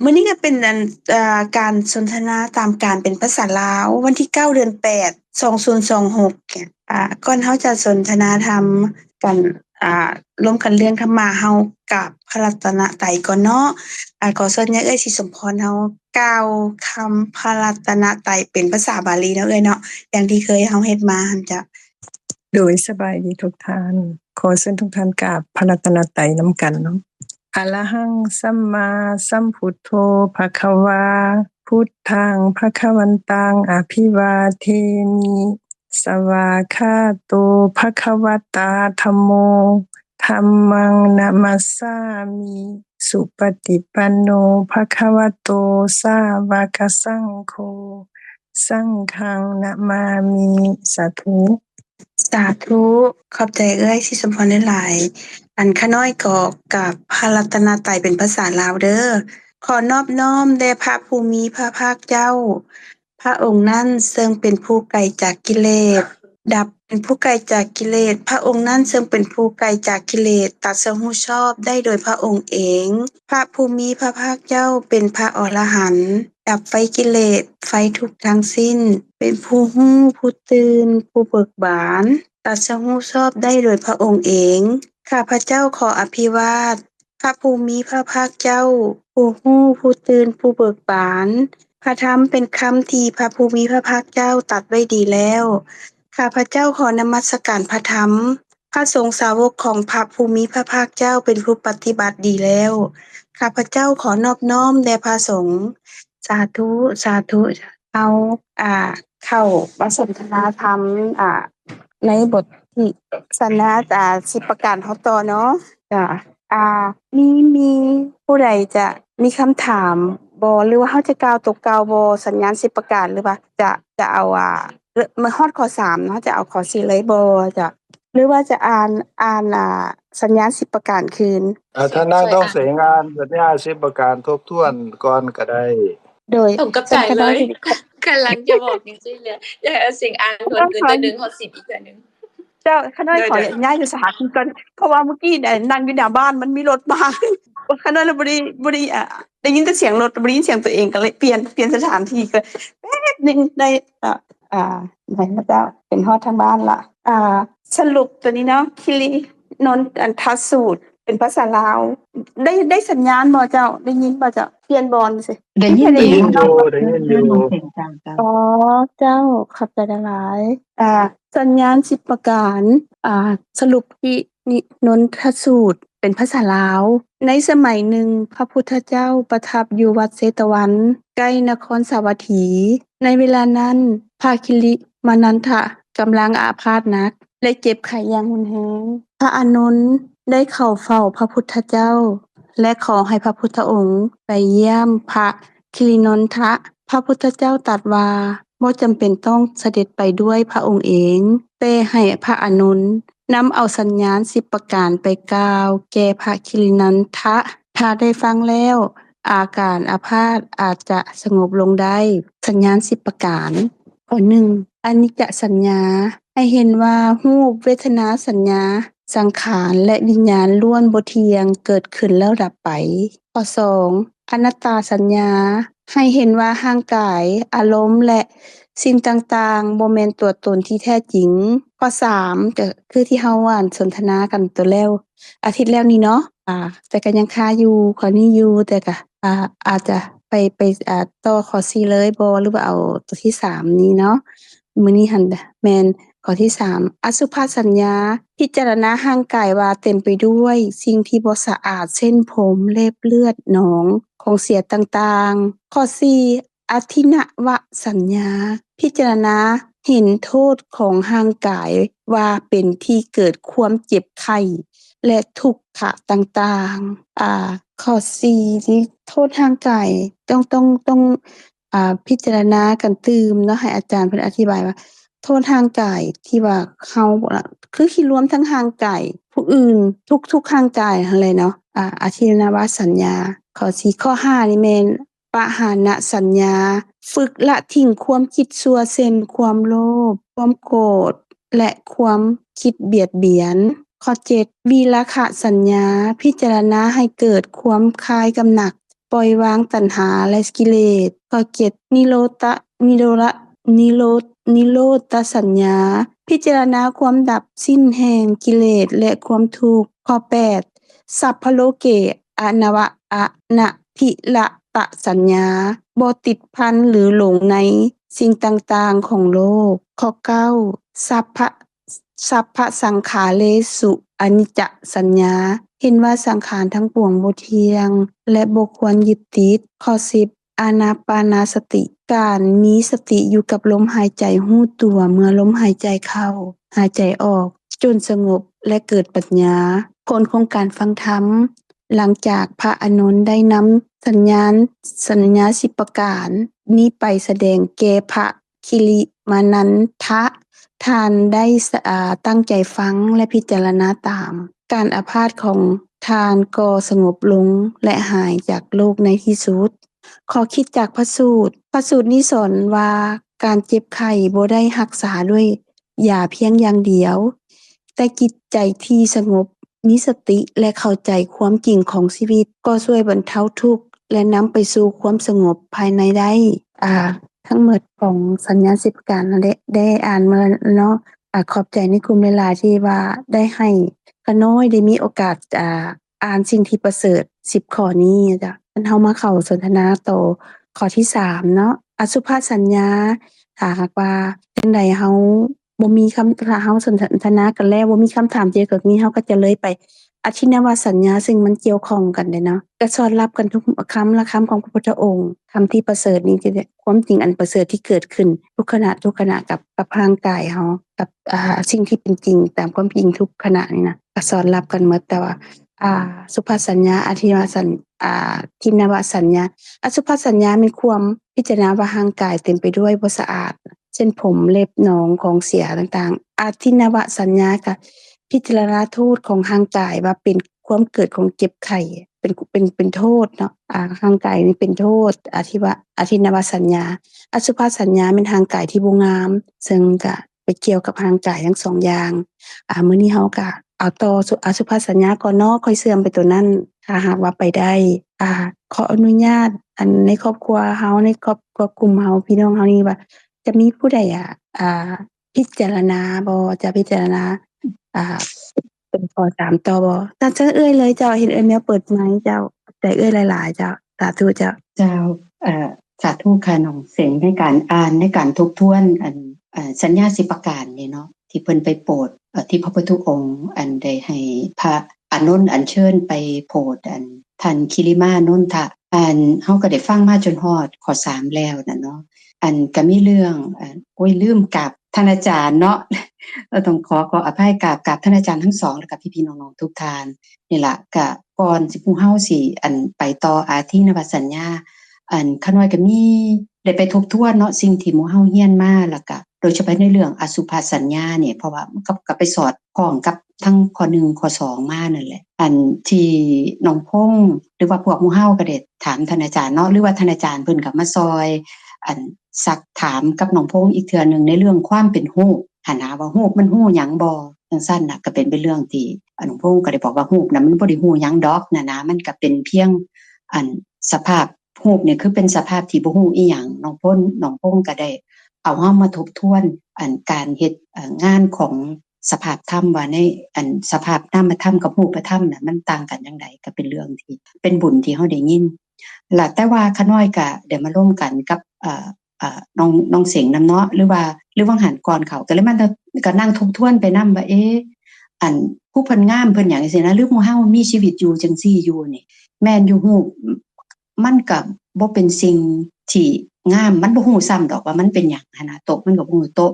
ມື້ນີ້ກໍເປັນອັນ ເອີ ການສົນທະນາຕາມການເປັນພາສາລາວ ວັນທີເກົ້າ ເດືອນແປດ ສອງພັນຊາວຫົກ. ອາ ກ່ອນເຮົາຈະສົນທະນາທຳກັນ ອາ ລວມກັນເລື່ອງທຳມະ ເຮົາກາບພະລັດຕະນະໄຕກ່ອນເນາະ. ອາ ຂໍເຊີນຍາເອື້ອຍສີສົມພອນ ເຮົາກ່າວຄຳພະລັດຕະນະໄຕເປັນພາສາບາລີເນາະເອື້ອຍເນາະ ຢ່າງທີ່ເຄີຍເຮົາເຮັດມາຫັ້ນເຈົ້າ. ໂດຍ ສະບາຍດີທຸກທ່ານ. ຂໍເຊີນທຸກທ່ານກາບພະລັດຕະນະໄຕນຳກັນເນາະ. ອະລະຫັງ ສຳມາສຳພຸດໂທ ພະຄະວາ ພຸດທັງ ພະຄະວັນຕັງ ອະພິວາເທມິ ສະວາຄາໂຕ ພະຄະວະຕາ ທຳໂມ ທຳມັງ ນະມັດສາມິ ສຸປະຕິປັນໂນ ພະຄະວະໂຕ ສາວະກະສັງໂຄ ສັງຄັງ ນະມາມິ ສາທຸ. ສາທຸ ຂອບໃຈເອື້ອຍສີສົມພອນຫຼາຍໆ. ອັນຂ້ານ້ອຍກໍກາບພະລັດຕະນະໄຕເປັນພາສາລາວເດີ້. ຂໍນອບນ້ອມແດ່ພະຜູ້ມີພະພາກເຈົ້າ, ພະອົງນັ້ນເຊິ່ງເປັນຜູ້ໄກຈາກກິເລດ, ດັບເປັນຜູ້ໄກຈາກກິເລດ, ພະອົງນັ້ນເຊິ່ງເປັນຜູ້ໄກຈາກກິເລດ, ຕັດສະຮູ້ຊອບໄດ້ໂດຍພະອົງເອງ. ພະຜູ້ມີພະພາກເຈົ້າເປັນພະອໍລະຫັນ, ດັບໄຟກິເລດ, ໄຟທຸກທັງສິ້ນ, ເປັນຜູ້ຮູ້, ຜູ້ຕື່ນ, ຜູ້ເບີກບານ, ຕັດສະຮູ້ຊອບໄດ້ໂດຍພະອົງເອງ. ຂ້າພະເຈົ້າຂໍອະພິວາດ ພະຜູ້ມີພະພາກເຈົ້າ, ຜູ້ຮູ້, ຜູ້ຕື່ນ, ຜູ້ເບີກບານ. ພະທຳເປັນຄຳທີ່ພະຜູ້ມີພະພາກເຈົ້າຕັດໄວ້ດີແລ້ວ. ຂ້າພະເຈົ້າຂໍນະມັດສະການພະທຳ. ພະສົງສາວົກຂອງພະຜູ້ມີພະພາກເຈົ້າເປັນຜູ້ປະຕິບັດດີແລ້ວ. ຂ້າພະເຈົ້າຂໍນອບນ້ອມແດ່ພະສົງ. ສາທຸ ສາທຸ. ເຮົາ ອ່າ ເຂົ້າມາສົນທະນາທຳ ອ່າ ໃນບົດທີ່ສັນຍາ ອ່າ ສິບປະການເຮົາຕໍ່ເນາະ. ຈ້າ ອ່າ ມີ ມີຜູ້ໃດຈະມີຄຳຖາມບໍ່ ຫຼືວ່າເຮົາຈະກ່າວຕົວເກົ່າບໍ່ ສັນຍານສິບປະການ ຫຼືວ່າຈະ ຈະເອົາ ອ່າ ມາຮອດຂໍ້ສາມເນາະ ຈະເອົາຂໍ້ສີ່ເລີຍບໍ່? ຈະ ຫຼືວ່າຈະອ່ານ ອ່ານ ອ່າ ສັນຍານສິບປະການຄືນ? ອ່າ ທ່ານນາງທອງແສງ ອ່ານສັນຍາສິບປະການທົບທວນກ່ອນກໍໄດ້. ໂດຍ ຕົງກັບໃຈເລີຍ ກຳລັງຈະບອກຈັ່ງຊີ້ແຫຼະ ຢາກໃຫ້ເອົາສຽງອ່ານທວນຄືນ ແຕ່ໜຶ່ງຮອດສິບອີກເທື່ອໜຶ່ງ. ເຈົ້າ ຂ້ານ້ອຍຂໍຍ້າຍສະຖານທີ່ກ່ອນ ເພາະວ່າມື້ກີ້ນັ້ນນັ່ງຢູ່ໜ້າບ້ານ ມັນມີລົດມາ ຂ້ານ້ອຍລະບໍ່ໄດ້ ບໍ່ໄດ້ ອ່າ ໄດ້ຍິນແຕ່ສຽງລົດ ບໍ່ໄດ້ຍິນສຽງຕົວເອງ ກໍເລີຍປ່ຽນ ປ່ຽນສະຖານທີ່ ກໍແປັບໜຶ່ງໄດ້ ອ່າ ອ່າ ໄດ້ມາແລ້ວ ເປັນຮອດທາງບ້ານລະ. ອ່າ ສະຫຼຸບຕົວນີ້ເນາະ ຄີລີນົນທະສູດ ເປັນພາສາລາວ ໄດ້ ໄດ້ສັນຍານບໍ່ເຈົ້າ? ໄດ້ຍິນບໍ່ເຈົ້າ? ປ່ຽນບ່ອນຊິ ໄດ້ຍິນ ໄດ້ຍິນຢູ່ ໄດ້ຍິນຢູ່. ອໍ ເຈົ້າ ຂອບໃຈຫຼາຍໆ. ອ່າ ສັນຍານສິບປະການ ອ່າ ສະຫຼຸບ ຄີລີນົນທະສູດ ເປັນພາສາລາວ. ໃນສະໄໝໜຶ່ງ ພະພຸດທະເຈົ້າປະທັບຢູ່ວັດເຊຕະວັນ ໃກ້ນະຄອນສາວັດຖີ. ໃນເວລານັ້ນ ພະຄີລີມານັນທະກຳລັງອາພາດໜັກ ແລະ ເຈັບໄຂ້ຢ່າງຮຸນແຮງ. ພະອານົນໄດ້ເຂົ້າເຝົ້າພະພຸດທະເຈົ້າ ແລະ ຂໍໃຫ້ພະພຸດທະອົງໄປຢ້ຽມພະຄີລີນົນທະ. ພະພຸດທະເຈົ້າຕັດວ່າ ບໍ່ຈຳເປັນຕ້ອງສະເດັດໄປດ້ວຍພະອົງເອງ, ແຕ່ໃຫ້ພະອານົນນຳເອົາສັນຍານສິບປະການໄປກ່າວແກ່ພະຄີລີນັນທະ. ຖ້າໄດ້ຟັງແລ້ວ ອາການອາພາດອາດຈະສະຫງົບລົງໄດ້. ສັນຍານສິບປະການ. ຂໍ້ໜຶ່ງ ອະນິດຈະສັນຍາ ໃຫ້ເຫັນວ່າຮູບ, ເວທະນາສັນຍາ, ສັງຂານ ແລະ ວິນຍານລ້ວນບໍ່ທ່ຽງ, ເກີດຂຶ້ນແລ້ວດັບໄປ. ຂໍ້ສອງ ອະນັດຕາສັນຍາ ໃຫ້ເຫັນວ່າຮ່າງກາຍ, ອາລົມ ແລະ ສິ່ງຕ່າງໆ ບໍ່ແມ່ນຕົວຕົນທີ່ແທ້ຈິງ. ຂໍ້ສາມ ກໍຄືທີ່ເຮົາ ອັນ ສົນທະນາກັນໂຕແລ້ວ ອາທິດແລ້ວນີ້ເນາະ ອາ ແຕ່ກໍຍັງຄາຢູ່ ຂໍ້ນີ້ຢູ່ ແຕ່ກໍ ອາ ອາດຈະໄປ ໄປ ອາ ຕໍ່ຂໍ້ສີ່ເລີຍບໍ່ ຫຼືວ່າເອົາຕົວທີສາມນີ້ເນາະ? ມື້ນີ້ຫັ້ນແມ່ນຂໍ້ທີສາມ ອະສຸພະສັນຍາ ພິຈາລະນາຮ່າງກາຍວ່າເຕັມໄປດ້ວຍສິ່ງທີ່ບໍ່ສະອາດ ເຊັ່ນ ຜົມ, ເລັບ, ເລືອດ, ໜອງ, ຂອງເສຍຕ່າງໆ. ຂໍ້ສີ່ ອະທິນະວະສັນຍາ ພິຈາລະນາເຫັນໂທດຂອງຮ່າງກາຍວ່າເປັນທີ່ເກີດຄວາມເຈັບໄຂ້ ແລະ ທຸກຂະຕ່າງໆ. ອາ ຂໍ້ສີ່ນີ້ ໂທດຮ່າງກາຍ ຕ້ອງ ຕ້ອງ ຕ້ອງ ອາ ພິຈາລະນາກັນຕື່ມເນາະ ໃຫ້ອາຈານເພິ່ນອະທິບາຍວ່າ ໂທດຮ່າງກາຍທີ່ວ່າເຮົາ ຄືຊິລວມທັງຮ່າງກາຍຜູ້ອື່ນ ທຸກໆຮ່າງກາຍຫັ້ນແຫຼະເນາະ. ອາ ອະທິນະວະສັນຍາ ຂໍ້ສີ່. ຂໍ້ຫ້ານີ້ແມ່ນ ປະຫານະສັນຍາ ຝຶກລະຖິ້ມຄວາມຄິດຊົ່ວ ເຊັ່ນ ຄວາມໂລບ, ຄວາມໂກດ ແລະ ຄວາມຄິດບຽດບຽນ. ຂໍ້ເຈັດ ວິລາຄະສັນຍາ ພິຈາລະນາໃຫ້ເກີດຄວາມຄາຍກຳໜັດ ປ່ອຍວາງຕັນຫາ ແລະ ກິເລດ. ຂໍ້ເຈັດ ນິໂຣຕະ ນິໂຣລະ ນິໂຣ ນິໂຣຕະສັນຍາ ພິຈາລະນາຄວາມດັບສິ້ນແຫ່ງກິເລດ ແລະ ຄວາມທຸກ. ຂໍ້ແປດ ສັບພະໂລເກ ອະນະວະ ອະນະພິລະຕະສັນຍາ ບໍ່ຕິດພັນ ຫຼື ຫຼົງໃນສິ່ງຕ່າງໆຂອງໂລກ. ຂໍ້ເກົ້າ ສັບພະ ສັບພະສັງຂາເຣສຸ ອະນິດຈະສັນຍາ ເຫັນວ່າສັງຂານທັງປວງບໍ່ທ່ຽງ ແລະ ບໍ່ຄວນຍຶດຕິດ. ຂໍ້ສິບ ອານາປານາສະຕິ ການມີສະຕິຢູ່ກັບລົມຫາຍໃຈຮູ້ຕົວເມື່ອລົມຫາຍໃຈເຂົ້າ ຫາຍໃຈອອກ ຈົນສະຫງົບ ແລະ ເກີດປັນຍາ. ຜົນຂອງການຟັງທຳ ຫຼັງຈາກພະອານົນໄດ້ນຳສັນຍານ ສັນຍາສິບປະການນີ້ໄປສະແດງແກ່ພະຄິລິມານັນທະ, ທ່ານໄດ້ ອາ ຕັ້ງໃຈຟັງ ແລະ ພິຈາລະນາຕາມ. ການອາພາດຂອງທ່ານກໍສະຫງົບລົງ ແລະ ຫາຍຈາກໂລກໃນທີ່ສຸດ. ຂໍ້ຄິດຈາກພະສູດ. ພະສູດນີ້ສອນວ່າ ການເຈັບໄຂ້ບໍ່ໄດ້ຮັກສາດ້ວຍຢາພຽງຢ່າງດຽວ, ແຕ່ຈິດໃຈທີ່ສະຫງົບ, ມີສະຕິ ແລະ ເຂົ້າໃຈຄວາມຈິງຂອງຊີວິດ ກໍຊ່ວຍບັນເທົາທຸກ ແລະ ນຳໄປສູ່ຄວາມສະຫງົບພາຍໃນໄດ້. ອາ ທັງໝົດຂອງສັນຍາສິບປະການນັ້ນແຫຼະ ໄດ້ອ່ານມາແລ້ວເນາະ. ອາ ຂອບໃຈນາຍກຸ່ມຫຼາຍໆ ທີ່ວ່າໄດ້ໃຫ້ຂ້ານ້ອຍໄດ້ມີໂອກາດ ອາ ອ່ານສິ່ງທີ່ປະເສີດສິບຂໍ້ນີ້ເຈົ້າ. ອັນເຮົາມາເຂົ້າສົນທະນາຕໍ່ຂໍ້ທີສາມເນາະ ອະສຸພະສັນຍາ. ຖ້າຫາກວ່າຈັ່ງໃດເຮົາບໍ່ມີຄຳ ຖ້າເຮົາສົນທະນາກັນແລ້ວ ບໍ່ມີຄຳຖາມກ່ຽວກັບນີ້ ເຮົາກໍຈະເລີຍໄປອະທິນະວະສັນຍາ ຊຶ່ງມັນກ່ຽວຂ້ອງກັນເດ້ເນາະ. ກໍສອດຮັບກັນທຸກຄຳລະຄຳຂອງພະພຸດທະອົງ. ຄຳທີ່ປະເສີດນີ້ ຄວາມຈິງອັນປະເສີດທີ່ເກີດຂຶ້ນທຸກຂະນະ ທຸກຂະນະກັບ ກັບຮ່າງກາຍເຮົາ ກັບ ອາ ສິ່ງທີ່ເປັນຈິງຕາມຄວາມຈິງທຸກຂະນະນີ້ນະ ກໍສອດຮັບກັນໝົດ. ແຕ່ວ່າ ອາ ສຸພະສັນຍາ ອະທິນະວະສັນ ອາ ທິນະວະສັນຍາ ອະສຸພະສັນຍາແມ່ນຄວາມພິຈາລະນາວ່າຮ່າງກາຍເຕັມໄປດ້ວຍບໍ່ສະອາດ ເຊັ່ນ ຜົມ ເລັບ ໜອງ ຂອງເສຍຕ່າງໆ. ອະທິນະວະສັນຍາກະພິຈາລະນາໂທດຂອງຮ່າງກາຍວ່າເປັນຄວາມເກີດຂອງເຈັບໄຂ້ ເປັນ ເປັນ ເປັນໂທດເນາະ ອາ ຮ່າງກາຍນີ້ເປັນໂທດ. ອະທິວະ ອະທິນະວະສັນຍາ ອະສຸພະສັນຍາແມ່ນຮ່າງກາຍທີ່ບໍ່ງາມ ເຊິ່ງກະ ໄປກ່ຽວກັບຮ່າງກາຍທັງສອງຢ່າງ. ອາ ມື້ນີ້ເຮົາກະເອົາຕໍ່ສຸ ອະສຸພະສັນຍາກ່ອນເນາະ ຄ່ອຍເຊື່ອມໄປໂຕນັ້ນ ຖ້າຫາກວ່າໄປໄດ້. ອາ ຂໍອະນຸຍາດ ອັນ ໃນຄອບຄົວເຮົາ ໃນຄອບຄົວກຸ່ມເຮົາ ພີ່ນ້ອງເຮົານີ້ວ່າ ຈະມີຜູ້ໃດ ອາ ອາ ພິຈາລະນາບໍ່ ຈະພິຈາລະນາ ອາ ເປັນຂໍ້ສາມຕໍ່ບໍ່? ຕາມເຊີນເອື້ອຍເລີຍເຈົ້າ ເຫັນເອື້ອຍແມວເປີດໄມເຈົ້າ. ຂອບໃຈເອື້ອຍຫຼາຍໆເຈົ້າ. ສາທຸເຈົ້າ. ເຈົ້າ ເອີ ສາທຸຄ່ະ ນ້ອງເສັງ ໃນການອ່ານ ໃນການທົບທວນ ອັນ ເອີ ສັນຍາສິບປະການນີ້ເນາະ ທີ່ເພິ່ນໄປໂປດ ເອີ ທີ່ພະພຸດທະອົງ ອັນ ໄດ້ໃຫ້ພະອານົນອັນເຊີນໄປໂປດ ອັນ ທ່ານຄິລິມານົນທະ ອັນ ເຮົາກໍໄດ້ຟັງມາຈົນຮອດຂໍ້ສາມແລ້ວນະເນາະ. ອັນ ກໍມີເລື່ອງ ອັນ ໂອ້ຍ ລືມກາບທ່ານອາຈານເນາະ ເອີ ຕ້ອງຂໍ ຂໍອະໄພ ກາບ ກາບທ່ານອາຈານທັງສອງ ແລ້ວກໍພີ່ໆນ້ອງໆທຸກທ່ານ. ນີ້ລະ ກະກ່ອນທີ່ໝູ່ເຮົາຊິ ອັນ ໄປຕໍ່ອາທິນະວະສັນຍາ ອັນ ຂ້ານ້ອຍກໍມີ ໄດ້ໄປທົບທວນເນາະ ສິ່ງທີ່ໝູ່ເຮົາຮຽນມາ ແລ້ວກະໂດຍສະເພາະໃນເລື່ອງອະສຸພະສັນຍານີ້ ເພາະວ່າມັນກໍ ກໍໄປສອດຄ່ອງກັບທັງຂໍ້ໜຶ່ງ ຂໍ້ສອງມານັ້ນແຫຼະ. ອັນທີ່ນ້ອງພົງ ຫຼືວ່າພວກໝູ່ເຮົາກໍໄດ້ຖາມທ່ານອາຈານເນາະ ຫຼືວ່າທ່ານອາຈານເພິ່ນກໍມາຊ່ອຍ ອັນ ຊັກຖາມກັບນ້ອງພົງອີກເທື່ອໜຶ່ງ ໃນເລື່ອງຄວາມເປັນຮູບຫັ້ນນະ ວ່າຮູບມັນຮູ້ຫຍັງບໍ່ ຈັ່ງຊັ້ນນະ ກໍເປັນ ເປັນເລື່ອງທີ່ ອາ ນ້ອງພົງກໍໄດ້ບອກວ່າ ຮູບນະ ມັນບໍ່ໄດ້ຮູ້ຫຍັງດອກນະນະ ມັນກໍເປັນພຽງ ອັນ ສະພາບ ຮູບນີ້ຄືເປັນສະພາບທີ່ບໍ່ຮູ້ອີ່ຫຍັງ. ນ້ອງພົງ ນ້ອງພົງກໍໄດ້ເອົາເຮົາມາທົບທວນ ອັນ ການເຮັດ ເອີ ງານຂອງສະພາບທຳ ວ່າໃນ ອັນ ສະພາບນາມະທຳກັບຮູບປະທຳນະ ມັນຕ່າງກັນຈັ່ງໃດ ກໍເປັນເລື່ອງທີ່ ເປັນບຸນທີ່ເຮົາໄດ້ຍິນ. ລະ ແຕ່ວ່າຂ້ານ້ອຍກະໄດ້ມາລົມກັນກັບ ເອີ ເອີ ນ້ອງ ນ້ອງເສັງນຳເນາະ ຫຼືວ່າ ຫຼືວ່າຫັນກ່ອນເຂົາ ກໍເລີຍມາ ກໍນັ່ງທົບທວນໄປນຳວ່າ ເອ ອັນ ຜູ້ເພິ່ນງາມເພິ່ນຫຍັງຈັ່ງຊີ້ນະ ຫຼືໝູ່ເຮົາມີຊີວິດຢູ່ຈັ່ງຊີ້ຢູ່ນີ້ ແມ່ນຢູ່ ຮູບມັນກໍບໍ່ເປັນສິ່ງທີ່ງາມ ມັນບໍ່ຮູ້ຊ້ຳດອກວ່າມັນເປັນຫຍັງຫັ້ນນະ ໂຕະມັນກໍບໍ່ຮູ້ໂຕະ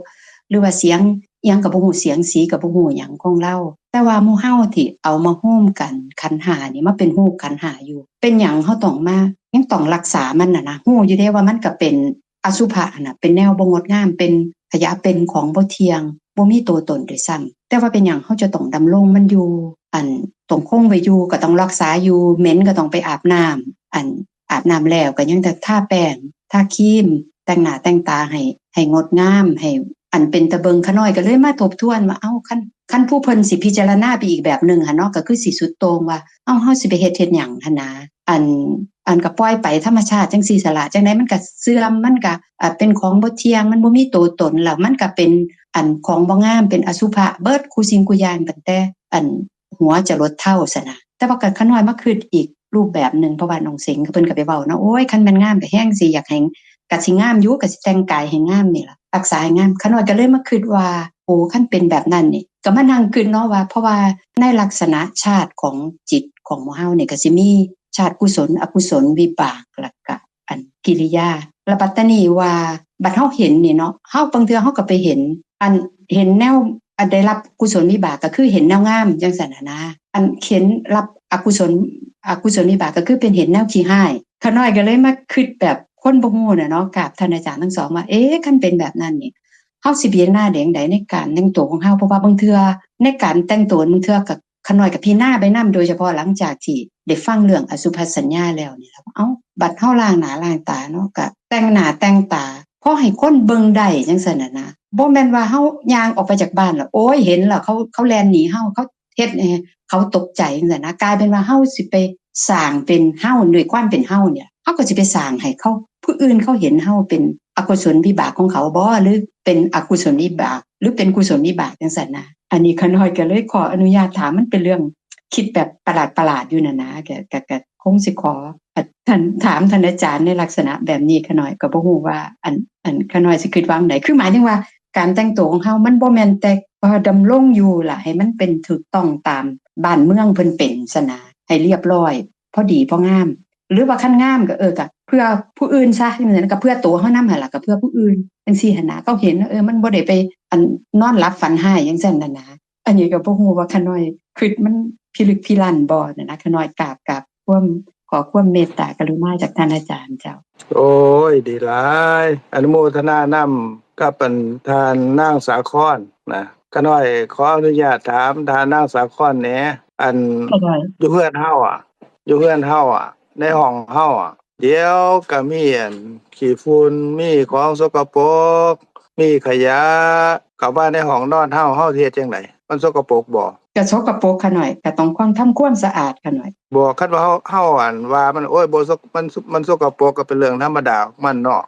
ຫຼືວ່າສຽງ ອີ່ຫຍັງກໍບໍ່ຮູ້ສຽງ ສີກໍບໍ່ຮູ້ຫຍັງຂອງລາວ. ແຕ່ວ່າໝູ່ເຮົາທີ່ເອົາມາໂຮມກັນ ຂັນຫ້ານີ້ ມາເປັນຮູບຂັນຫ້າຢູ່ ເປັນຫຍັງເຮົາຕ້ອງມາ ຍັງຕ້ອງລັກສາມັນນະນະ? ຮູ້ຢູ່ເດ້ວ່າມັນກໍເປັນອະສຸພະຫັ້ນນະ ເປັນແນວບໍ່ງົດງາມ ເປັນຂະຫຍະ ເປັນຂອງບໍ່ທ່ຽງ ບໍ່ມີໂຕຕົນດ້ວຍຊ້ຳ ແຕ່ວ່າເປັນຫຍັງເຮົາຈະຕ້ອງດຳລົງມັນຢູ່? ອັນ ຕ້ອງຄົງໄວ້ຢູ່ ກໍຕ້ອງລັກສາຢູ່ ເໝັນກໍຕ້ອງໄປອາບນ້ຳ ອັນ ອາບນ້ຳແລ້ວກໍຍັງແຕ່ທາແປ້ງ ທາຄຣີມ ແຕ່ງໜ້າແຕ່ງຕາໃຫ້ ໃຫ້ງົດງາມ ໃຫ້ອັນເປັນຕາເບິ່ງ. ຂ້ານ້ອຍກໍເລີຍມາທົບທວນວ່າ ເອົ້າ ຄັນ ຄັນຜູ້ເພິ່ນຊິພິຈາລະນາໄປອີກແບບໜຶ່ງຫັ້ນເນາະ ກໍຄືຊິສຸດໂຕ່ງວ່າ ເອົ້າ ເຮົາຊິໄປເຮັດ ເຮັດຫຍັງຫັ້ນນາ? ອັນ ອັນກໍປ່ອຍໄປທຳມະຊາດຈັ່ງຊີ້ຊັ້ນລະ ຈັ່ງໃດມັນກໍເສື່ອມ ມັນກໍ ເປັນຂອງບໍ່ທ່ຽງ ມັນບໍ່ມີໂຕຕົນ ແລ້ວມັນກໍເປັນ ອັນຂອງບໍ່ງາມ ເປັນອະສຸພະເບິດ ຄູ່ສິ່ງຄູ່ຢ່າງ ຕັ້ງແຕ່ອັນຫົວຈະລົດເທົ້າຊັ້ນນະ. ແຕ່ວ່າກໍຂະນ້ອຍມາຄິດອີກຮູບແບບໜຶ່ງ ເພາະວ່ານ້ອງເສັງເພິ່ນກໍໄປເວົ້າເນາະ ໂອ້ຍ ຄັນແມ່ນງາມກໍແຮ່ງຊິຢາກແຮ່ງ ກໍຊິງາມຢູ່ ກໍຊິແຕ່ງກາຍໃຫ້ງາມນີ້ລະ ຮັກສາໃຫ້ງາມ. ຂະນ້ອຍກໍເລີຍມາຄິດວ່າ ໂອ້ ຄັນເປັນແບບນັ້ນນີ້ ກໍມານັ່ງຄິດເນາະວ່າ ເພາະວ່າໃນລັກສະນະຊາດຂອງຈິດຂອງໝູ່ເຮົານີ້ ກໍຊິມີຊາດກຸສົນ ອະກຸສົນ ວິບາກ ແລ້ວກະ ອັນກິລິຍາ ແລ້ວບັດຕານີ້ວ່າ ບັດເຮົາເຫັນນີ້ເນາະ ເຮົາບາງເທື່ອເຮົາກໍໄປເຫັນ ອັນເຫັນແນວ ອັນໄດ້ຮັບກຸສົນວິບາກ ກໍຄືເຫັນແນວງາມຈັ່ງຊັ້ນນະ ອັນເຫັນຮັບອະກຸສົນ ອະກຸສົນວິບາກ ກໍຄືເປັນເຫັນແນວຂີ້ຮ້າຍ. ຂະນ້ອຍກໍເລີຍມາຄິດແບບຄົນບໍ່ຮູ້ນະເນາະ ກາບທ່ານອາຈານທັງສອງວ່າ ເອ ຄັນເປັນແບບນັ້ນນີ້ ເຮົາຊິພິຈາລະນາໄດ້ຈັ່ງໃດໃນການແຕ່ງໂຕຂອງເຮົາ? ເພາະວ່າບາງເທື່ອໃນການແຕ່ງໂຕ ບາງເທື່ອກໍ ຂະນ້ອຍກໍພິຈາລະນາໄປນຳ ໂດຍສະເພາະຫຼັງຈາກທີ່ໄດ້ຟັງເລື່ອງອະສຸພະສັນຍາແລ້ວນີ້ລະ ເອົ້າ ບັດເຮົາລ້າງໜ້າລ້າງຕາເນາະ ກະແຕ່ງໜ້າແຕ່ງຕາ ພໍໃຫ້ຄົນເບິ່ງໄດ້ຈັ່ງຊັ້ນນະ ບໍ່ແມ່ນວ່າເຮົາຍ່າງອອກໄປຈາກບ້ານແລ້ວ ໂອ້ຍ ເຫັນແລ້ວເຂົາ ເຂົາແລ່ນໜີເຮົາ ເຂົາເຮັດໃຫ້ເຂົາຕົກໃຈຈັ່ງຊັ້ນນະ ກາຍເປັນວ່າເຮົາຊິໄປສ້າງເປັນເຮົາ ດ້ວຍຄວາມເປັນເຮົານີ້ລະ ເຮົາກໍຊິໄປສ້າງໃຫ້ເຂົາ ຜູ້ອື່ນເຂົາເຫັນເຮົາເປັນອະກຸສົນວິບາກຂອງເຂົາບໍ ຫຼືເປັນອະກຸສົນວິບາກ ຫຼືເປັນກຸສົນວິບາກຈັ່ງຊັ້ນນະ. ອັນນີ້ຂະນ້ອຍກໍເລີຍຂໍອະນຸຍາດຖາມ ມັນເປັນເລື່ອງຄິດແບບປະຫຼາດໆຢູ່ນັ້ນນະ ກະ ກະ ກະຄົງຊິຂໍ ອາ ທ່ານ ຖາມທ່ານອາຈານໃນລັກສະນະແບບນີ້ ຂະນ້ອຍກໍບໍ່ຮູ້ວ່າ ອັນ ອັນຂະນ້ອຍຊິຄິດວ່າຈັ່ງໃດ? ຄືໝາຍເຖິງວ່າການແຕ່ງໂຕຂອງເຮົາ ມັນບໍ່ແມ່ນແຕ່ ເອີ ດຳລົງຢູ່ລະ ໃຫ້ມັນເປັນຖືກຕ້ອງຕາມບ້ານເມືອງເພິ່ນເປັນຊັ້ນນະ ໃຫ້ລຽບຮ້ອຍ ພໍດີພໍງາມ ຫຼືວ່າຄັນງາມກໍ ເອີ ກໍເພື່ອຜູ້ອື່ນຊະ ຈັ່ງຊັ້ນ ກໍເພື່ອໂຕເຮົານຳຫັ້ນລະ ກໍເພື່ອຜູ້ອື່ນ ຈັ່ງຊີ້ຫັ້ນນະ ເຂົາເຫັນ ເອີ ມັນບໍ່ໄດ້ໄປ ອັນ ນອນຫຼັບຝັນຮ້າຍຈັ່ງຊັ້ນນະ. ອັນນີ້ກໍບໍ່ຮູ້ວ່າຂະນ້ອຍຄິດມັນພິລຶກພິລັນບໍ່ນະ ຂະນ້ອຍກາບ ກາບຄວາມ ຂໍຄວາມເມດຕາກະລຸນາຈາກທ່ານອາຈານເຈົ້າ. ໂອ້ຍ ດີຫຼາຍ ອະນຸໂມທະນານຳກັບ ອັນ ທ່ານນາງສາຄອນນະ. ຂະນ້ອຍຂໍອະນຸຍາດຖາມທ່ານນາງສາຄອນແດ່ ອັນ ຢູ່ເຮືອນເຮົາອະ ຢູ່ເຮືອນເຮົາອະ ໃນຫ້ອງເຮົາອະ ດຽວກະມີອັນຂີ້ຝຸ່ນ ມີຂອງສົກກະປົກ ມີຂະຫຍະເຂົ້າມາໃນຫ້ອງນອນເຮົາ ເຮົາຊິເຮັດຈັ່ງໃດ? ມັນສົກກະປົກບໍ່? ກະສົກກະປົກຂະນ້ອຍ ກະຕ້ອງຄວາມ ທຳຄວາມສະອາດຂະນ້ອຍ. ບໍ່ ຄັນວ່າເຮົາ ເຮົາອັນວ່າມັນ ໂອ້ຍ ບໍ່ສົກ ມັນ ມັນສົກກະປົກ ກະເປັນເລື່ອງທຳມະດາຂອງມັນເນາະ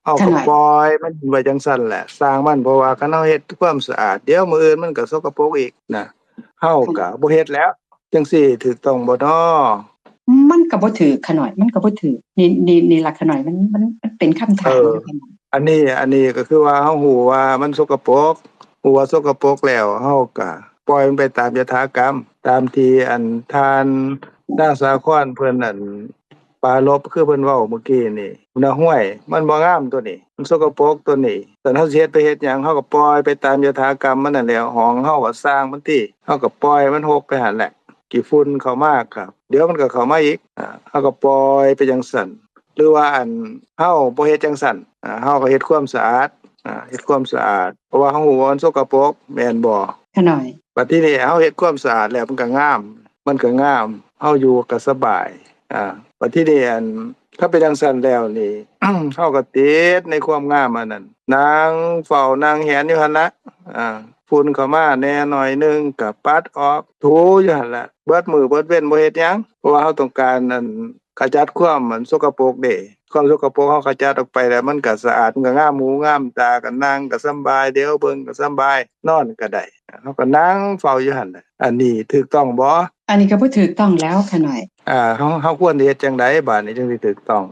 ເຮົາກະປ່ອຍມັນໄວ້ຈັ່ງຊັ້ນແຫຼະ ຊ່າງມັນ ເພາະວ່າຄັນເຮົາເຮັດຄວາມສະອາດ ດຽວມື້ອື່ນມັນກະສົກກະປົກອີກນະ ເຮົາກະບໍ່ເຮັດແລ້ວ. ຈັ່ງຊີ້ຖືກຕ້ອງບໍ່ນໍ? ມັນກໍບໍ່ຖືກຂະນ້ອຍ ມັນກໍບໍ່ຖືກ ນີ້ ນີ້ ນີ້ລະຂະນ້ອຍ ມັນ ມັນ ມັນເປັນຄຳຖາມຢູ່ຂະນ້ອຍ. ອັນນີ້ ອັນນີ້ກໍຄືວ່າເຮົາຮູ້ວ່າມັນສົກກະປົກ ຮູ້ວ່າສົກກະປົກແລ້ວ ເຮົາກໍປ່ອຍມັນໄປຕາມຍະຖາກຳ ຕາມທີ່ອັນທ່ານນາງສາຄອນເພິ່ນອັນປາລົບ ຄືເພິ່ນເວົ້າມື້ກີ້ນີ້ນະ ຫ້ວຍ ມັນບໍ່ງາມໂຕນີ້ ມັນສົກກະປົກໂຕນີ້ ຊັ້ນເຮົາຊິເຮັດໄປເຮັດຫຍັງ? ເຮົາກໍປ່ອຍໄປຕາມຍະຖາກຳມັນນັ້ນແຫຼ້ວ ຫ້ອງເຮົາກໍຊ່າງມັນຕິ ເຮົາກໍປ່ອຍໃຫ້ມັນຮົກໄປຫັ້ນແຫຼະ ຂີ້ຝຸ່ນເຂົ້າມາກໍ ດຽວມັນກໍເຂົ້າມາອີກ ອາ ເຮົາກໍປ່ອຍໄປຈັ່ງຊັ້ນ ຫຼືວ່າອັນເຮົາບໍ່ເຮັດຈັ່ງຊັ້ນ ອາ ເຮົາກໍເຮັດຄວາມສະອາດ ອາ ເຮັດຄວາມສະອາດ ເພາະວ່າເຮົາຮູ້ວ່າມັນສົກກະປົກ ແມ່ນບໍ່? ຂະນ້ອຍ ບັດທີນີ້ເຮົາເຮັດຄວາມສະອາດແລ້ວ ມັນກໍງາມ ມັນກໍງາມ ເຮົາຢູ່ກໍສະບາຍ ອາ ບັດທີນີ້ອັນ ຖ້າເປັນຈັ່ງຊັ້ນແລ້ວນີ້ ເຮົາກໍຕິດໃນຄວາມງາມອັນນັ້ນ ນັ່ງເຝົ້ານັ່ງແຫນຢູ່ຫັ້ນລະ ອາ ຝຸ່ນເຂົ້າມາແດ່ໜ້ອຍໜຶ່ງກໍປັດອອກ ຖູຢູ່ຫັ້ນລະ ເບິດມື້ເບິດເວັນບໍ່ເຮັດຫຍັງ ເພາະວ່າເຮົາຕ້ອງການອັນ ຂະຈັດຄວາມອັນສົກກະປົກເດ້ ຄວາມສົກກະປົກເຮົາຂະຈັດອອກໄປແລ້ວ ມັນກໍສະອາດ ມັນກໍງາມຫູງາມຕາ ກໍນັ່ງກໍສຳບາຍ ດຽວເບິ່ງກໍສຳບາຍ ນອນກໍໄດ້ ເຮົາກໍນັ່ງເຝົ້າຢູ່ຫັ້ນແຫຼະ ອັນນີ້ຖືກຕ້ອງບໍ່? ອັນນີ້ກໍບໍ່ຖືກຕ້ອງແລ້ວຂະນ້ອຍ. ອາ ເຮົາ ເຮົາຄວນເຮັດຈັ່ງໃດບາດນີ້ຈຶ່ງຊິຖືກຕ້ອງ?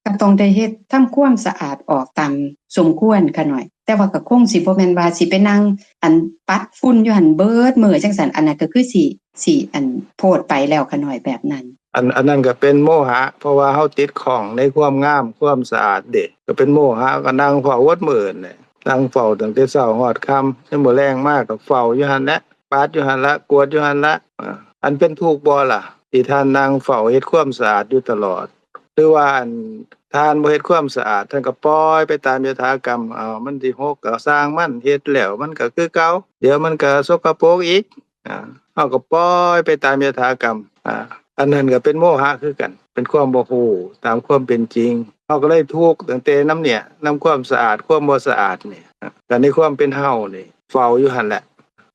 ກໍຕ້ອງໄດ້ເຮັດ ທຳຄວາມສະອາດອອກຕາມສົມຄວນຂະນ້ອຍ ແຕ່ວ່າກໍຄົງຊິບໍ່ແມ່ນວ່າຊິໄປນັ່ງອັນປັດຝຸ່ນຢູ່ຫັ້ນເບິດມື້ຈັ່ງຊັ້ນ ອັນນັ້ນກໍຄືຊິ ຊິອັນໂພດໄປແລ້ວຂະນ້ອຍແບບນັ້ນ. ອັນ ອັນນັ້ນກໍເປັນໂມຫະ ເພາະວ່າເຮົາຕິດຂ້ອງໃນຄວາມງາມຄວາມສະອາດເດ້ ກໍເປັນໂມຫະ ກໍນັ່ງເຝົ້າເບິດມື້ຫັ້ນແຫຼະ ນັ່ງເຝົ້າຕັ້ງແຕ່ເຊົ້າຮອດຄ່ຳ ຍາມມື້ແລງມາກໍເຝົ້າຢູ່ຫັ້ນແຫຼະ ປາດຢູ່ຫັ້ນລະ ກວດຢູ່ຫັ້ນລະ ອາ ອັນເປັນທຸກບໍ່ລະ ທີ່ທ່ານນັ່ງເຝົ້າເຮັດຄວາມສະອາດຢູ່ຕະຫຼອດ ຫຼືວ່າອັນທ່ານບໍ່ເຮັດຄວາມສະອາດ ທ່ານກໍປ່ອຍໄປຕາມຍະຖາກຳ ເອົາ ມັນຊິຮົກກໍຊ່າງມັນ ເຮັດແລ້ວມັນກໍຄືເກົ່າ ດຽວມັນກໍສົກກະປົກອີກ ອາ ເຮົາກໍປ່ອຍໄປຕາມຍະຖາກຳ ອາ ອັນນັ້ນກໍເປັນໂມຫະຄືກັນ ເປັນຄວາມບໍ່ຮູ້ຕາມຄວາມເປັນຈິງ ເຮົາກໍເລີຍທຸກຕັ້ງແຕ່ນຳນີ້ ນຳຄວາມສະອາດ ຄວາມບໍ່ສະອາດນີ້ ອາ ແຕ່ໃນຄວາມເປັນເຮົານີ້ ເຝົ້າຢູ່ຫັ້ນແຫຼະ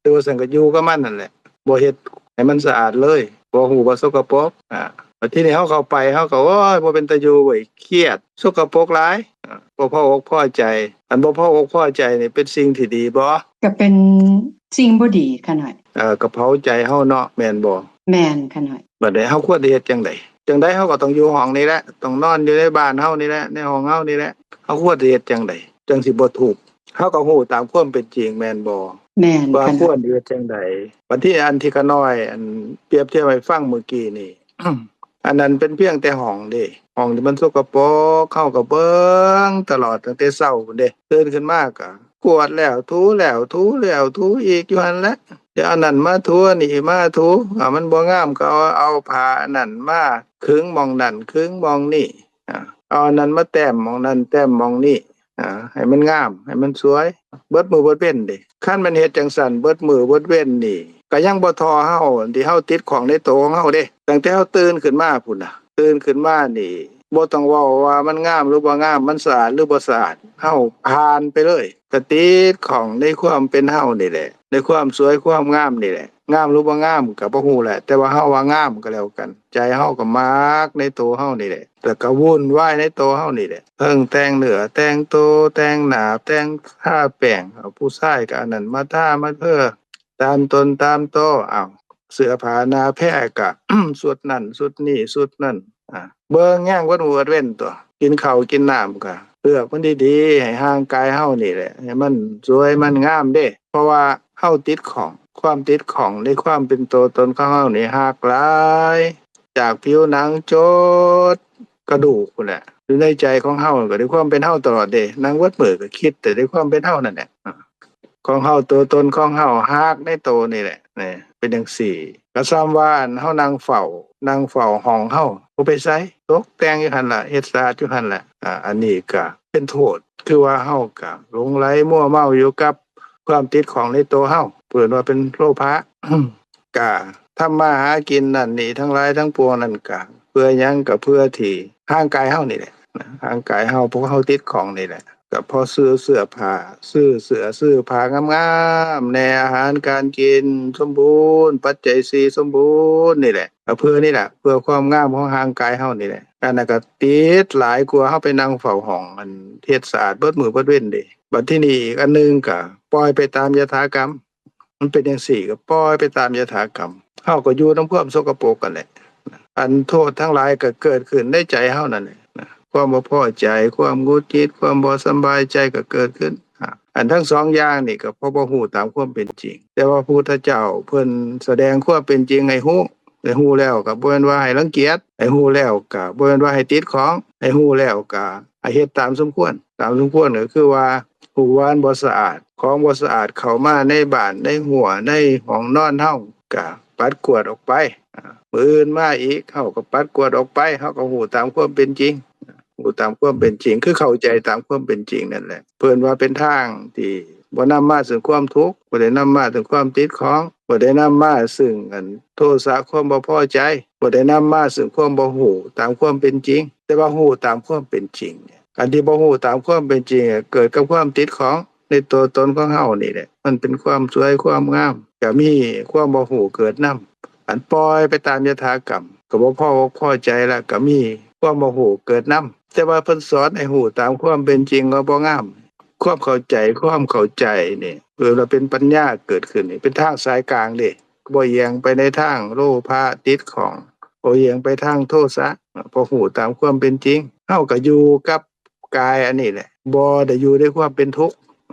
ຫຼືວ່າຊັ້ນກໍຢູ່ກັບມັນຫັ້ນແຫຼະ ບໍ່ເຮັດໃຫ້ມັນສະອາດເລີຍ ບໍ່ຮູ້ວ່າສົກກະປົກ ອາ ບັດທີນີ້ເຮົາເຂົ້າໄປ ເຮົາກໍ ໂອ້ຍ ບໍ່ເປັນຕາຢູ່ເວີຍ ຄຽດ ສົກກະປົກຫຼາຍ ເອີ ບໍ່ພໍອົກພໍໃຈ. ອັນບໍ່ພໍອົກພໍໃຈນີ້ເປັນສິ່ງທີ່ດີບໍ່? ກໍເປັນສິ່ງບໍ່ດີຂ້ານ້ອຍ. ເອີ ກໍເຜົາໃຈເຮົາເນາະ ແມ່ນບໍ່? ແມ່ນຂ້ານ້ອຍ. ບັດນີ້ເຮົາຄວນຊິເຮັດຈັ່ງໃດ? ຈັ່ງໃດເຮົາກໍຕ້ອງຢູ່ຫ້ອງນີ້ແຫຼະ ຕ້ອງນອນຢູ່ໃນບ້ານເຮົານີ້ແຫຼະ ໃນຫ້ອງເຮົານີ້ແຫຼະ. ເຮົາຄວນຊິເຮັດຈັ່ງໃດ ຈັ່ງຊິບໍ່ທຸກ? ເຮົາກໍຮູ້ຕາມຄວາມເປັນຈິງແມ່ນບໍ່? ແມ່ນ ວ່າຄວນຊິເຮັດຈັ່ງໃດ? ບັດທີອັນທີ່ຂ້ານ້ອຍ ອັນ ປຽບທຽບໃຫ້ຟັງມື້ກີ້ນີ້ ອັນນັ້ນເປັນພຽງແຕ່ຫ້ອງເດ້ ຫ້ອງທີ່ມັນສົກກະປົກ ເຮົາກໍເບິ່ງຕະຫຼອດຕັ້ງແຕ່ເຊົ້າພຸ້ນເດ້ ຕື່ນຂຶ້ນມາກໍກວດແລ້ວ ຖູແລ້ວ ຖູແລ້ວ ຖູອີກຢູ່ຫັ້ນແຫຼະ. ດຽວເອົາອັນນັ້ນມາຖູ ອັນນີ້ມາຖູ ຖ້າມັນບໍ່ງາມກໍເອົາ ເອົາຜ້າອັນນັ້ນມາຄຶງໝ່ອງນັ້ນ ຄຶງໝ່ອງນີ້ ອາ ເອົາອັນນັ້ນມາແຕ້ມໝ່ອງນັ້ນ ແຕ້ມໝ່ອງນີ້ ອາ ໃຫ້ມັນງາມ ໃຫ້ມັນສວຍ ເບິດມື້ເບິດເວັນເດ້. ຄັນແມ່ນເຮັດຈັ່ງຊັ້ນເບິດມື້ເບິດເວັນນີ້ ກໍຍັງບໍ່ທໍ່ເຮົາ ທີ່ເຮົາຕິດຂ້ອງໃນໂຕຂອງເຮົາເດ້ ຕັ້ງແຕ່ເຮົາຕື່ນຂຶ້ນມາພຸ້ນນະ. ຕື່ນຂຶ້ນມານີ້ ບໍ່ຕ້ອງເວົ້າວ່າມັນງາມຫຼືບໍ່ງາມ ມັນສະອາດຫຼືບໍ່ສະອາດ ເຮົາຜ່ານໄປເລີຍ ກໍຕິດຂ້ອງໃນຄວາມເປັນເຮົານີ້ແຫຼະ ໃນຄວາມສວຍຄວາມງາມນີ້ແຫຼະ. ງາມຫຼືບໍ່ງາມກໍບໍ່ຮູ້ແຫຼະ ແຕ່ວ່າເຮົາວ່າງາມກໍແລ້ວກັນ. ໃຈເຮົາກໍມັກໃນໂຕເຮົານີ້ແຫຼະ ແລ້ວກໍວຸ່ນວາຍໃນໂຕເຮົານີ້ແຫຼະ ເຖິງແຕ່ງເນື້ອແຕ່ງໂຕ ແຕ່ງໜ້າ ແຕ່ງ ທາແປ້ງ ເອົາຜູ້ຊາຍກໍອັນນັ້ນມາທາມາເທີຕາມຕົນຕາມໂຕ. ເອົາ ເສື້ອຜ້າໜ້າແພກໍ ຊຸດນັ້ນຊຸດນີ້ຊຸດນັ້ນ ອາ ເບິ່ງແຍງເບິດມື້ເບິດເວັນຕົວະ. ກິນເຂົ້າກິນນ້ຳກໍເລືອກມັນດີໆ ໃຫ້ຮ່າງກາຍເຮົານີ້ແຫຼະ ໃຫ້ມັນສວຍມັນງາມເດ້. ເພາະວ່າເຮົາຕິດຂ້ອງ ຄວາມຕິດຂ້ອງໃນຄວາມເປັນຕົວຕົນຂອງເຮົານີ້ ຮາກຫຼາຍ ຈາກຜິວໜັງຈົດກະດູກພຸ້ນແຫຼະ. ຢູ່ໃນໃຈຂອງເຮົາກໍໄດ້ຄວາມເປັນເຮົາຕະຫຼອດເດ້ ນັ່ງເບິດມື້ກໍຄິດແຕ່ໃນຄວາມເປັນເຮົານັ້ນແຫຼະ ອາ ຂອງເຮົາ ຕົວຕົນຂອງເຮົາ ຮາກໃນໂຕນີ້ແຫຼະ ນີ້ ເປັນຈັ່ງຊີ້. ກໍສ່ຳວ່າ ອັນ ເຮົານັ່ງເຝົ້າ ນັ່ງເຝົ້າຫ້ອງເຮົາ ບໍ່ໄປໃສ ຕົກແຕ່ງຢູ່ຫັ້ນລະ ເຮັດສະອາດຢູ່ຫັ້ນລະ ອາ ອັນນີ້ກໍເປັນໂທດ ຄືວ່າເຮົາກໍຫຼົງໄຫຼມົວເມົາຢູ່ກັບຄວາມຕິດຂ້ອງໃນໂຕເຮົາ ເອີ້ນວ່າເປັນໂລພະ. ກະທຳມາຫາກິນນັ້ນນີ້ ທັງຫຼາຍທັງປວງນັ້ນກະເພື່ອຫຍັງ? ກະເພື່ອທີ່ຮ່າງກາຍເຮົານີ້ແຫຼະ ຮ່າງກາຍເຮົາ ພວກເຮົາຕິດຂ້ອງນີ້ແຫຼະ ກະພໍຊື້ເສື້ອຜ້າ ຊື້ເສື້ອຊື້ຜ້າງາມໆແດ່ ອາຫານການກິນສົມບູນ ປັດໄຈສີ່ສົມບູນນີ້ແຫຼະ ກະເພື່ອນີ້ແຫຼະ ເພື່ອຄວາມງາມຂອງຮ່າງກາຍເຮົານີ້ແຫຼະ. ອັນນັ້ນກະຕິດຫຼາຍກວ່າເຮົາໄປນັ່ງເຝົ້າຫ້ອງ ອັນ ເຮັດສະອາດເບິດມື້ເບິດເວັນເດ້. ບັດທີນີ້ອີກອັນໜຶ່ງກະປ່ອຍໄປຕາມຍະຖາກຳ ມັນເປັນຈັ່ງຊີ້ ກໍປ່ອຍໄປຕາມຍະຖາກຳ ເຮົາກໍຢູ່ນຳຄວາມສົກກະປົກຫັ້ນແຫຼະ. ອັນໂທດທັງຫຼາຍກໍເກີດຂຶ້ນໃນໃຈເຮົານັ້ນແຫຼະນະ ຄວາມບໍ່ພໍໃຈ ຄວາມຫງຸດຫງິດ ຄວາມບໍ່ສະບາຍໃຈກໍເກີດຂຶ້ນ. ອາ ອັນທັງສອງຢ່າງນີ້ກໍເພາະບໍ່ຮູ້ຕາມຄວາມເປັນຈິງ ແຕ່ວ່າພະພຸດທະເຈົ້າເພິ່ນສະແດງຄວາມເປັນຈິງໃຫ້ຮູ້ ໄດ້ຮູ້ແລ້ວກໍບໍ່ແມ່ນວ່າໃຫ້ລັງກຽດ ໃຫ້ຮູ້ແລ້ວກໍບໍ່ແມ່ນວ່າໃຫ້ຕິດຂ້ອງ ໃຫ້ຮູ້ແລ້ວກໍໃຫ້ເຮັດຕາມສົມຄວນ. ຕາມສົມຄວນກໍຄືວ່າ ຮູ້ວ່າມັນບໍ່ສະອາດ ຂອງບໍ່ສະອາດເຂົ້າມາໃນບ້ານ ໃນຮົ້ວ ໃນຫ້ອງນອນເຮົາ ກໍປັດກວາດອອກໄປ. ອາ ມື້ອື່ນມາອີກ ເຮົາກໍປັດກວາດອອກໄປ ເຮົາກໍຮູ້ຕາມຄວາມເປັນຈິງ ຮູ້ຕາມຄວາມເປັນຈິງ ຄືເຂົ້າໃຈຕາມຄວາມເປັນຈິງນັ້ນແຫຼະ. ເພິ່ນວ່າເປັນທາງທີ່ບໍ່ນຳມາເຊິ່ງຄວາມທຸກ ບໍ່ໄດ້ນຳມາເຊິ່ງຄວາມຕິດຂ້ອງ ບໍ່ໄດ້ນຳມາເຊິ່ງ ອັນ ໂທສະ ຄວາມບໍ່ພໍໃຈ ບໍ່ໄດ້ນຳມາເຊິ່ງຄວາມບໍ່ຮູ້ຕາມຄວາມເປັນຈິງ ແຕ່ວ່າຮູ້ຕາມຄວາມເປັນຈິງ. ອັນທີ່ບໍ່ຮູ້ຕາມຄວາມເປັນຈິງ ເກີດກັບຄວາມຕິດຂ້ອງໃນຕົວຕົນຂອງເຮົານີ້ແຫຼະ ມັນເປັນຄວາມສວຍຄວາມງາມ ກໍມີຄວາມບໍ່ຮູ້ເກີດນຳ. ອັນປ່ອຍໄປຕາມຍະຖາກຳ ກໍບໍ່ພໍອົກພໍໃຈລະ ກໍມີຄວາມບໍ່ຮູ້ເກີດນຳ. ແຕ່ວ່າເພິ່ນສອນໃຫ້ຮູ້ຕາມຄວາມເປັນຈິງວ່າບໍ່ງາມ. ຄວາມເຂົ້າໃຈ ຄວາມເຂົ້າໃຈນີ້ ເອີ້ນວ່າເປັນປັນຍາເກີດຂຶ້ນນີ້ ເປັນທາງສາຍກາງເດ້ ບໍ່ອຽງໄປໃນທາງໂລພະ ຕິດຂ້ອງ ບໍ່ອຽງໄປທາງໂທສະ ເພາະຮູ້ຕາມຄວາມເປັນຈິງ. ເຮົາກໍຢູ່ກັບ ກາຍອັນນີ້ແຫຼະ ບໍ່ໄດ້ຢູ່ໃນຄວາມເປັນທຸກ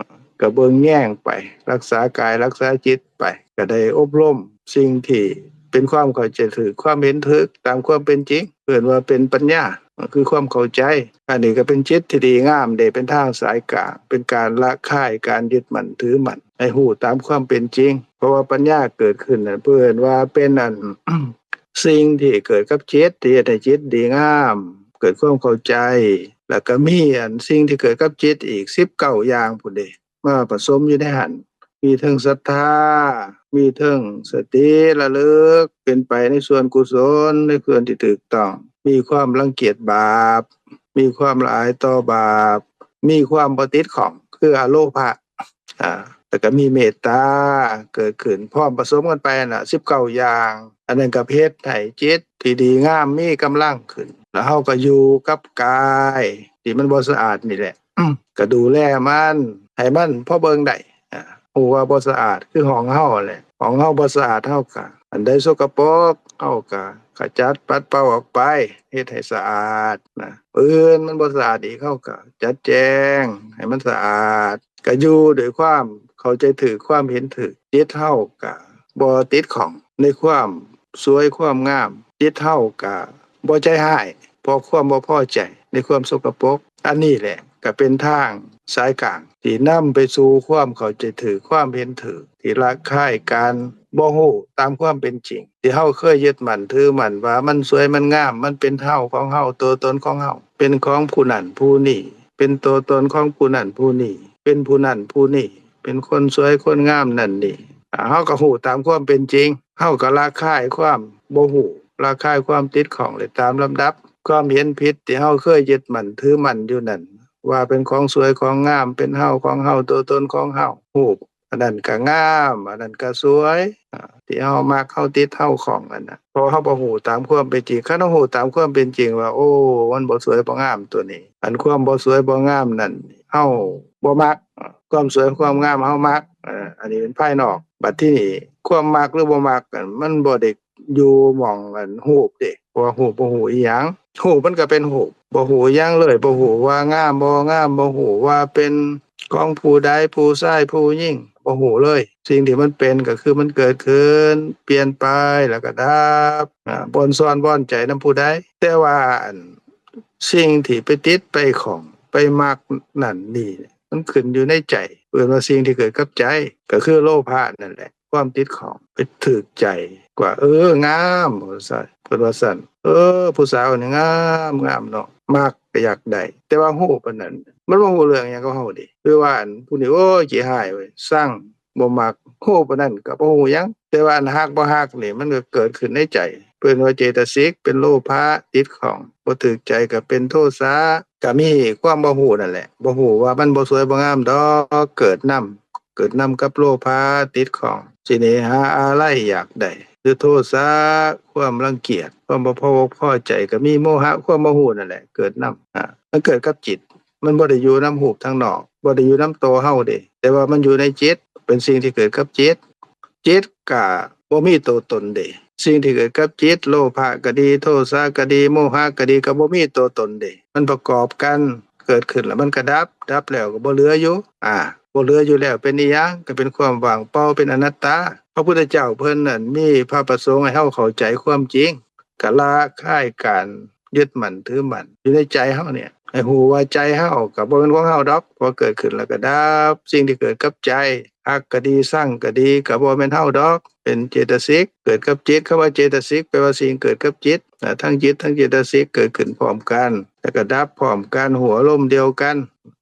ກໍເບິ່ງແຍງໄປ ຮັກສາກາຍ ຮັກສາຈິດໄປ ກໍໄດ້ອົບຮົມສິ່ງທີ່ເປັນຄວາມເຂົ້າໃຈຖືກ ຄວາມເຫັນຖືກຕາມຄວາມເປັນຈິງ ເອີ້ນວ່າເປັນປັນຍາ ກໍຄືຄວາມເຂົ້າໃຈ. ອັນນີ້ກໍເປັນຈິດທີ່ດີງາມເດ້ ເປັນທາງສາຍກາງ ເປັນການລະຄາຍການຍຶດໝັ້ນຖືໝັ້ນ ໃຫ້ຮູ້ຕາມຄວາມເປັນຈິງ. ເພາະວ່າປັນຍາເກີດຂຶ້ນນັ້ນ ເພິ່ນວ່າເປັນ ອັນ ສິ່ງທີ່ເກີດກັບຈິດ ທີ່ເຮັດໃຫ້ຈິດດີງາມ ເກີດຄວາມເຂົ້າໃຈ ແລ້ວກໍມີອັນສິ່ງທີ່ເກີດກັບຈິດອີກສິບເກົ້າຢ່າງພຸ້ນເດ້ ມາປະສົມຢູ່ໃນຫັ້ນ ມີເທິງສັດທາ ມີເທິງສະຕິລະລຶກ ເປັນໄປໃນສ່ວນກຸສົນ ໃນສ່ວນທີ່ຖືກຕ້ອງ ມີຄວາມລັງກຽດບາບ ມີຄວາມລະອາຍຕໍ່ບາບ ມີຄວາມບໍ່ຕິດຂ້ອງ ຄືອະໂລພະ ອາ ລະກະມີເມດຕາເກີດຂຶ້ນ ພ້ອມປະສົມກັນໄປຫັ້ນລະ ສິບເກົ້າຢ່າງ. ອັນນັ້ນກໍເຮັດໃຫ້ຈິດທີ່ດີງາມມີກຳລັງຂຶ້ນ ລະເຮົາກໍຢູ່ກັບກາຍທີ່ມັນບໍ່ສະອາດນີ້ແຫຼະ ກໍດູແລມັນ ໃຫ້ມັນພໍເບິ່ງໄດ້. ອາ ຮູ້ວ່າບໍ່ສະອາດ ຄືຫ້ອງເຮົາແຫຼະ ຫ້ອງເຮົາບໍ່ສະອາດ ເຮົາກະ ອັນໃດສົກກະປົກ ເຮົາກະຂະຈັດປັດເປົ່າອອກໄປ ເຮັດໃຫ້ສະອາດນະ. ມື້ອື່ນມັນບໍ່ສະອາດອີກ ເຮົາກະຈັດແຈງໃຫ້ມັນສະອາດ ກະຢູ່ດ້ວຍຄວາມເຂົ້າໃຈຖືກ ຄວາມເຫັນຖືກ. ຈິດເຮົາກະບໍ່ຕິດຂ້ອງໃນຄວາມສວຍຄວາມງາມ ຈິດເຮົາກະບໍ່ໃຈຮ້າຍ ເພາະຄວາມບໍ່ພໍໃຈໃນຄວາມສົກກະປົກ. ອັນນີ້ແຫຼະກະເປັນທາງສາຍກາງທີ່ນຳໄປສູ່ຄວາມເຂົ້າໃຈຖືກ ຄວາມເຫັນຖືກ ທີ່ລະຄາຍການບໍ່ຮູ້ຕາມຄວາມເປັນຈິງ ທີ່ເຮົາເຄີຍຍຶດໝັ້ນຖືໝັ້ນວ່າມັນສວຍມັນງາມ ມັນເປັນເຮົາຂອງເຮົາ ໂຕຕົນຂອງເຮົາ ເປັນຂອງຜູ້ນັ້ນຜູ້ນີ້ ເປັນໂຕຕົນຂອງຜູ້ນັ້ນຜູ້ນີ້ ເປັນຜູ້ນັ້ນຜູ້ນີ້ ເປັນຄົນສວຍຄົນງາມນັ້ນນີ້. ອາ ເຮົາກໍຮູ້ຕາມຄວາມເປັນຈິງ ເຮົາກໍລະຄາຍຄວາມບໍ່ຮູ້ ລະຄາຍຄວາມຕິດຂ້ອງໄດ້ຕາມລຳດັບ. ຄວາມເຫັນຜິດທີ່ເຮົາເຄີຍຍຶດໝັ້ນຖືໝັ້ນຢູ່ນັ້ນ ວ່າເປັນຂອງສວຍຂອງງາມ ເປັນເຮົາຂອງເຮົາ ໂຕຕົນຂອງເຮົາ ຮູບອັນນັ້ນກໍງາມ ອັນນັ້ນກໍສວຍ ອາ ທີ່ເຮົາມັກ ເຮົາຕິດ ເຮົາຂ້ອງນັ້ນນະ ເພາະເຮົາບໍ່ຮູ້ຕາມຄວາມເປັນຈິງ. ຄັນເຮົາຮູ້ຕາມຄວາມເປັນຈິງວ່າ ໂອ້ ມັນບໍ່ສວຍບໍ່ງາມຕົວນີ້ ອັນຄວາມບໍ່ສວຍບໍ່ງາມນັ້ນ ເຮົາບໍ່ມັກ ຄວາມສວຍຄວາມງາມເຮົາມັກ ອາ ອັນນີ້ເປັນພາຍນອກ. ບັດທີນີ້ຄວາມມັກຫຼືບໍ່ມັກນັ້ນ ມັນບໍ່ໄດ້ຢູ່ໝ່ອງອັນຮູບເດ້ ເພາະວ່າຮູບບໍ່ຮູ້ອີ່ຫຍັງ ຮູບມັນກໍເປັນຮູບ ບໍ່ຮູ້ຫຍັງເລີຍ ບໍ່ຮູ້ວ່າງາມບໍ່ງາມ ບໍ່ຮູ້ວ່າເປັນຂອງຜູ້ໃດ ຜູ້ຊາຍຜູ້ຍິງ ບໍ່ຮູ້ເລີຍ. ສິ່ງທີ່ມັນເປັນກໍຄືມັນເກີດຂຶ້ນ ປ່ຽນໄປ ແລ້ວກໍດັບ ອາ ບ່ອນຊອນບ່ອນໃຈນຳຜູ້ໃດ. ແຕ່ວ່າອັນ ສິ່ງທີ່ໄປຕິດໄປຂ້ອງໄປມັກນັ້ນນີ້ ມັນຂຶ້ນຢູ່ໃນໃຈ ເອີ້ນວ່າສິ່ງທີ່ເກີດກັບໃຈ ກໍຄືໂລພະນັ້ນແຫຼະ ຄວາມຕິດຂ້ອງ ໄປຖືກໃຈວ່າ ເອີ ງາມ ວ່າຊັ້ນ ເພິ່ນວ່າຊັ້ນ ເອີ ຜູ້ສາວນີ້ງາມ ງາມເນາະ ມັກ ກໍຢາກໄດ້ ແຕ່ວ່າຮູ້ປານນັ້ນ ມັນບໍ່ຮູ້ເລື່ອງຫຍັງກັບເຮົາເດ້. ຄືວ່າອັນຜູ້ນີ້ ໂອ້ຍ ຂີ້ຮ້າຍເວີຍ ຊັງ ບໍ່ມັກ ຮູ້ປານນັ້ນກໍບໍ່ຮູ້ຫຍັງ. ແຕ່ວ່າອັນຮັກບໍ່ຮັກນີ້ ມັນກໍເກີດຂຶ້ນໃນໃຈ ເອີ້ນວ່າເຈຕະສິກ ເປັນໂລພະ ຕິດຂ້ອງ ບໍ່ຖືກໃຈກໍເປັນໂທສະ ກໍມີຄວາມບໍ່ຮູ້ນັ້ນແຫຼະ ບໍ່ຮູ້ວ່າມັນບໍ່ສວຍບໍ່ງາມດອກ ເກີດນຳ ເກີດນຳກັບໂລພະ ຕິດຂ້ອງ ສິເນຫາອາໄລ ຢາກໄດ້ ຫຼືໂທສະ ຄວາມລັງກຽດ ຄວາມບໍ່ພໍອົກພໍໃຈ ກໍມີໂມຫະ ຄວາມບໍ່ຮູ້ນັ້ນແຫຼະ ເກີດນຳ ອາ ມັນເກີດກັບຈິດ ມັນບໍ່ໄດ້ຢູ່ນຳຮູບທາງນອກ ບໍ່ໄດ້ຢູ່ນຳໂຕເຮົາເດ້ ແຕ່ວ່າມັນຢູ່ໃນຈິດ ເປັນສິ່ງທີ່ເກີດກັບຈິດ. ຈິດກະບໍ່ມີໂຕຕົນເດ້ ສິ່ງທີ່ເກີດກັບຈິດ ໂລພະກໍດີ ໂທສະກໍດີ ໂມຫະກໍດີ ກໍບໍ່ມີໂຕຕົນເດ້ ມັນປະກອບກັນເກີດຂຶ້ນ ແລ້ວມັນກໍດັບ ດັບແລ້ວກໍບໍ່ເຫຼືອຢູ່ ອາ ບໍ່ເຫຼືອຢູ່ແລ້ວເປັນອີ່ຫຍັງ? ກໍເປັນຄວາມວ່າງເປົ່າ ເປັນອະນັດຕາ. ພະພຸດທະເຈົ້າເພິ່ນນັ້ນມີພະປະສົງໃຫ້ເຮົາເຂົ້າໃຈຄວາມຈິງ ກະລະຄາຍການຍຶດໝັ້ນຖືໝັ້ນຢູ່ໃນໃຈເຮົານີ້ ໃຫ້ຮູ້ວ່າໃຈເຮົາກໍບໍ່ແມ່ນຂອງເຮົາດອກ ເພາະເກີດຂຶ້ນແລ້ວກໍດັບ. ສິ່ງທີ່ເກີດກັບໃຈ ຮັກກໍດີ ຊັງກໍດີ ກໍບໍ່ແມ່ນເຮົາດອກ ເປັນເຈຕະສິກ ເກີດກັບຈິດ. ຄຳວ່າເຈຕະສິກ ແປວ່າສິ່ງເກີດກັບຈິດ ອາ ທັງຈິດທັງເຈຕະສິກເກີດຂຶ້ນພ້ອມກັນ ແລ້ວກໍດັບພ້ອມກັນ ຮູ້ອາລົມດຽວກັນ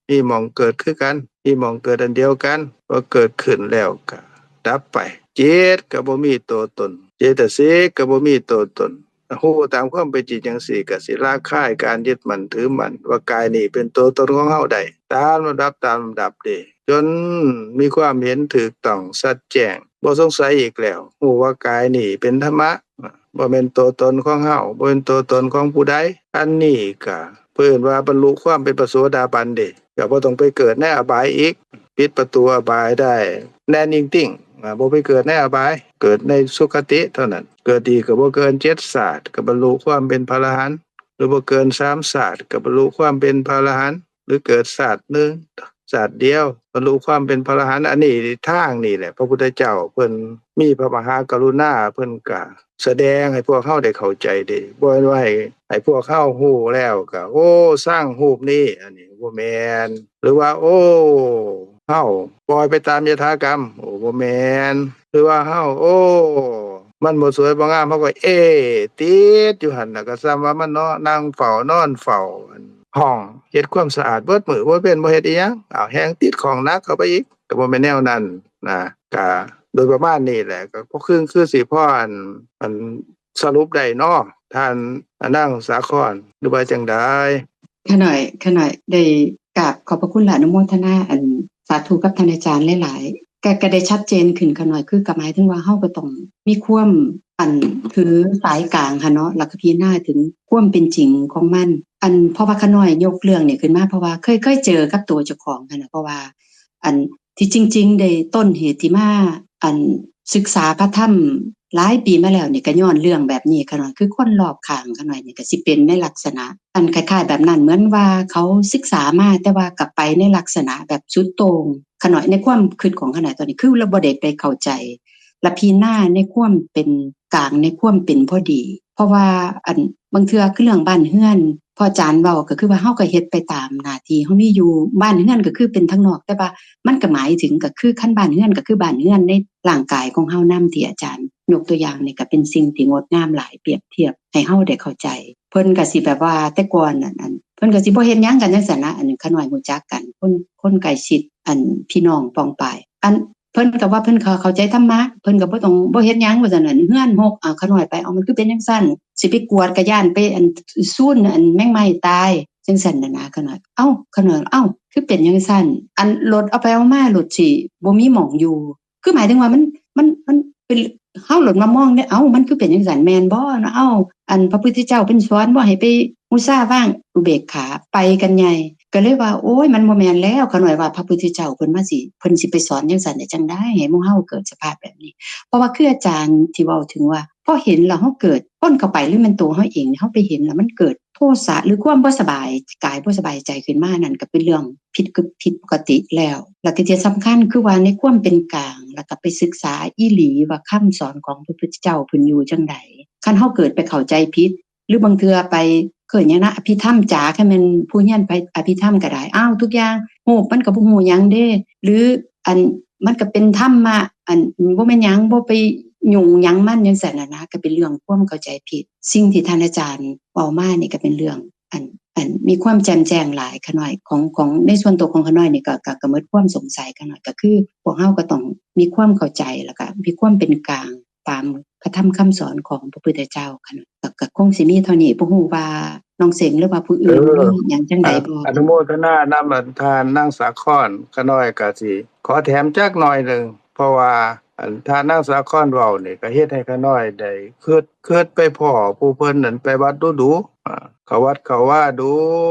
ມີໝ່ອງເກີດຄືກັນ ມີໝ່ອງເກີດອັນດຽວກັນ ພໍເກີດຂຶ້ນແລ້ວກໍດັບໄປ. ຈິດກໍບໍ່ມີຕົວຕົນ ເຈຕະສິກກໍບໍ່ມີຕົວຕົນ ຮູ້ຕາມຄວາມເປັນຈິງຈັ່ງຊີ້ ກໍຊິລະຄາຍການຍຶດໝັ້ນຖືໝັ້ນ ວ່າກາຍນີ້ເປັນຕົວຕົນຂອງເຮົາໄດ້ ຕາມລຳດັບ ຕາມລຳດັບເດ້ ຈົນມີຄວາມເຫັນຖືກຕ້ອງຊັດແຈ້ງ ບໍ່ສົງໄສອີກແລ້ວ ຮູ້ວ່າກາຍນີ້ເປັນທຳມະ ບໍ່ແມ່ນຕົວຕົນຂອງເຮົາ ບໍ່ແມ່ນຕົວຕົນຂອງຜູ້ໃດ. ອັນນີ້ກະເພິ່ນວ່າບັນລຸຄວາມເປັນພະໂສດາບັນເດ້ ກໍບໍ່ຕ້ອງໄປເກີດໃນອະບາຍອີກ ປິດປະຕູອະບາຍໄດ້ແນ່ນິ່ງຕິ່ງ ອາ ບໍ່ໄປເກີດໃນອະບາຍ ເກີດໃນສຸຄະຕິເທົ່ານັ້ນ. ເກີດອີກກໍບໍ່ເກີນເຈັດຊາດ ກໍບັນລຸຄວາມເປັນພະອະລະຫັນ ຫຼືບໍ່ເກີນສາມຊາດ ກໍບັນລຸຄວາມເປັນພະອະລະຫັນ ຫຼືເກີດຊາດໜຶ່ງ ຊາດດຽວ ບັນລຸຄວາມເປັນພະອະລະຫັນ. ອັນນີ້ທາງນີ້ແຫຼະ ພະພຸດທະເຈົ້າເພິ່ນມີພະມະຫາກະລຸນາ ເພິ່ນກະສະແດງໃຫ້ພວກເຮົາໄດ້ເຂົ້າໃຈເດ້ ບໍ່ແມ່ນວ່າໃຫ້ ໃຫ້ພວກເຮົາຮູ້ແລ້ວກະ ໂອ້ ຊັງຮູບນີ້ ອັນນີ້ບໍ່ແມ່ນ ຫຼືວ່າ ໂອ້ ເຮົາປ່ອຍໄປຕາມຍະຖາກຳ ໂອ້ ບໍ່ແມ່ນ ຫຼືວ່າເຮົາ ໂອ້ ມັນບໍ່ສວຍບໍ່ງາມ ເຮົາກໍເອ ຕິດຢູ່ຫັ້ນ ແລ້ວກໍສ່ຳວ່າມັນເນາະ ນັ່ງເຝົ້ານອນເຝົ້າຫ້ອງ ເຮັດຄວາມສະອາດເບິດມື້ເບິດເວັນ ບໍ່ເຮັດອີ່ຫຍັງ ອ້າວ ແຮ່ງຕິດຂ້ອງໜັກເຂົ້າໄປອີກ ກໍບໍ່ແມ່ນແນວນັ້ນນະ. ກະໂດຍປະມານນີ້ແຫຼະ ກໍຄື ຄືຊິພໍອັນ ອັນສະຫຼຸບໄດ້ເນາະ ທ່ານນາງສາຄອນ ຫຼືວ່າຈັ່ງໃດ? ຂ້ານ້ອຍ ຂ້ານ້ອຍໄດ້ກາບຂອບພະຄຸນ ແລະ ອະນຸໂມທະນາ ອັນ ສາທຸກັບທ່ານອາຈານຫຼາຍໆ. ກໍ ກໍໄດ້ຊັດເຈນຂຶ້ນຂ້ານ້ອຍ ຄືກໍໝາຍເຖິງວ່າເຮົາກໍຕ້ອງມີຄວາມ ອັນ ຖືສາຍກາງຫັ້ນເນາະ ແລ້ວກໍພິຈາລະນາເຖິງຄວາມເປັນຈິງຂອງມັນ. ອັນ ເພາະວ່າຂ້ານ້ອຍຍົກເລື່ອງນີ້ຂຶ້ນມາ ເພາະວ່າເຄີຍ ເຄີຍເຈີກັບຕົວເຈົ້າຂອງຫັ້ນນະ ເພາະວ່າ ອັນ ທີ່ຈິງໆ ໄດ້ ຕົ້ນເຫດທີ່ມາ ອັນ ສຶກສາພະທຳຫຼາຍປີມາແລ້ວນີ້ ກໍຍ້ອນເລື່ອງແບບນີ້ຂ້ານ້ອຍ ຄືຄົນລອບຂ້າງຂ້ານ້ອຍນີ້ກໍຊິເປັນໃນລັກສະນະ ອັນ ຄ້າຍໆ ແບບນັ້ນ ເໝືອນວ່າເຂົາສຶກສາມາ ແຕ່ວ່າກໍໄປໃນລັກສະນະແບບສຸດໂຕ່ງ. ຂ້ານ້ອຍ ໃນຄວາມຄິດຂອງຂ້ານ້ອຍຕອນນີ້ ຄືລະບໍ່ໄດ້ໄປເຂົ້າໃຈ ລະພິຈາລະນາໃນຄວາມເປັນກາງ ໃນຄວາມເປັນພໍດີ ເພາະວ່າ ອັນ ບາງເທື່ອຄືເລື່ອງບ້ານເຮືອນ ເພາະອາຈານເວົ້າກໍຄືວ່າເຮົາກໍເຮັດໄປຕາມໜ້າທີ່ເຮົາມີຢູ່ ບ້ານເຮືອນກໍຄືເປັນທາງນອກ ແຕ່ວ່າມັນກໍໝາຍເຖິງ ກໍຄືຄັນບ້ານເຮືອນກໍຄືບ້ານເຮືອນໃນຮ່າງກາຍຂອງເຮົານຳ ທີ່ອາຈານຍົກຕົວຢ່າງນີ້ ກໍເປັນສິ່ງທີ່ງົດງາມຫຼາຍ ປຽບທຽບໃຫ້ເຮົາໄດ້ເຂົ້າໃຈ. ເພິ່ນກໍຊິແບບວ່າແຕ່ກ່ອນນັ້ນ ອັນ ເພິ່ນກໍຊິບໍ່ເຮັດຫຍັງກັນຈັ່ງຊັ້ນນະ ອັນ ຂ້ານ້ອຍຮູ້ຈັກກັນ ຄົນ ຄົນໃກ້ຊິດ ອັນ ພີ່ນ້ອງປ້ອງປາຍ ອັນ ເພິ່ນກໍວ່າເພິ່ນເຂົ້າ ເຂົ້າໃຈທຳມະ ເພິ່ນກໍບໍ່ຕ້ອງ ບໍ່ເຮັດຫຍັງວ່າຊັ້ນ ອັນ ເຮືອນຮົກ ເອົາ ຂ້ານ້ອຍໄປ ເອົາ ມັນຄືເປັນຈັ່ງຊັ້ນ ຊິໄປກວດກໍຢ້ານໄປ ອັນ ສູນ ອັນ ແມງໄມ້ຕາຍ ຈັ່ງຊັ້ນນະນະ ຂ້ານ້ອຍ ເອົ້າ ຂ້ານ້ອຍ ເອົ້າ ຄືເປັນຈັ່ງຊັ້ນ ອັນ ລົດເອົາໄປເອົາມາ ລົດຊິບໍ່ມີໝ່ອງຢູ່ ຄືໝາຍເຖິງວ່າມັນ ມັນ ມັນເປັນ ເຮົາໂລດມາມອງເດ້ ເອົ້າ ມັນຄືເປັນຈັ່ງຊັ້ນ ແມ່ນບໍ່ເນາະ ເອົ້າ ອັນ ພະພຸດທະເຈົ້າເພິ່ນສອນບໍ່ໃຫ້ໄປມຸສາວາງ ອຸເບກຂາ ໄປກັນໃຫຍ່ ກໍເລີຍວ່າ ໂອ້ຍ ມັນບໍ່ແມ່ນແລ້ວ ຂ້ານ້ອຍວ່າ ພະພຸດທະເຈົ້າເພິ່ນມາຊິ ເພິ່ນຊິໄປສອນຈັ່ງຊັ້ນໄດ້ຈັ່ງໃດ ໃຫ້ໝູ່ເຮົາເກີດສະພາບແບບນີ້ ເພາະວ່າຄືອາຈານທີ່ເວົ້າເຖິງວ່າ ພໍເຫັນແລ້ວເຮົາເກີດ ຄົນເຂົ້າໄປ ຫຼືແມ່ນໂຕເຮົາເອງ ເຮົາໄປເຫັນແລ້ວມັນເກີດໂທສະ ຫຼືຄວາມບໍ່ສະບາຍກາຍ ບໍ່ສະບາຍໃຈຂຶ້ນມາ ນັ້ນກໍເປັນເລື່ອງຜິດ ຜິດປົກກະຕິແລ້ວ ແລ້ວກໍທີ່ສຳຄັນຄືວ່າໃນຄວາມເປັນກາງ ແລ້ວກໍໄປສຶກສາອີ່ຫຼີວ່າຄຳສອນຂອງພະພຸດທະເຈົ້າເພິ່ນຢູ່ຈັ່ງໃດ ຄັນເຮົາເກີດໄປເຂົ້າໃຈຜິດ ຫຼືບາງເທື່ອໄປ ເອີ້ນຫຍັງນະ ອະພິທຳຈາ ຄັນແມ່ນຜູ້ຮຽນໄປອະພິທຳກໍໄດ້ ອ້າວ ທຸກຢ່າງ ຮູບມັນກໍບໍ່ຮູ້ຫຍັງເດ້ ຫຼື ອັນ ມັນກໍເປັນທຳມະ ອັນ ບໍ່ແມ່ນຫຍັງ ບໍ່ໄປຫຍຸ້ງຫຍັງມັນ ຈັ່ງຊັ້ນນະນະ ກໍເປັນເລື່ອງຄວາມເຂົ້າໃຈຜິດ. ສິ່ງທີ່ທ່ານອາຈານເວົ້າມານີ້ກໍເປັນເລື່ອງ ອັນ ອັນ ມີຄວາມແຈ່ມແຈ້ງຫຼາຍ ຂະນ້ອຍ ຂອງ ຂອງ ໃນສ່ວນຕົວຂອງຂະນ້ອຍນີ້ ກໍ ກໍ ກໍໝົດຄວາມສົງໄສ ຂະນ້ອຍ ກໍຄືພວກເຮົາກໍຕ້ອງມີຄວາມເຂົ້າໃຈ ແລ້ວກໍມີຄວາມເປັນກາງ ຕາມພະທຳຄຳສອນຂອງພະພຸດທະເຈົ້າ ຄັນ ກໍ ກໍຄົງຊິມີເທົ່ານີ້ ບໍ່ຮູ້ວ່ານ້ອງເສັງ ຫຼືວ່າຜູ້ອື່ນ ເອີ ມີຫຍັງຈັ່ງໃດບໍ່? ອະ ອະນຸໂມທະນານຳ ອັນ ທ່ານນາງສາຄອນ ຂະນ້ອຍກໍຊິຂໍແຖມຈັກໜ້ອຍໜຶ່ງ ເພາະວ່າ ອັນ ທ່ານນາງສາຄອນເວົ້ານີ້ ກໍເຮັດໃຫ້ຂະນ້ອຍໄດ້ຄິດ ຄິດໄປພໍ້ຜູ້ເພິ່ນນັ້ນໄປວັດດູໆ ອາ ເຂົ້າວັດເຂົ້າວາດູ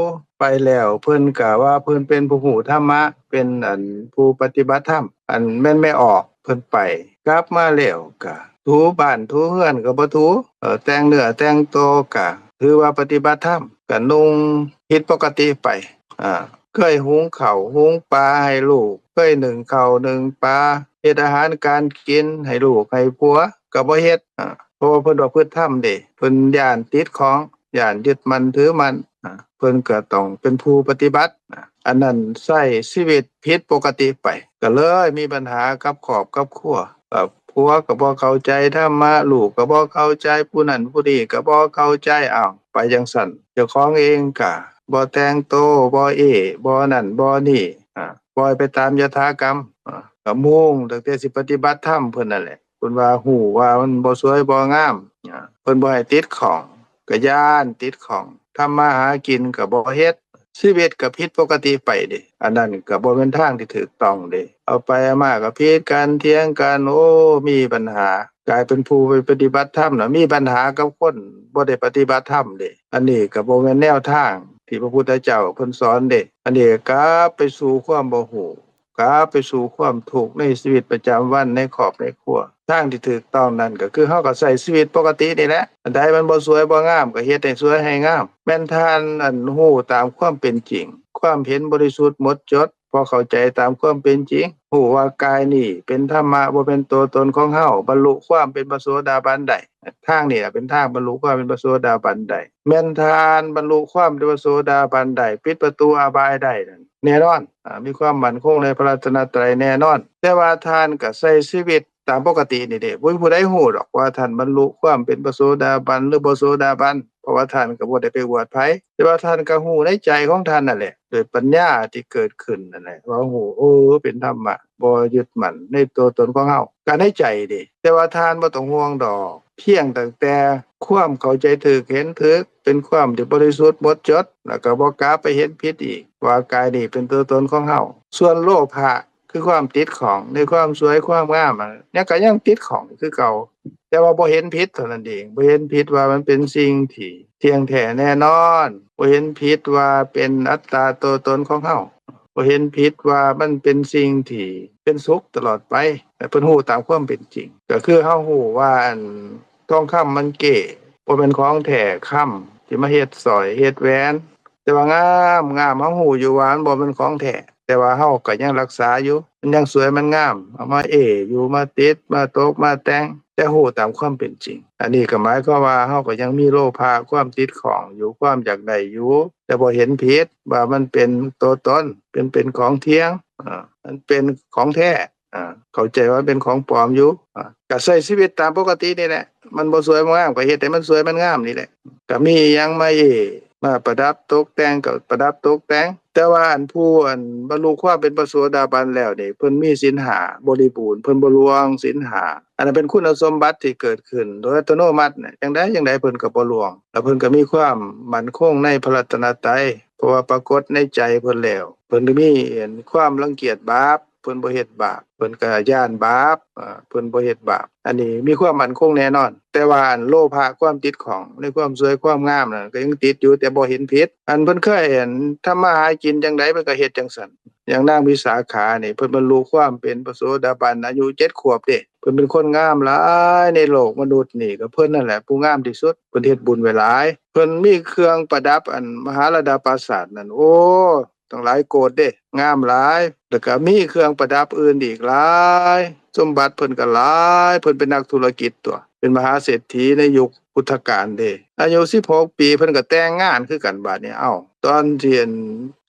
ໄປແລ້ວເພິ່ນກະວ່າເພິ່ນເປັນຜູ້ຮູ້ທຳມະ ເປັນ ອັນ ຜູ້ປະຕິບັດທຳ ອັນ ແມ່ນແມ່ອອກເພິ່ນໄປ ກັບມາແລ້ວກະຖູບ້ານຖູເຮືອນກໍບໍ່ຖູ ເອີ ແຕ່ງເນື້ອແຕ່ງໂຕກະຖືວ່າປະຕິບັດທຳ ກະນຸ່ງຜິດປົກກະຕິໄປ ອາ ເຄີຍຫຸງເຂົ້າຫຸງປາໃຫ້ລູກ ເຄີຍໜຶ້ງເຂົ້າໜຶ້ງປາ ເຮັດອາຫານການກິນໃຫ້ລູກໃຫ້ຜົວ ກໍບໍ່ເຮັດ ອາ ເພາະວ່າເພິ່ນປະພຶດທຳເດ້ ເພິ່ນຢ້ານຕິດຂ້ອງ ຢ້ານຍຶດໝັ້ນຖືໝັ້ນ ອາ ເພິ່ນກໍຕ້ອງເປັນຜູ້ປະຕິບັດ ອາ ອັນນັ້ນໃຊ້ຊີວິດຜິດປົກກະຕິໄປ ກໍເລີຍມີບັນຫາກັບຄອບກັບຄົວ ກໍຜົວກໍບໍ່ເຂົ້າໃຈທຳມະ ລູກກໍບໍ່ເຂົ້າໃຈຜູ້ນັ້ນຜູ້ນີ້ກໍບໍ່ເຂົ້າໃຈ ອ້າວ ໄປຈັ່ງຊັ້ນ ເຈົ້າຂອງເອງກໍບໍ່ແຕ່ງໂຕ ບໍ່ເອ ບໍ່ນັ້ນບໍ່ນີ້ ອາ ປ່ອຍໄປຕາມຍະຖາກຳ ອາ ກໍມຸງຕັ້ງແຕ່ຊິປະຕິບັດທຳເພິ່ນນັ້ນແຫຼະ ເພິ່ນວ່າຮູ້ວ່າມັນບໍ່ສວຍບໍ່ງາມ ອາ ເພິ່ນບໍ່ໃຫ້ຕິດຂ້ອງ ກໍຢ້ານຕິດຂ້ອງ ທຳມາຫາກິນກໍບໍ່ເຮັດ ຊີວິດກໍຜິດປົກກະຕິໄປເດ້ ອັນນັ້ນກໍບໍ່ແມ່ນທາງທີ່ຖືກຕ້ອງເດ້ ເອົາໄປເອົາມາກໍຜິດກັນ ຖຽງກັນ ໂອ້ ມີບັນຫາ ກາຍເປັນຜູ້ໄປປະຕິບັດທຳນະ ມີບັນຫາກັບຄົນບໍ່ໄດ້ປະຕິບັດທຳເດ້ ອັນນີ້ກໍບໍ່ແມ່ນແນວທາງທີ່ພະພຸດທະເຈົ້າເພິ່ນສອນເດ້ ອັນນີ້ກໍກັບໄປສູ່ຄວາມບໍ່ຮູ້ ກັບໄປສູ່ຄວາມທຸກໃນຊີວິດປະຈຳວັນ ໃນຄອບໃນຄົວ ທາງທີ່ຖືກຕ້ອງນັ້ນກໍຄືເຮົາກໍໃຊ້ຊີວິດປົກກະຕິນີ້ແຫຼະ ອັນໃດມັນບໍ່ສວຍບໍ່ງາມກໍເຮັດໃຫ້ສວຍໃຫ້ງາມ ແມ່ນທ່ານ ອັນ ຮູ້ຕາມຄວາມເປັນຈິງ ຄວາມເຫັນບໍລິສຸດໝົດຈົດ ພໍເຂົ້າໃຈຕາມຄວາມເປັນຈິງ ຮູ້ວ່າກາຍນີ້ເປັນທຳມະ ບໍ່ແມ່ນຕົວຕົນຂອງເຮົາ ບັນລຸຄວາມເປັນພະໂສດາບັນໄດ້ ທາງນີ້ລະເປັນທາງບັນລຸຄວາມເປັນພະໂສດາບັນໄດ້ ແມ່ນທ່ານບັນລຸຄວາມເປັນພະໂສດາບັນໄດ້ ປິດປະຕູອະບາຍໄດ້ນັ້ນ ແນ່ນອນ ອາ ມີຄວາມໝັ້ນຄົງໃນພະລັດຕະນະໄຕແນ່ນອນ ແຕ່ວ່າທ່ານກໍໃຊ້ຊີວິດຕາມປົກກະຕິນີ້ເດ້ ບໍ່ມີຜູ້ໃດຮູ້ດອກວ່າທ່ານບັນລຸຄວາມເປັນພະໂສດາບັນ ຫຼື ບໍ່ໂສດາບັນ ເພາະວ່າທ່ານກໍບໍ່ໄດ້ໄປອວດໃຜ ແຕ່ວ່າທ່ານກໍຮູ້ໃນໃຈຂອງທ່ານນັ້ນແຫຼະ ໂດຍປັນຍາທີ່ເກີດຂຶ້ນນັ້ນແຫຼະ ວ່າຮູ້ ເອີ ເປັນທຳມະ ບໍ່ຍຶດໝັ້ນໃນຕົວຕົນຂອງເຮົາ ກໍໃນໃຈເດ້ ແຕ່ວ່າທ່ານບໍ່ຕ້ອງຫ່ວງດອກ ພຽງຕັ້ງແຕ່ຄວາມເຂົ້າໃຈຖືກ ເຫັນຖືກ ເປັນຄວາມທີ່ບໍລິສຸດໝົດຈົດ ແລ້ວກໍບໍ່ກັບໄປເຫັນຜິດອີກ ວ່າກາຍນີ້ເປັນຕົວຕົນຂອງເຮົາ ສ່ວນໂລພະ ຄືຄວາມຕິດຂ້ອງໃນຄວາມສວຍຄວາມງາມ ຍັງ ກໍຍັງຕິດຂ້ອງຢູ່ຄືເກົ່າ ແຕ່ວ່າບໍ່ເຫັນຜິດເທົ່ານັ້ນເອງ ບໍ່ເຫັນຜິດວ່າມັນເປັນສິ່ງທີ່ທ່ຽງແທ້ແນ່ນອນ ບໍ່ເຫັນຜິດວ່າເປັນອັດຕາຕົວຕົນຂອງເຮົາ ບໍ່ເຫັນຜິດວ່າມັນເປັນສິ່ງທີ່ເປັນສຸກຕະຫຼອດໄປ ແຕ່ເພິ່ນຮູ້ຕາມຄວາມເປັນຈິງ ກໍຄືເຮົາຮູ້ວ່າ ອັນ ທອງຄຳມັນເກ້ ບໍ່ແມ່ນຂອງແທ້ຄຳທີ່ມາເຮັດສ້ອຍເຮັດແຫວນ ແຕ່ວ່າງາມ ງາມ ເຮົາຮູ້ຢູ່ວ່າມັນບໍ່ແມ່ນຂອງແທ້ ແຕ່ວ່າເຮົາກໍຍັງຮັກສາຢູ່ ມັນຍັງສວຍມັນງາມ ເອົາມາເອ້ຢູ່ ມາຕິດ ມາຕົກ ມາແຕ່ງ ແຕ່ຮູ້ຕາມຄວາມເປັນຈິງ. ອັນນີ້ກໍໝາຍຄວາມວ່າເຮົາກໍຍັງມີໂລພະ ຄວາມຕິດຂ້ອງຢູ່ ຄວາມຢາກໄດ້ຢູ່ ແຕ່ບໍ່ເຫັນຜິດວ່າມັນເປັນຕົວຕົນ ເປັນ ເປັນຂອງທ່ຽງ ອາ ມັນເປັນຂອງແທ້ ອາ ເຂົ້າໃຈວ່າເປັນຂອງປອມຢູ່ ອາ ກໍໃຊ້ຊີວິດຕາມປົກກະຕິນີ້ແຫຼະ ມັນບໍ່ສວຍບໍ່ງາມກໍເຮັດໃຫ້ມັນສວຍມັນງາມນີ້ແຫຼະ ກໍມີຫຍັງມາເອ້ ມາປະດັບຕົກແຕ່ງກໍປະດັບຕົກແຕ່ງ ແຕ່ວ່າອັນຜູ້ ອັນ ບັນລຸຄວາມເປັນພະໂສດາບັນແລ້ວນີ້ ເພິ່ນມີສິນຫ້າບໍລິບູນ ເພິ່ນບໍ່ລ່ວງສິນຫ້າ ອັນນັ້ນເປັນຄຸນສົມບັດທີ່ເກີດຂຶ້ນໂດຍອັດຕະໂນມັດນະ ຈັ່ງໃດຈັ່ງໃດເພິ່ນກໍບໍ່ລ່ວງ ແລ້ວເພິ່ນກໍມີຄວາມໝັ້ນຄົງໃນພະລັດຕະນະໄຕ ເພາະວ່າປາກົດໃນໃຈເພິ່ນແລ້ວ ເພິ່ນກໍມີ ອັນ ຄວາມລັງກຽດບາບ ເພິ່ນບໍ່ເຮັດບາບ ເພິ່ນກໍຢ້ານບາບ ເພິ່ນບໍ່ເຮັດບາບ ອັນນີ້ມີຄວາມໝັ້ນຄົງແນ່ນອນ ແຕ່ວ່າ ອັນ ໂລພະ ຄວາມຕິດຂ້ອງໃນຄວາມສວຍຄວາມງາມນັ້ນ ກໍຍັງຕິດຢູ່ ແຕ່ບໍ່ເຫັນຜິດ ອັນ ເພິ່ນເຄີຍ ອັນ ທຳມາຫາກິນຈັ່ງໃດ ເພິ່ນກໍເຮັດຈັ່ງຊັ້ນ ຢ່າງນາງວິສາຂານີ້ ເພິ່ນບັນລຸຄວາມເປັນພະໂສດາບັນອາຍຸເຈັດຂວບເດ້ ເພິ່ນເປັນຄົນງາມຫຼາຍໃນໂລກມະນຸດນີ້ ກໍເພິ່ນນັ້ນແຫຼະຜູ້ງາມທີ່ສຸດ ເພິ່ນເຮັດບຸນໄວ້ຫຼາຍ ເພິ່ນມີເຄື່ອງປະດັບ ອັນ ມະຫາລາດາປາສາດນັ້ນ ໂອ້ ຕັ້ງຫຼາຍໂກດເດ້ ງາມຫຼາຍ ແລ້ວກໍມີເຄື່ອງປະດັບອື່ນອີກຫຼາຍ ສົມບັດເພິ່ນກໍຫຼາຍ ເພິ່ນເປັນນັກທຸລະກິດຕົວະ ເປັນມະຫາເສດຖີໃນຍຸກພຸດທະການເດ້ ອາຍຸສິບຫົກປີ ເພິ່ນກໍແຕ່ງງານຄືກັນບາດນີ້ ເອົ້າ ຕອນທີ່ ອັນ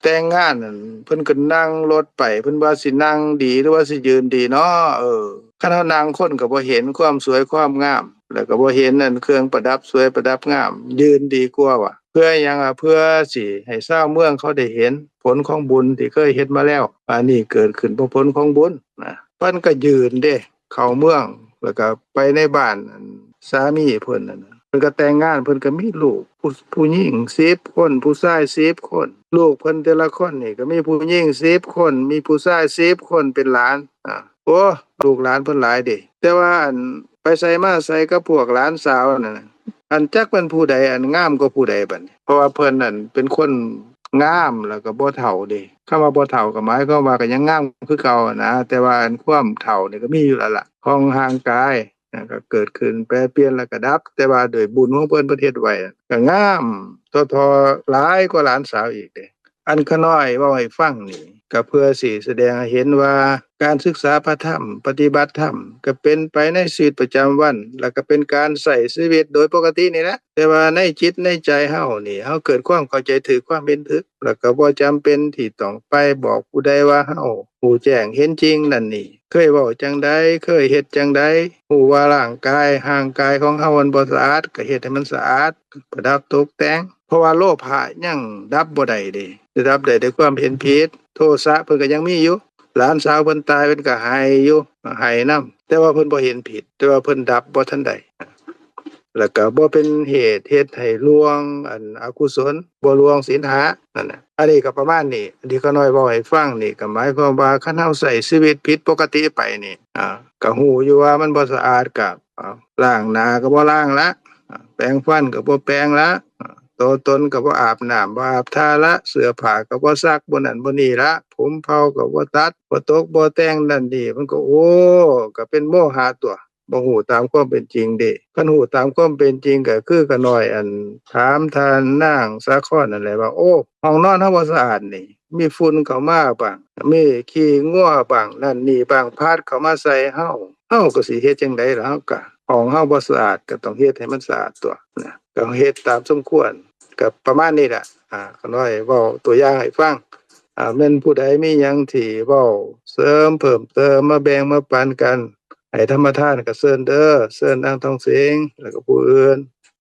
ແຕ່ງງານນັ້ນ ເພິ່ນກໍນັ່ງລົດໄປ ເພິ່ນວ່າຊິນັ່ງດີ ຫຼືວ່າຊິຢືນດີເນາະ ເອີ ຄັນເຮົານັ່ງຄົນກໍບໍ່ເຫັນຄວາມສວຍຄວາມງາມ ແລ້ວກໍບໍ່ເຫັນ ອັນ ເຄື່ອງປະດັບສວຍປະດັບງາມ ຢືນດີກວ່າວ່າ ເພື່ອຫຍັງ ເພື່ອຊິໃຫ້ຊາວເມືອງເຂົາໄດ້ເຫັນຜົນຂອງບຸນທີ່ເຄີຍເຮັດມາແລ້ວ ອັນນີ້ເກີດຂຶ້ນເພາະຜົນຂອງບຸນນະ ເພິ່ນກໍຢືນເດ້ ເຂົ້າເມືອງ ແລ້ວກໍໄປໃນບ້ານ ອັນ ສາມີເພິ່ນນັ້ນນະ ເພິ່ນກໍແຕ່ງງານ ເພິ່ນກໍມີລູກ ຜູ້ ຜູ້ຍິງສິບຄົນ ຜູ້ຊາຍສິບຄົນ ລູກເພິ່ນແຕ່ລະຄົນນີ້ກໍມີຜູ້ຍິງສິບຄົນ ມີຜູ້ຊາຍສິບຄົນເປັນຫຼານ ອາ ໂອ້ ລູກຫຼານເພິ່ນຫຼາຍເດ້ ແຕ່ວ່າ ອັນ ໄປໃສມາໃສກັບພວກຫຼານສາວນັ້ນນະ ອັນ ຈັກແມ່ນຜູ້ໃດ ອັນ ງາມກວ່າຜູ້ໃດບັດນີ້ ເພາະວ່າເພິ່ນນັ້ນເປັນຄົນງາມ ແລ້ວກໍບໍ່ເຖົ້າເດ້ ຄຳວ່າບໍ່ເຖົ້າກໍໝາຍຄວາມວ່າກໍຍັງງາມຄືເກົ່ານະ ແຕ່ວ່າ ອັນ ຄວາມເຖົ້ານີ້ກໍມີຢູ່ແລ້ວລະ ຂອງຮ່າງກາຍ ນະ ກໍເກີດຂຶ້ນແປປ່ຽນແລ້ວກໍດັບ ແຕ່ວ່າດ້ວຍບຸນຂອງເພິ່ນ ເພິ່ນເຮັດໄວ້ ກໍງາມເທາະໆຫຼາຍກວ່າຫຼານສາວອີກເດ້ ອັນຂ້ານ້ອຍເວົ້າໃຫ້ຟັງນີ້ ກໍເພື່ອຊິສະແດງໃຫ້ເຫັນວ່າ ການສຶກສາພະທຳ ປະຕິບັດທຳ ກໍເປັນໄປໃນຊີວິດປະຈຳວັນ ແລ້ວກໍເປັນການໃຊ້ຊີວິດໂດຍປົກກະຕິນີ້ແຫຼະ ແຕ່ວ່າໃນຈິດໃນໃຈເຮົານີ້ ເຮົາເກີດຄວາມເຂົ້າໃຈຖືກ ຄວາມເຫັນຖືກ ແລ້ວກໍບໍ່ຈຳເປັນທີ່ຕ້ອງໄປບອກຜູ້ໃດວ່າເຮົາ ຮູ້ແຈ້ງເຫັນຈິງນັ້ນນີ້ ເຄີຍເວົ້າຈັ່ງໃດ ເຄີຍເຮັດຈັ່ງໃດ ຮູ້ວ່າຮ່າງກາຍ ຮ່າງກາຍຂອງເຮົາມັນບໍ່ສະອາດ ກໍເຮັດໃຫ້ມັນສະອາດ ປະດັບຕົກແຕ່ງ ເພາະວ່າໂລພະຍັງດັບບໍ່ໄດ້ເດ້ ຈະດັບໄດ້ແຕ່ຄວາມເຫັນຜິດ ໂທສະເພິ່ນກໍຍັງມີຢູ່ ຫຼານສາວເພິ່ນຕາຍເພິ່ນກໍໄຫ້ຢູ່ ໄຫ້ນຳ ແຕ່ວ່າເພິ່ນບໍ່ເຫັນຜິດ ແຕ່ວ່າເພິ່ນດັບບໍ່ທັນໄດ້ ແລ້ວກໍບໍ່ເປັນເຫດເຮັດໃຫ້ລ່ວງ ອັນ ອະກຸສົນ ບໍ່ລ່ວງສິນຫ້ານັ້ນນະ ອັນນີ້ກໍປະມານນີ້ ທີ່ຂ້ານ້ອຍເວົ້າໃຫ້ຟັງນີ້ ກໍໝາຍຄວາມວ່າ ຄັນເຮົາໃຊ້ຊີວິດຜິດປົກກະຕິໄປນີ້ ອາ ກໍຮູ້ຢູ່ວ່າມັນບໍ່ສະອາດ ກໍ ອາ ລ້າງໜ້າກໍບໍ່ລ້າງລະ ອາ ແປງຟັນກໍບໍ່ແປງລະ ອາ ໂຕຕົນກໍບໍ່ອາບນ້ຳ ບໍ່ອາບທາລະ ເສື້ອຜ້າກໍບໍ່ຊັກ ບໍ່ນັ້ນບໍ່ນີ້ລະ ຜົມເຜົ່າກໍບໍ່ຕັດ ບໍ່ຕົກບໍ່ແຕ່ງ ນັ້ນນີ້ ມັນກໍ ໂອ້ ກໍເປັນໂມຫະຕົວະ ບໍ່ຮູ້ຕາມຄວາມເປັນຈິງເດ້ ຄັນຮູ້ຕາມຄວາມເປັນຈິງກໍຄືຂ້ານ້ອຍ ອັນ ຖາມທ່ານນາງສາຄອນນັ້ນແຫຼະວ່າ ໂອ້ ຫ້ອງນອນເຮົາບໍ່ສະອາດນີ້ ມີຝຸ່ນເຂົ້າມາບ້າງ ມີຂີ້ງົວບ້າງ ນັ້ນນີ້ບ້າງ ພັດເຂົ້າມາໃສ່ເຮົາ ເຮົາກໍຊິເຮັດຈັ່ງໃດລະ ເຮົາກໍ ຫ້ອງເຮົາບໍ່ສະອາດ ກໍຕ້ອງເຮັດໃຫ້ມັນສະອາດຕົວະນະ ກໍເຮັດຕາມສົມຄວນ ກໍປະມານນີ້ລະ ອາ ຂ້ານ້ອຍເວົ້າຕົວຢ່າງໃຫ້ຟັງ ອາ ແມ່ນຜູ້ໃດມີຫຍັງທີ່ເວົ້າເສີມເພີ່ມເຕີມ ມາແບ່ງມາປັນກັນ ໃຫ້ທຳມະທານກໍເຊີນເດີ ເຊີນນາງທອງເສງ ແລ້ວກໍຜູ້ອື່ນ.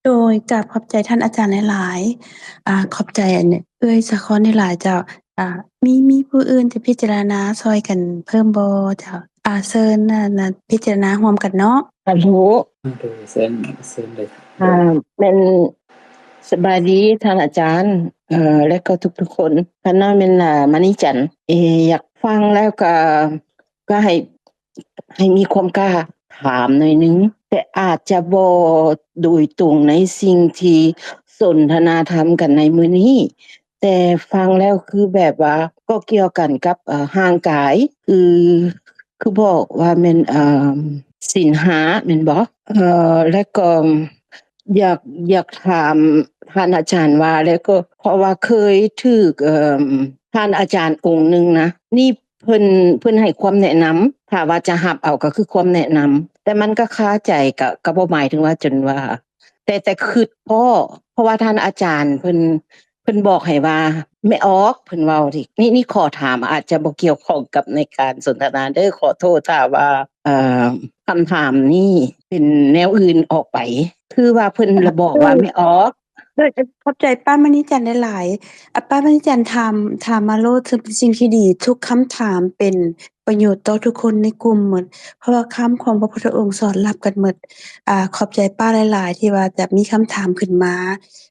ໂດຍ ກາບຂອບໃຈທ່ານອາຈານຫຼາຍໆ ອາ ຂອບໃຈ ອັນ ເອື້ອຍສາຄອນຫຼາຍໆເຈົ້າ. ອາ ມີ ມີຜູ້ອື່ນຈະພິຈາລະນາຊ່ອຍກັນເພີ່ມບໍ່ເຈົ້າ? ອາ ເຊີນ ອັນ ພິຈາລະນາຮ່ວມກັນເນາະ. ຮັລໂຫຼ ໂດຍ ເຊີນ ເຊີນເລີຍ. ອາ ແມ່ນ ສະບາຍດີທ່ານອາຈານ ເອີ ແລະກໍທຸກໆຄົນ. ຂ້ານ້ອຍແມ່ນ ອາ ມະນີຈັນ ເອ ຢາກຟັງແລ້ວກໍ ກໍໃຫ້ ໃຫ້ມີຄວາມກ້າຖາມໜ້ອຍໜຶ່ງ, ແຕ່ອາດຈະບໍ່ໂດຍຕົງໃນສິ່ງທີ່ສົນທະນາທຳກັນໃນມື້ນີ້, ແຕ່ຟັງແລ້ວຄືແບບວ່າກໍກ່ຽວກັນກັບ ເອີ ຮ່າງກາຍ ຄື ຄືບອກວ່າແມ່ນ ເອີ ສິນຫ້າແມ່ນບໍ່? ເອີ ແລ້ວກໍ ຢາກ ຢາກຖາມທ່ານອາຈານວ່າ ແລ້ວກໍ ເພາະວ່າເຄີຍຖືກ ເອີ ທ່ານອາຈານອົງໜຶ່ງນະ ນີ້ເພິ່ນ ເພິ່ນໃຫ້ຄວາມແນະນຳ, ຖ້າວ່າຈະຮັບເອົາກໍຄືຄວາມແນະນຳ, ແຕ່ມັນກໍຄາໃຈ, ກໍ ກໍບໍ່ໝາຍເຖິງວ່າຈົນວ່າ ແຕ່ ແຕ່ຄິດພໍ້ ເພາະວ່າທ່ານອາຈານເພິ່ນ ເພິ່ນບອກໃຫ້ວ່າ ແມ່ອອກ ເພິ່ນເວົ້າຕິ. ນີ້ ນີ້ຂໍຖາມ ອາດຈະບໍ່ກ່ຽວຂ້ອງກັບໃນການສົນທະນາເດີ້, ຂໍໂທດຖ້າວ່າ ເອີ ຄຳຖາມນີ້ເປັນແນວອື່ນອອກໄປ, ຄືວ່າເພິ່ນລະບອກວ່າແມ່ອອກ. ໂດຍ ຂອບໃຈປ້າມະນີຈັນຫຼາຍໆ. ອາ ປ້າມະນີຈັນຖາມ ຖາມມາໂລດ, ເຊິ່ງເປັນສິ່ງທີ່ດີ. ທຸກຄຳຖາມເປັນປະໂຫຍດຕໍ່ທຸກຄົນໃນກຸ່ມໝົດ, ເພາະວ່າຄຳຂອງພະພຸດທະອົງສອນຮັບກັນໝົດ. ອາ ຂອບໃຈປ້າຫຼາຍໆ ທີ່ວ່າຈະມີຄຳຖາມຂຶ້ນມາ,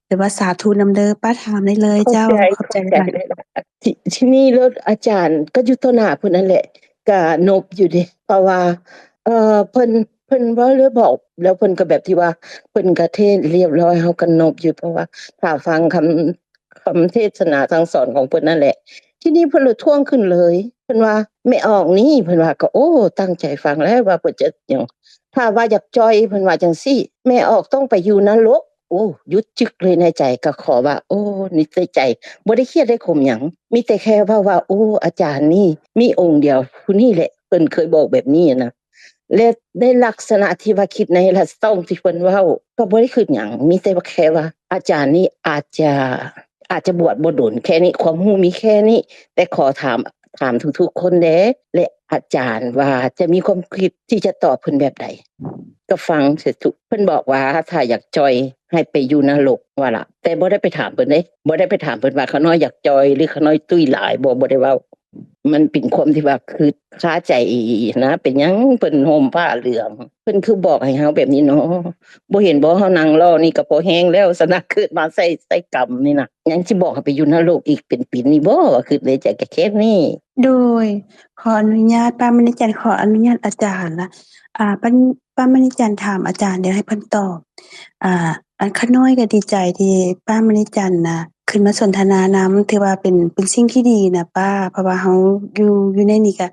ຫຼືວ່າສາທຸນຳເດີ້. ປ້າຖາມໄດ້ເລີຍເຈົ້າ. ຂອບໃຈ ຂອບໃຈຫຼາຍໆ. ທີ ທີນີ້ໂລດອາຈານກໍຢູ່ຕໍ່ໜ້າເພິ່ນນັ້ນແຫຼະ, ກະນົບຢູ່ເດ ເພາະວ່າ ເອີ ເພິ່ນ ເພິ່ນເວົ້າແລ້ວບອກ ແລ້ວເພິ່ນກໍແບບທີ່ວ່າ ເພິ່ນກໍເທດລຽບຮ້ອຍ, ເຮົາກໍນົບຢູ່ ເພາະວ່າຖ້າຟັງຄຳ ຄຳເທດສະໜາສັ່ງສອນຂອງເພິ່ນນັ້ນແຫຼະ. ທີນີ້ເພິ່ນລະທ້ວງຂຶ້ນເລີຍ, ເພິ່ນວ່າ ແມ່ອອກນີ້ ເພິ່ນວ່າ ກໍ ໂອ້ ຕັ້ງໃຈຟັງແລ້ວວ່າເພິ່ນຈະຫຍັງ, ຖ້າວ່າຢາກຈ່ອຍ ເພິ່ນວ່າຈັ່ງຊີ້ ແມ່ອອກຕ້ອງໄປຢູ່ນະລົກ. ໂອ້ ຢຸດຈຶກເລີຍໃນໃຈ, ກໍຂໍວ່າ ໂອ້ ໃນໃຈ ໃຈບໍ່ໄດ້ຄຽດໄດ້ຂົມຫຍັງ, ມີແຕ່ແຄ່ເວົ້າວ່າ ໂອ້ ອາຈານນີ້ມີອົງດຽວຜູ້ນີ້ແຫຼະ, ເພິ່ນເຄີຍບອກແບບນີ້ນະ. ແລະ ໃນລັກສະນະທີ່ວ່າຄິດໃນລັດຊ່ອງທີ່ເພິ່ນເວົ້າ ກໍບໍ່ໄດ້ຄິດຫຍັງ, ມີແຕ່ວ່າແຄ່ວ່າອາຈານນີ້ອາດຈະ ອາດຈະບວດບໍ່ດົນແຄ່ນີ້, ຄວາມຮູ້ມີແຄ່ນີ້, ແຕ່ຂໍຖາມ ຖາມທຸກໆຄົນແດ່ ແລະ ອາຈານວ່າຈະມີຄວາມຄິດທີ່ຈະຕອບເພິ່ນແບບໃດ? ກໍຟັງເສຍທຸກ ເພິ່ນບອກວ່າຖ້າຢາກຈ່ອຍໃຫ້ໄປຢູ່ນະລົກວ່າລະ, ແຕ່ບໍ່ໄດ້ໄປຖາມເພິ່ນເດ້, ບໍ່ໄດ້ໄປຖາມເພິ່ນວ່າຂະນ້ອຍຢາກຈ່ອຍ ຫຼືຂະນ້ອຍຕຸ້ຍຫຼາຍບໍ່, ບໍ່ໄດ້ເວົ້າ. ມັນເປັນຄວາມທີ່ວ່າຄຶດຄາໃຈນະ, ເປັນຫຍັງເພິ່ນຫົ່ມຜ້າເຫຼືອງ, ເພິ່ນຄືບອກໃຫ້ເຮົາແບບນີ້ເນາະ? ບໍ່ເຫັນບໍ່ ເຮົານັ່ງລໍນີ້ກໍພໍແຮງແລ້ວຊັ້ນນະ, ເກີດມາໃສ່ ໃສ່ກຳນີ້ນະ, ຍັງຊິບອກໃຫ້ໄປຢູ່ນະລົກອີກເປັນປີນີ້ບໍ່? ວ່າຄຶດໃນໃຈກໍແຄ່ນີ້. ໂດຍ ຂໍອະນຸຍາດ ປ້າມະນີຈັນ ຂໍອະນຸຍາດອາຈານລະ ອາ ປ້າມະນີຈັນຖາມອາຈານ ດຽວໃຫ້ເພິ່ນຕອບ. ອາ ອັນຂະນ້ອຍກໍດີໃຈທີ່ປ້າມະນີຈັນນະ ຂຶ້ນມາສົນທະນານຳ, ຖືວ່າເປັນ ເປັນສິ່ງທີ່ດີນະປ້າ, ເພາະວ່າເຮົາຢູ່ ຢູ່ໃນນີ້ກະ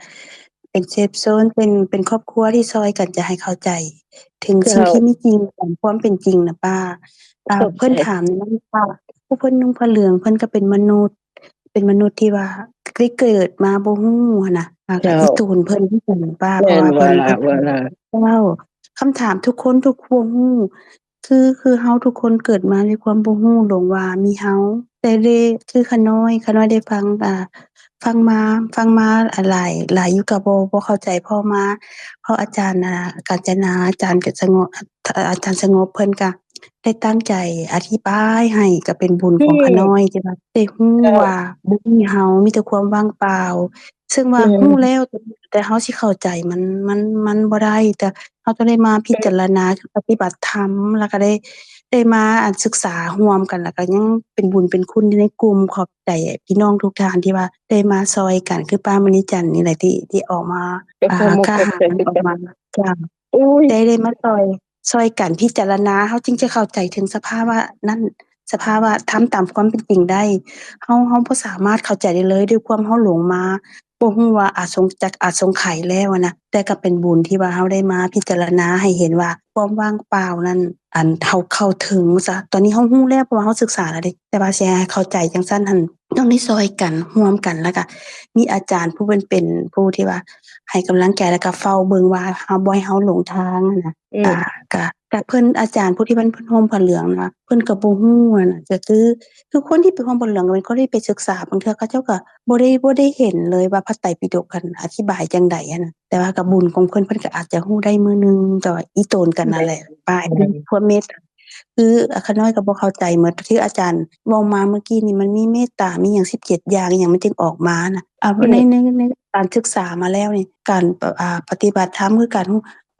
ເປັນເຊຟໂຊນ, ເປັນ ເປັນຄອບຄົວທີ່ຊ່ອຍກັນຈະໃຫ້ເຂົ້າໃຈເຖິງສິ່ງທີ່ມີຈິງ ຕາມຄວາມເປັນຈິງນະປ້າ. ອາ ເພິ່ນຖາມນຳວ່າ ຜູ້ເພິ່ນນຸ່ງຜ້າເຫຼືອງ ເພິ່ນກໍເປັນມະນຸດ, ເປັນມະນຸດທີ່ວ່າໄດ້ເກີດມາບໍ່ຮູ້ຫັ້ນນະ, ອາ ກໍອີ່ຕົວເພິ່ນຄືກັນນະປ້າ, ເພາະວ່າເພິ່ນ ເຈົ້າ ຄຳຖາມທຸກຄົນທຸກຄົວຮູ້ ຄື ຄືເຮົາທຸກຄົນເກີດມາດ້ວຍຄວາມບໍ່ຮູ້ ຫຼົງວ່າມີເຮົາ, ແຕ່ເດ້ ຄືຂະນ້ອຍ ຂະນ້ອຍໄດ້ຟັງ ອ່າ ຟັງມາ ຟັງມາ ອ່າ ຫຼາຍ ຫຼາຍຢູ່ກໍບໍ່ ບໍ່ເຂົ້າໃຈພໍມາ, ເພາະອາຈານ ອ່າ ການຈະນາ ອາຈານກໍສະຫງົບ ອາຈານສະຫງົບເພິ່ນກໍໄດ້ຕັ້ງໃຈອະທິບາຍໃຫ້, ກໍເປັນບຸນຂອງຂະນ້ອຍທີ່ວ່າໄດ້ຮູ້ວ່າບໍ່ມີເຮົາ ມີແຕ່ຄວາມວ່າງເປົ່າ. ເຊິ່ງວ່າຮູ້ແລ້ວ ແຕ່ເຮົາຊິເຂົ້າໃຈມັນ ມັນ ມັນບໍ່ໄດ້, ແຕ່ເຮົາຕ້ອງໄດ້ມາພິຈາລະນາ ຄືປະຕິບັດທຳ ແລ້ວກໍໄດ້ ໄດ້ມາ ອັນ ສຶກສາຮ່ວມກັນ, ແລ້ວກໍຍັງເປັນບຸນເປັນຄຸນຢູ່ໃນກຸ່ມ. ຂອບໃຈພີ່ນ້ອງທຸກທ່ານທີ່ວ່າໄດ້ມາຊ່ອຍກັນ, ຄືປ້າມະນີຈັນນີ້ແຫຼະທີ່ ທີ່ອອກມາ ອາ ກ້າຫານອອກມາ ເຈົ້າ ໄດ້ ໄດ້ມາຊ່ອຍ ຊ່ອຍກັນພິຈາລະນາ, ເຮົາຈຶ່ງຈະເຂົ້າໃຈເຖິງສະພາວະນັ້ນ ສະພາວະທຳຕາມຄວາມເປັນຈິງໄດ້. ເຮົາ ເຮົາບໍ່ສາມາດເຂົ້າໃຈໄດ້ເລີຍ ດ້ວຍຄວາມເຮົາຫຼົງມາ ບໍ່ຮູ້ວ່າອາສົງ ຈັກອາສົງໄຂແລ້ວນະ, ແຕ່ກໍເປັນບຸນທີ່ວ່າເຮົາໄດ້ມາພິຈາລະນາໃຫ້ເຫັນວ່າຄວາມວ່າງເປົ່ານັ້ນ ອັນ ເຮົາເຂົ້າເຖິງຊະ. ຕອນນີ້ເຮົາຮູ້ແລ້ວ ເພາະວ່າເຮົາສຶກສາແລ້ວເດ້, ແຕ່ວ່າຊິໃຫ້ເຂົ້າໃຈຈັ່ງຊັ້ນຫັ້ນ ຕ້ອງໄດ້ຊ່ອຍກັນ ຮ່ວມກັນ, ແລ້ວກໍມີອາຈານຜູ້ເພິ່ນເປັນຜູ້ທີ່ວ່າໃຫ້ກຳລັງໃຈ ແລ້ວກໍເຝົ້າເບິ່ງວ່າເຮົາ ບໍ່ໃຫ້ເຮົາຫຼົງທາງຫັ້ນນະ. ອືມ ອ່າ ກະ ກະເພິ່ນ ອາຈານຜູ້ທີ່ເພິ່ນ ເພິ່ນຫົ່ມຜ້າເຫຼືອງນະ ເພິ່ນກະບໍ່ຮູ້ຫັ້ນນະ. ກະຄື ຄືຄົນທີ່ໄປຫົ່ມຜ້າເຫຼືອງ ເປັນຄົນທີ່ໄປສຶກສາ, ບາງເທື່ອເຂົາເຈົ້າກະບໍ່ໄດ້ ບໍ່ໄດ້ເຫັນເລີຍວ່າພະໄຕປິດົກຫັ້ນອະທິບາຍຈັ່ງໃດຫັ້ນນະ, ແຕ່ວ່າກະບຸນຂອງເພິ່ນ ເພິ່ນກະອາດຈະຮູ້ໄດ້ມື້ໜຶ່ງ. ແຕ່ວ່າອີ່ຕົນກັນນັ້ນແຫຼະ ແມ່ນ ປ້າຍ ມີຄວາມເມດຕາ. ຄື ອາ ຂະນ້ອຍກໍບໍ່ເຂົ້າໃຈໝົດ ທີ່ອາຈານເວົ້າມາເມື່ອກີ້ນີ້ ມັນມີເມດຕາ ມີຫຍັງສິບເຈັດຢ່າງ ອີ່ຫຍັງມັນຈຶ່ງອອກມານະ. ອືມ ໃນ ໃນ ໃນການສຶກສາມາແລ້ວນີ້ ການ ອາ ປະຕິບັດທຳ ຄືການ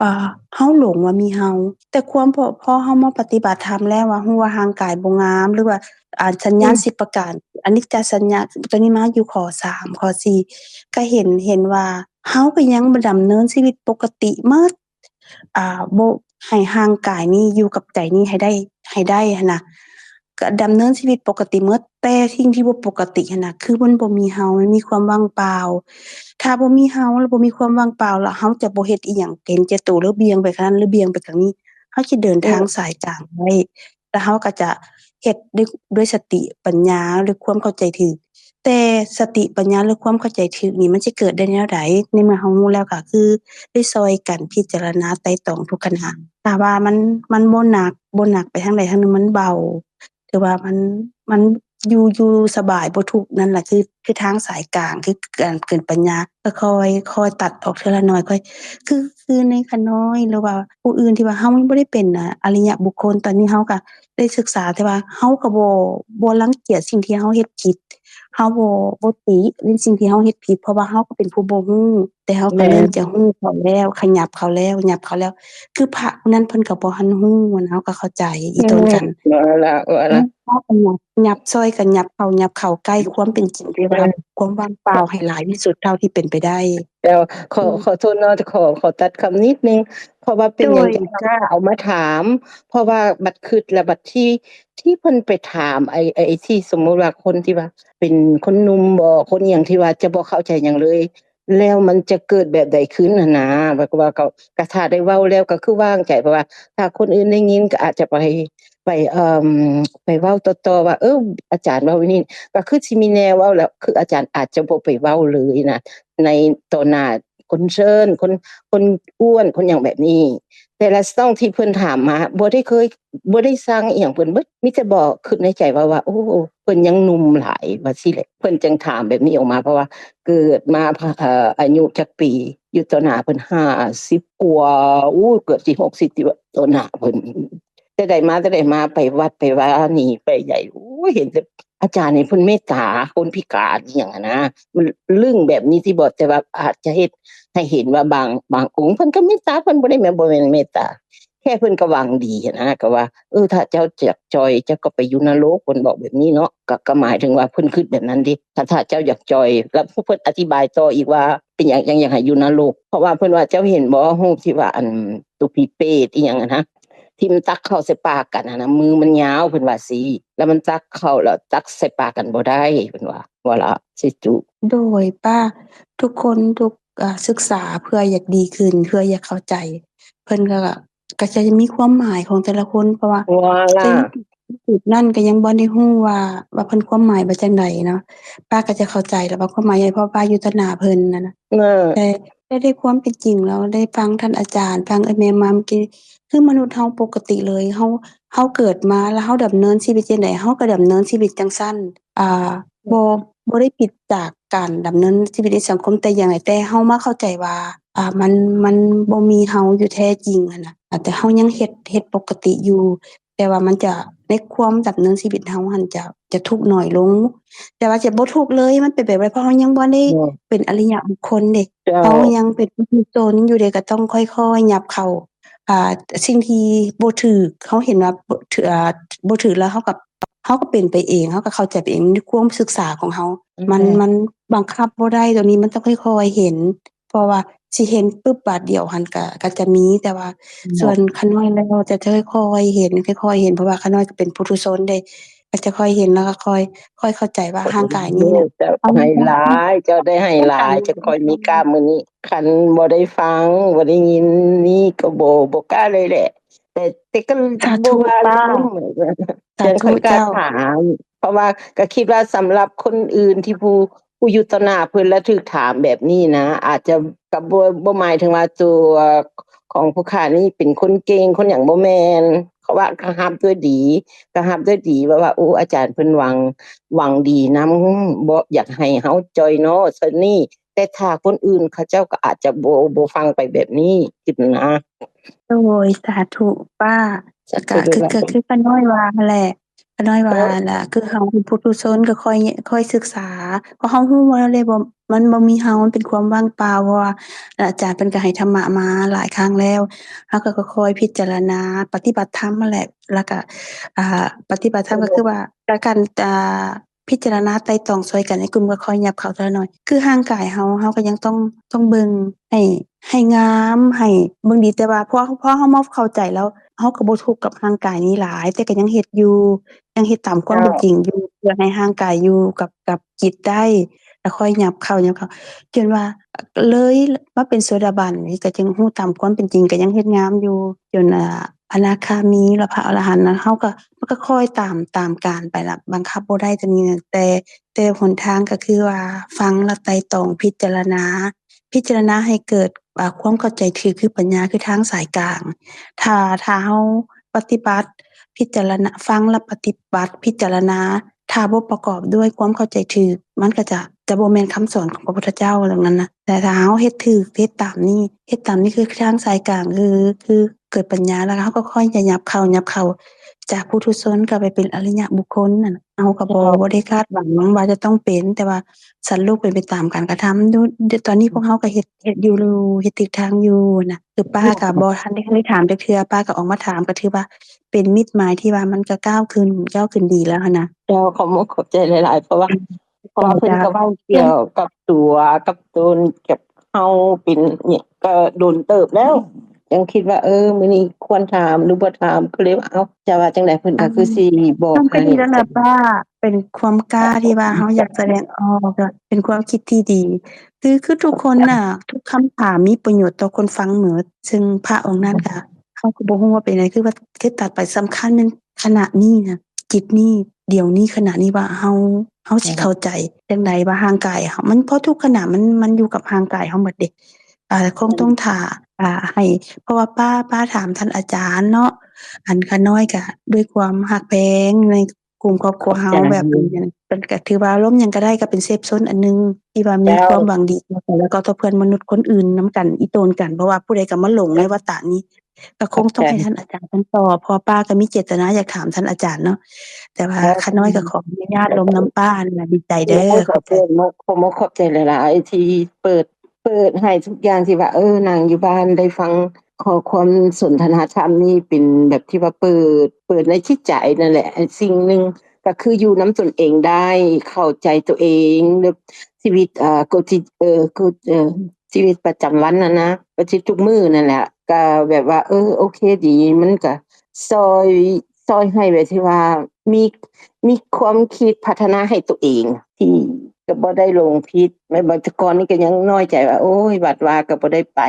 ອາ ເຮົາຫຼົງວ່າມີເຮົາ, ແຕ່ຄວາມພໍ ພໍເຮົາມາປະຕິບັດທຳແລ້ວ ວ່າຮູ້ວ່າຮ່າງກາຍບໍ່ງາມ ຫຼືວ່າ ອາ ສັນຍານ ອືມ ສິບປະການ ອະນິດຈະສັນຍາ ຕົວນີ້ມາຢູ່ຂໍ້ສາມ ຂໍ້ສີ່ ກໍເຫັນ ເຫັນວ່າ ເຮົາກໍຍັງດຳເນີນຊີວິດປົກກະຕິໝົດ ອ່າ ບໍ່ ໃຫ້ຮ່າງກາຍນີ້ຢູ່ກັບໃຈນີ້ໃຫ້ໄດ້ ໃຫ້ໄດ້ຫັ້ນນະ ກໍດຳເນີນຊີວິດປົກກະຕິໝົດ ແຕ່ສິ່ງທີ່ບໍ່ປົກກະຕິຫັ້ນນະ ຄືມັນບໍ່ມີເຮົາ ມັນມີຄວາມວ່າງເປົ່າ. ຖ້າບໍ່ມີເຮົາ ແລ້ວບໍ່ມີຄວາມວ່າງເປົ່າ ແລ້ວເຮົາຈະບໍ່ເຮັດອີ່ຫຍັງ ເຫັນແກ່ໂຕ ຫຼືບ່ຽງໄປຂ້າງນັ້ນ ຫຼືບ່ຽງໄປຂ້າງນີ້ ເຮົາຈະເດີນທາງສາຍກາງໄດ້ ແລ້ວເຮົາກໍຈະເຮັດດ້ວຍ ດ້ວຍສະຕິປັນຍາ ດ້ວຍຄວາມເຂົ້າໃຈຖືກ. ແຕ່ສະຕິປັນຍາ ຫຼືຄວາມເຂົ້າໃຈຖືກນີ້ ມັນຈະເກີດໄດ້ແນວໃດ? ໃນເມື່ອເຮົາຮູ້ແລ້ວ ກໍຄືໄດ້ຊ່ອຍກັນພິຈາລະນາໄຕ່ຕອງທຸກຂະນະ ຖ້າວ່າມັນ ມັນບໍ່ໜັກ ບໍ່ໜັກໄປທາງໃດທາງໜຶ່ງ ມັນເບົາ ຖືວ່າມັນ ມັນຢູ່ ຢູ່ສະບາຍ ບໍ່ທຸກ ນັ້ນລະ ຄື ຄືທາງສາຍກາງ ຄືການເກີດປັນຍາ ຄ່ອຍໆ ຄ່ອຍຕັດອອກເທື່ອລະໜ້ອຍ ຄ່ອຍ ຄື ຄືໃນຂະນ້ອຍ ຫຼືວ່າຜູ້ອື່ນທີ່ວ່າເຮົາຍັງບໍ່ໄດ້ເປັນ ອະ ອະລິຍະບຸກຄົນ ຕອນນີ້ເຮົາກໍໄດ້ສຶກສາ ແຕ່ວ່າເຮົາກໍບໍ່ ບໍ່ລັງກຽດສິ່ງທີ່ເຮົາເຮັດຜິດ ເຮົາບໍ່ ບໍ່ຕິໃນສິ່ງທີ່ເຮົາເຮັດຜິດ ເພາະວ່າເຮົາກໍເປັນຜູ້ບໍ່ຮູ້ ແຕ່ເຮົາກໍເລີ່ມຈະຮູ້ເຂົາແລ້ວ ຂະຫຍັບເຂົາແລ້ວ ຫຍັບເຂົາແລ້ວ ຄືພະຜູ້ນັ້ນເພິ່ນກໍບໍ່ທັນຮູ້ນະ ເຮົາກໍເຂົ້າໃຈອີ່ຕົນກັນ ເອີ ເອົາລະ ເອົາລະ ເຮົາກໍຫຍັບ ຫຍັບຊ່ອຍກັນ ຫຍັບເຂົ້າ ຫຍັບເຂົ້າໃກ້ຄວາມເປັນຈິງ ຫຼືວ່າຄວາມວ່າງເປົ່າໃຫ້ຫຼາຍທີ່ສຸດເທົ່າທີ່ເປັນໄປໄດ້. ແລ້ວ ຂໍ ອືມ ຂໍໂທດເນາະ ຂໍ ຂໍຕັດຄຳນິດໜຶ່ງ ເພາະວ່າເປັນຫຍັງຈັ່ງກ້າເອົາມາຖາມ ເພາະວ່າບັດຄິດແລ້ວ ບັດທີ່ ທີ່ເພິ່ນໄປຖາມ ໄອ້ ໄອ້ທີ່ສົມມຸດວ່າຄົນທີ່ວ່າເປັນຄົນໜຸ່ມບໍ ຄົນຫຍັງທີ່ວ່າຈະບໍ່ເຂົ້າໃຈຫຍັງເລີຍ ແລ້ວມັນຈະເກີດແບບໃດຂຶ້ນຫັ້ນນາ ແບບວ່າກໍ ກໍຖ້າໄດ້ເວົ້າແລ້ວກໍຄືວາງໃຈ ເພາະວ່າຖ້າຄົນອື່ນໄດ້ຍິນກໍອາດຈະໄປ ໄປ ເອີ່ມ ໄປເວົ້າຕໍ່ໆວ່າ ເອີ ອາຈານເວົ້າແບບນີ້ ກໍຄືຊິມີແນວເວົ້າແລ້ວ ຄືອາຈານອາດຈະບໍ່ໄປເວົ້າເລີຍນະ ໃນຕໍ່ໜ້າຄົນເຊີນ ຄົນ ຄົນອ້ວນ ຄົນຫຍັງແບບນີ້ ແຕ່ລະຊ່ອງທີ່ເພິ່ນຖາມມາ ບໍ່ໄດ້ເຄີຍ ບໍ່ໄດ້ສັ່ງອີ່ຫຍັງເພິ່ນເບິດ ມີແຕ່ບອກ ຄິດໃນໃຈວ່າ ວ່າ ໂອ້ ເພິ່ນຍັງໜຸ່ມຫຼາຍ ວ່າຊີ້ແຫຼະ ເພິ່ນຈຶ່ງຖາມແບບນີ້ອອກມາ ເພາະວ່າເກີດມາ ເອີ ອາຍຸຈັກປີ ຢູ່ຕໍ່ໜ້າເພິ່ນຫ້າສິບກວ່າ ໂອ້ ເກືອບຊິຫົກສິບຕິ ຕໍ່ໜ້າເພິ່ນ ແຕ່ໃດມາ ແຕ່ໃດມາ ໄປວັດໄປວານີ້ໄປໃດ ໂອ້ຍ ເຫັນແຕ່ ອາຈານນີ້ເພິ່ນເມດຕາຄົນພິການອີ່ຫຍັງຫັ້ນນະ ມັນລຶ້ງແບບນີ້ຕິບໍ ແຕ່ວ່າອາດຈະເຮັດໃຫ້ເຫັນວ່າບາງ ບາງອົງເພິ່ນກໍເມດຕາ ເພິ່ນບໍ່ໄດ້ແມ່ນ ບໍ່ແມ່ນເມດຕາ ແຄ່ເພິ່ນກໍຫວັງດີຫັ້ນນະ ກໍວ່າ ເອີ ຖ້າເຈົ້າຢາກຈ່ອຍ ເຈົ້າກໍໄປຢູ່ນະລົກ ເພິ່ນບອກແບບນີ້ເນາະ ກໍ ກໍໝາຍເຖິງວ່າເພິ່ນຄິດແບບນັ້ນເດ ຖ້າ ຖ້າເຈົ້າຢາກຈ່ອຍ ແລ້ວເພິ່ນອະທິບາຍຕໍ່ອີກວ່າ ເປັນຫຍັງຈັ່ງຢາກໃຫ້ຢູ່ນະລົກ ເພາະວ່າເພິ່ນວ່າ ເຈົ້າເຫັນບໍ່ ຮູບທີ່ວ່າ ອັນ ຕູຜີເປດອີ່ຫຍັງຫັ້ນນະ ທີ່ມັນຕັກເຂົ້າໃສ່ປາກກັນຫັ້ນນະ ມືມັນຍາວ ເພິ່ນວ່າຊີ້ ແລ້ວມັນຕັກເຂົ້າ ແລ້ວຕັກໃສ່ປາກກັນບໍ່ໄດ້ ເພິ່ນວ່າ ວ່າລະ ຊິຈຸ. ໂດຍ ປ້າ ທຸກຄົນ ທຸກ ເອີ່ ສຶກສາເພື່ອຢາກດີຂຶ້ນ ເພື່ອຢາກເຂົ້າໃຈ ເພິ່ນກໍ ກໍຈະມີຄວາມໝາຍຂອງແຕ່ລະຄົນ ເພາະວ່າ ວ່າລະ ຈຸດນັ້ນກໍຍັງບໍ່ໄດ້ຮູ້ວ່າ ວ່າເພິ່ນຄວາມໝາຍວ່າຈັ່ງໃດເນາະ ປ້າກໍຈະເຂົ້າໃຈແລ້ວວ່າຄວາມໝາຍຫຍັງ ເພາະວ່າຢູ່ຕໍ່ໜ້າເພິ່ນຫັ້ນນະ ແຕ່ ແຕ່ໃນຄວາມເປັນຈິງແລ້ວ ໄດ້ຟັງທ່ານອາຈານ ຟັງເອື້ອຍແມ່ມາເມື່ອກີ້ ຄືມະນຸດເຮົາປົກກະຕິເລີຍ ເຮົາ ເຮົາເກີດມາແລ້ວເຮົາດຳເນີນຊີວິດຈັ່ງໃດ ເຮົາກໍດຳເນີນຊີວິດຈັ່ງຊັ້ນ ອ່າ ບໍ່ ບໍ່ໄດ້ຜິດຈາກການດຳເນີນຊີວິດໃນສັງຄົມແຕ່ຢ່າງໃດ ແຕ່ເຮົາມາເຂົ້າໃຈວ່າ ອ່າ ມັນ ມັນບໍ່ມີເຮົາຢູ່ແທ້ຈິງຫັ້ນນະ ແຕ່ເຮົາຍັງເຮັດ ເຮັດປົກກະຕິຢູ່ ແຕ່ວ່າມັນຈະ ໃນຄວາມດຳເນີນຊີວິດເຮົາຫັ້ນຈະ ຈະທຸກໜ້ອຍລົງ ແຕ່ວ່າຈະບໍ່ທຸກເລີຍ ມັນເປັນໄປບໍ່ໄດ້ ເພາະເຮົາຍັງບໍ່ໄດ້ເປັນອະລິຍະບຸກຄົນເດ ເຮົາຍັງເປັນຜູ້ທຸຊົນຢູ່ເດ ກໍຕ້ອງຄ່ອຍໆຫຍັບເຂົ້າ ອ່າ ສິ່ງທີ່ບໍ່ຖືກ ເຮົາເຫັນວ່າບໍ່ຖືກ ອ່າ ບໍ່ຖືກແລ້ວ ເຮົາກໍ ເຮົາກໍເປັນໄປເອງ ເຮົາກໍເຂົ້າໃຈໄປເອງ ໃນຄວາມສຶກສາຂອງເຮົາ ມັນ ມັນບັງຄັບບໍ່ໄດ້ ໂຕນີ້ມັນຕ້ອງຄ່ອຍໆເຫັນ ເພາະວ່າຊິເຫັນປຶບບາດດຽວຫັ້ນກະ ກະຈະມີ ແຕ່ວ່າສ່ວນຂ້ານ້ອຍແລ້ວຈະຄ່ອຍໆເຫັນ ຄ່ອຍໆເຫັນ ເພາະວ່າຂ້ານ້ອຍກໍເປັນປຸຖຸຊົນເດ້ ກໍຈະຄ່ອຍເຫັນ ແລ້ວກໍຄ່ອຍ ຄ່ອຍເຂົ້າໃຈວ່າຮ່າງກາຍນີ້ນະ ເຈົ້າໃຫ້ຫຼາຍ ເຈົ້າໄດ້ໃຫ້ຫຼາຍ ຈັ່ງຄ່ອຍມີກ້າມື້ນີ້ ຄັນບໍ່ໄດ້ຟັງ ບໍ່ໄດ້ຍິນນີ້ກໍບໍ່ ບໍ່ກ້າເລີຍແຫຼະ ແຕ່ ແຕ່ກໍບໍ່ວ່າ ຈັ່ງຄ່ອຍກ້າຖາມ ເພາະວ່າກໍຄິດວ່າສຳລັບຄົນອື່ນທີ່ຜູ້ ຜູ້ຢູ່ຕໍ່ໜ້າເພິ່ນ ແລ້ວຖືກຖາມແບບນີ້ນະ ອາດຈະ ກໍບໍ່ ບໍ່ໝາຍເຖິງວ່າຕົວຂອງຜູ້ຂ້ານີ້ເປັນຄົນເກັ່ງ ຄົນຫຍັງ ບໍ່ແມ່ນ ເພາະວ່າກໍຮັບດ້ວຍດີ ກໍຮັບດ້ວຍດີ ແບບວ່າ ໂອ້ ອາຈານເພິ່ນຫວັງ ຫວັງດີນຳ ບໍ່ຢາກໃຫ້ເຮົາຈ່ອຍເນາະ ຊັ້ນນີ້ ແຕ່ຖ້າຄົນອື່ນເຂົາເຈົ້າກໍອາດຈະບໍ່ ບໍ່ຟັງໄປແບບນີ້ ຄິດນະ. ໂດຍ ສາທຸປ້າ ສາທຸ ກໍຄື ກໍຄືປ້ານ້ອຍວ່າຫັ້ນແຫຼະ ປ້ານ້ອຍວ່າຫັ້ນລະ ຄືເຮົາເປັນປຸຖຸຊົນກໍຄ່ອຍ ຄ່ອຍສຶກສາ ເພາະເຮົາຮູ້ວ່າເລີຍບໍ່ ມັນບໍ່ມີເຮົາ ມັນເປັນຄວາມວ່າງເປົ່າ ເພາະວ່າອາຈານເພິ່ນກໍໃຫ້ທຳມະມາຫຼາຍຄັ້ງແລ້ວ ເຮົາກໍຄ່ອຍໆພິຈາລະນາ ປະຕິບັດທຳຫັ້ນແຫຼະ ແລ້ວກໍ ອ່າ ປະຕິບັດທຳກໍຄືວ່າ ການ ການ ອ່າ ພິຈາລະນາໄຕ່ຕອງຊ່ອຍກັນ ໄອ້ກຸ່ມກໍຄ່ອຍຫຍັບເຂົ້າເທື່ອໜ້ອຍ. ຄືຮ່າງກາຍເຮົາ ເຮົາກໍຍັງຕ້ອງ ຕ້ອງເບິ່ງໃຫ້ ໃຫ້ງາມ ໃຫ້ເບິ່ງດີ ແຕ່ວ່າພໍ ພໍເຮົາມາເຂົ້າໃຈແລ້ວ ເຮົາກໍບໍ່ທຸກກັບຮ່າງກາຍນີ້ຫຼາຍ ແຕ່ກໍຍັງເຮັດຢູ່ ຍັງເຮັດຕາມຄວາມເປັນຈິງຢູ່ ເພື່ອໃຫ້ຮ່າງກາຍຢູ່ກັບ ກັບຈິດໄດ້ ແລ້ວຄ່ອຍຫຍັບເຂົ້າ ຫຍັບເຂົ້າ ຈົນວ່າເລີຍມາເປັນໂສດາບັນນີ້ ກໍຈຶ່ງຮູ້ຕາມຄວາມເປັນຈິງ ກໍຍັງເຮັດງາມຢູ່ ຈົນ ອ່າ ອະນາຄາມີ ແລະ ພະອໍລະຫັນນະ ເຮົາກໍ ມັນກໍຄ່ອຍຕາມ ຕາມການໄປລະ ບັງຄັບບໍ່ໄດ້ຕົວນີ້ນະ ແຕ່ ແຕ່ຫົນທາງກໍຄືວ່າຟັງ ແລະ ໄຕ່ຕອງ ພິຈາລະນາ ພິຈາລະນາໃຫ້ເກີດ ອ່າ ຄວາມເຂົ້າໃຈຖືກ ຄືປັນຍາ ຄືທາງສາຍກາງ. ຖ້າ ຖ້າເຮົາປະຕິບັດ ພິຈາລະນາ ຟັງ ແລະ ປະຕິບັດ ພິຈາລະນາ ຖ້າບໍ່ປະກອບດ້ວຍຄວາມເຂົ້າໃຈຖືກ ມັນກໍຈະ ຈະບໍ່ແມ່ນຄຳສອນຂອງພະພຸດທະເຈົ້າດັ່ງນັ້ນນະ. ແຕ່ຖ້າເຮົາເຮັດຖືກ ເຮັດຕາມນີ້ ເຮັດຕາມນີ້ຄືທາງສາຍກາງ ຄື ຄືເກີດປັນຍາ ແລ້ວເຮົາກໍຄ່ອຍຈະຫຍັບເຂົ້າ ຫຍັບເຂົ້າ ຈາກປຸຖຸຊົນກໍໄປເປັນອະລິຍະບຸກຄົນນັ້ນ ເຮົາກໍບໍ່ ບໍ່ໄດ້ຄາດຫວັງວ່າຈະຕ້ອງເປັນ ແຕ່ວ່າສັນໂລກເປັນໄປຕາມການກະທຳ. ຢູ່ ດ- ຕອນນີ້ພວກເຮົາກໍເຮັດ ເຮັດຢູ່ ເຮັດຖືກທາງຢູ່ນະ. ຄືປ້າກໍບໍ່ທັນໄດ້ ໄດ້ຖາມຈັກເທື່ອ ປ້າກໍອອກມາຖາມ ກໍຖືວ່າເປັນມິດໝາຍທີ່ວ່າມັນກໍກ້າວຂຶ້ນ ກ້າວຂຶ້ນດີແລ້ວຫັ້ນນະ. ເຈົ້າ ຂອບມຸກຂອບໃຈຫຼາຍໆ ເພາະວ່າ ເພາະວ່າເພິ່ນກໍເວົ້າກ່ຽວກັບຕົວ ກັບຕົນ ກັບເຮົາເປັນຫຍັງ ກໍດົນເຕີບແລ້ວ ຍັງຄິດວ່າ ເອີ ມື້ນີ້ຄວນຖາມ ຫຼື ບໍ່ຖາມ ກໍເລີຍວ່າ ເອົ້າ ຈະວ່າຈັ່ງໃດ ເພິ່ນກໍຄືຊິບອກໃຫ້ ກໍດີແລ້ວລະປ້າ ເປັນຄວາມກ້າທີ່ວ່າເຮົາຢາກສະແດງອອກ ເປັນຄວາມຄິດທີ່ດີ. ຄື ຄືທຸກຄົນນະ ທຸກຄຳຖາມມີປະໂຫຍດຕໍ່ຄົນຟັງໝົດ ເຊິ່ງພະອົງນັ້ນກະ ເຮົາກໍບໍ່ຮູ້ວ່າເປັນໃດ ຄືວ່າ ຄືຕັດໄປ ສຳຄັນແມ່ນຂະນະນີ້ນະ ຈິດນີ້ ດຽວນີ້ ຂະນະນີ້ວ່າເຮົາ ເຮົາຊິເຂົ້າໃຈຈັ່ງໃດວ່າຮ່າງກາຍເຮົາ ມັນ ເພາະທຸກຂະນະມັນ ມັນຢູ່ກັບຮ່າງກາຍເຮົາໝົດເດ. ອ່າ ຄົງຕ້ອງຖ້າ ອ່າ ໃຫ້ ເພາະວ່າປ້າ ປ້າຖາມທ່ານອາຈານເນາະ ອັນຂ້ານ້ອຍກະດ້ວຍຄວາມຮັກແພງໃນກຸ່ມຄອບຄົວເຮົາ ແບບເປັນຫຍັງ ເປັນ ກະຖືວ່າລົມຫຍັງກະໄດ້ ກະເປັນເຊຟໂຊນອັນໜຶ່ງ ທີ່ວ່າມີຄວາມຫວັງດີຕໍ່ກັນ ແລ້ວກໍຕໍ່ເພື່ອນມະນຸດຄົນອື່ນນຳກັນ ອີ່ຕົນກັນ ເພາະວ່າຜູ້ໃດກໍມາຫຼົງໃນວັດຕະນີ້ ກໍຄົງຕ້ອງໃຫ້ທ່ານອາຈານເພິ່ນຕອບ ເພາະວ່າປ້າກໍມີເຈດຕະນາຢາກຖາມທ່ານອາຈານເນາະ ແຕ່ວ່າຂ້ານ້ອຍກໍຂໍອະນຸຍາດລົມນຳປ້ານະ ດີໃຈເດີ ຂອບໃຈ ຂອບມຸກຂອບໃຈຫຼາຍໆ ທີ່ເປີດ ເປີດໃຫ້ທຸກຢ່າງທີ່ວ່າ ເອີ ນັ່ງຢູ່ບ້ານໄດ້ຟັງຂໍ້ຄວາມສົນທະນາທຳນີ້ ເປັນແບບທີ່ວ່າເປີດ ເປີດໃນຈິດໃຈນັ້ນແຫຼະ. ສິ່ງໜຶ່ງກໍຄືຢູ່ນຳຕົນເອງໄດ້ ເຂົ້າໃຈຕົວເອງ ແລະ ຊີວິດ ເອີ ກໍຈິ ເອີ ກໍ ເອີ ຊີວິດປະຈຳວັນຫັ້ນນະ ປະຕິດທຸກມື້ນັ້ນແຫຼະ ກໍແບບວ່າ ເອີ ໂອເຄດີ ມັນກໍຊ່ອຍ ຊ່ອຍໃຫ້ແບບທີ່ວ່າມີ ມີຄວາມຄິດພັດທະນາໃຫ້ຕົວເອງ ທີ່ກໍບໍ່ໄດ້ຫຼົງຜິດ. ແມ່ນບໍ່ ແຕ່ກ່ອນນີ້ກໍຍັງນ້ອຍໃຈວ່າ ໂອ້ຍ ວັດວາກໍບໍ່ໄດ້ໄປ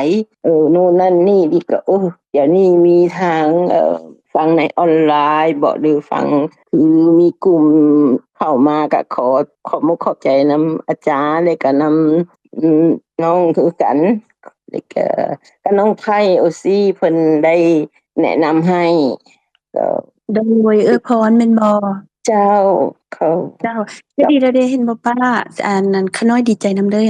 ເອີ ໂນ່ນນັ້ນນີ້ ນີ້ກໍ ໂອ້ ດຽວນີ້ມີທາງ ເອີ ຟັງໃນອອນລາຍບໍ ຫຼື ຟັງ ຄືມີກຸ່ມເຂົ້າມາ ກໍຂໍຂອບມຸກຂອບໃຈນຳອາຈານ ແລະ ກໍນຳ ອືມ ນ້ອງຄືກັນ ແລ້ວກະ ກະນ້ອງໄພໂອຊີ ເພິ່ນໄດ້ແນະນຳໃຫ້ ກໍ ໂດຍ ເອື້ອຍພອນແມ່ນບໍ່? ເຈົ້າ ເຂົາ ເຈົ້າ ເຈົ້າ ກໍດີແລ້ວເດ້ ເຫັນບໍ່ປ້າ? ອັນນັ້ນ ຂ້ານ້ອຍດີໃຈນຳເດີ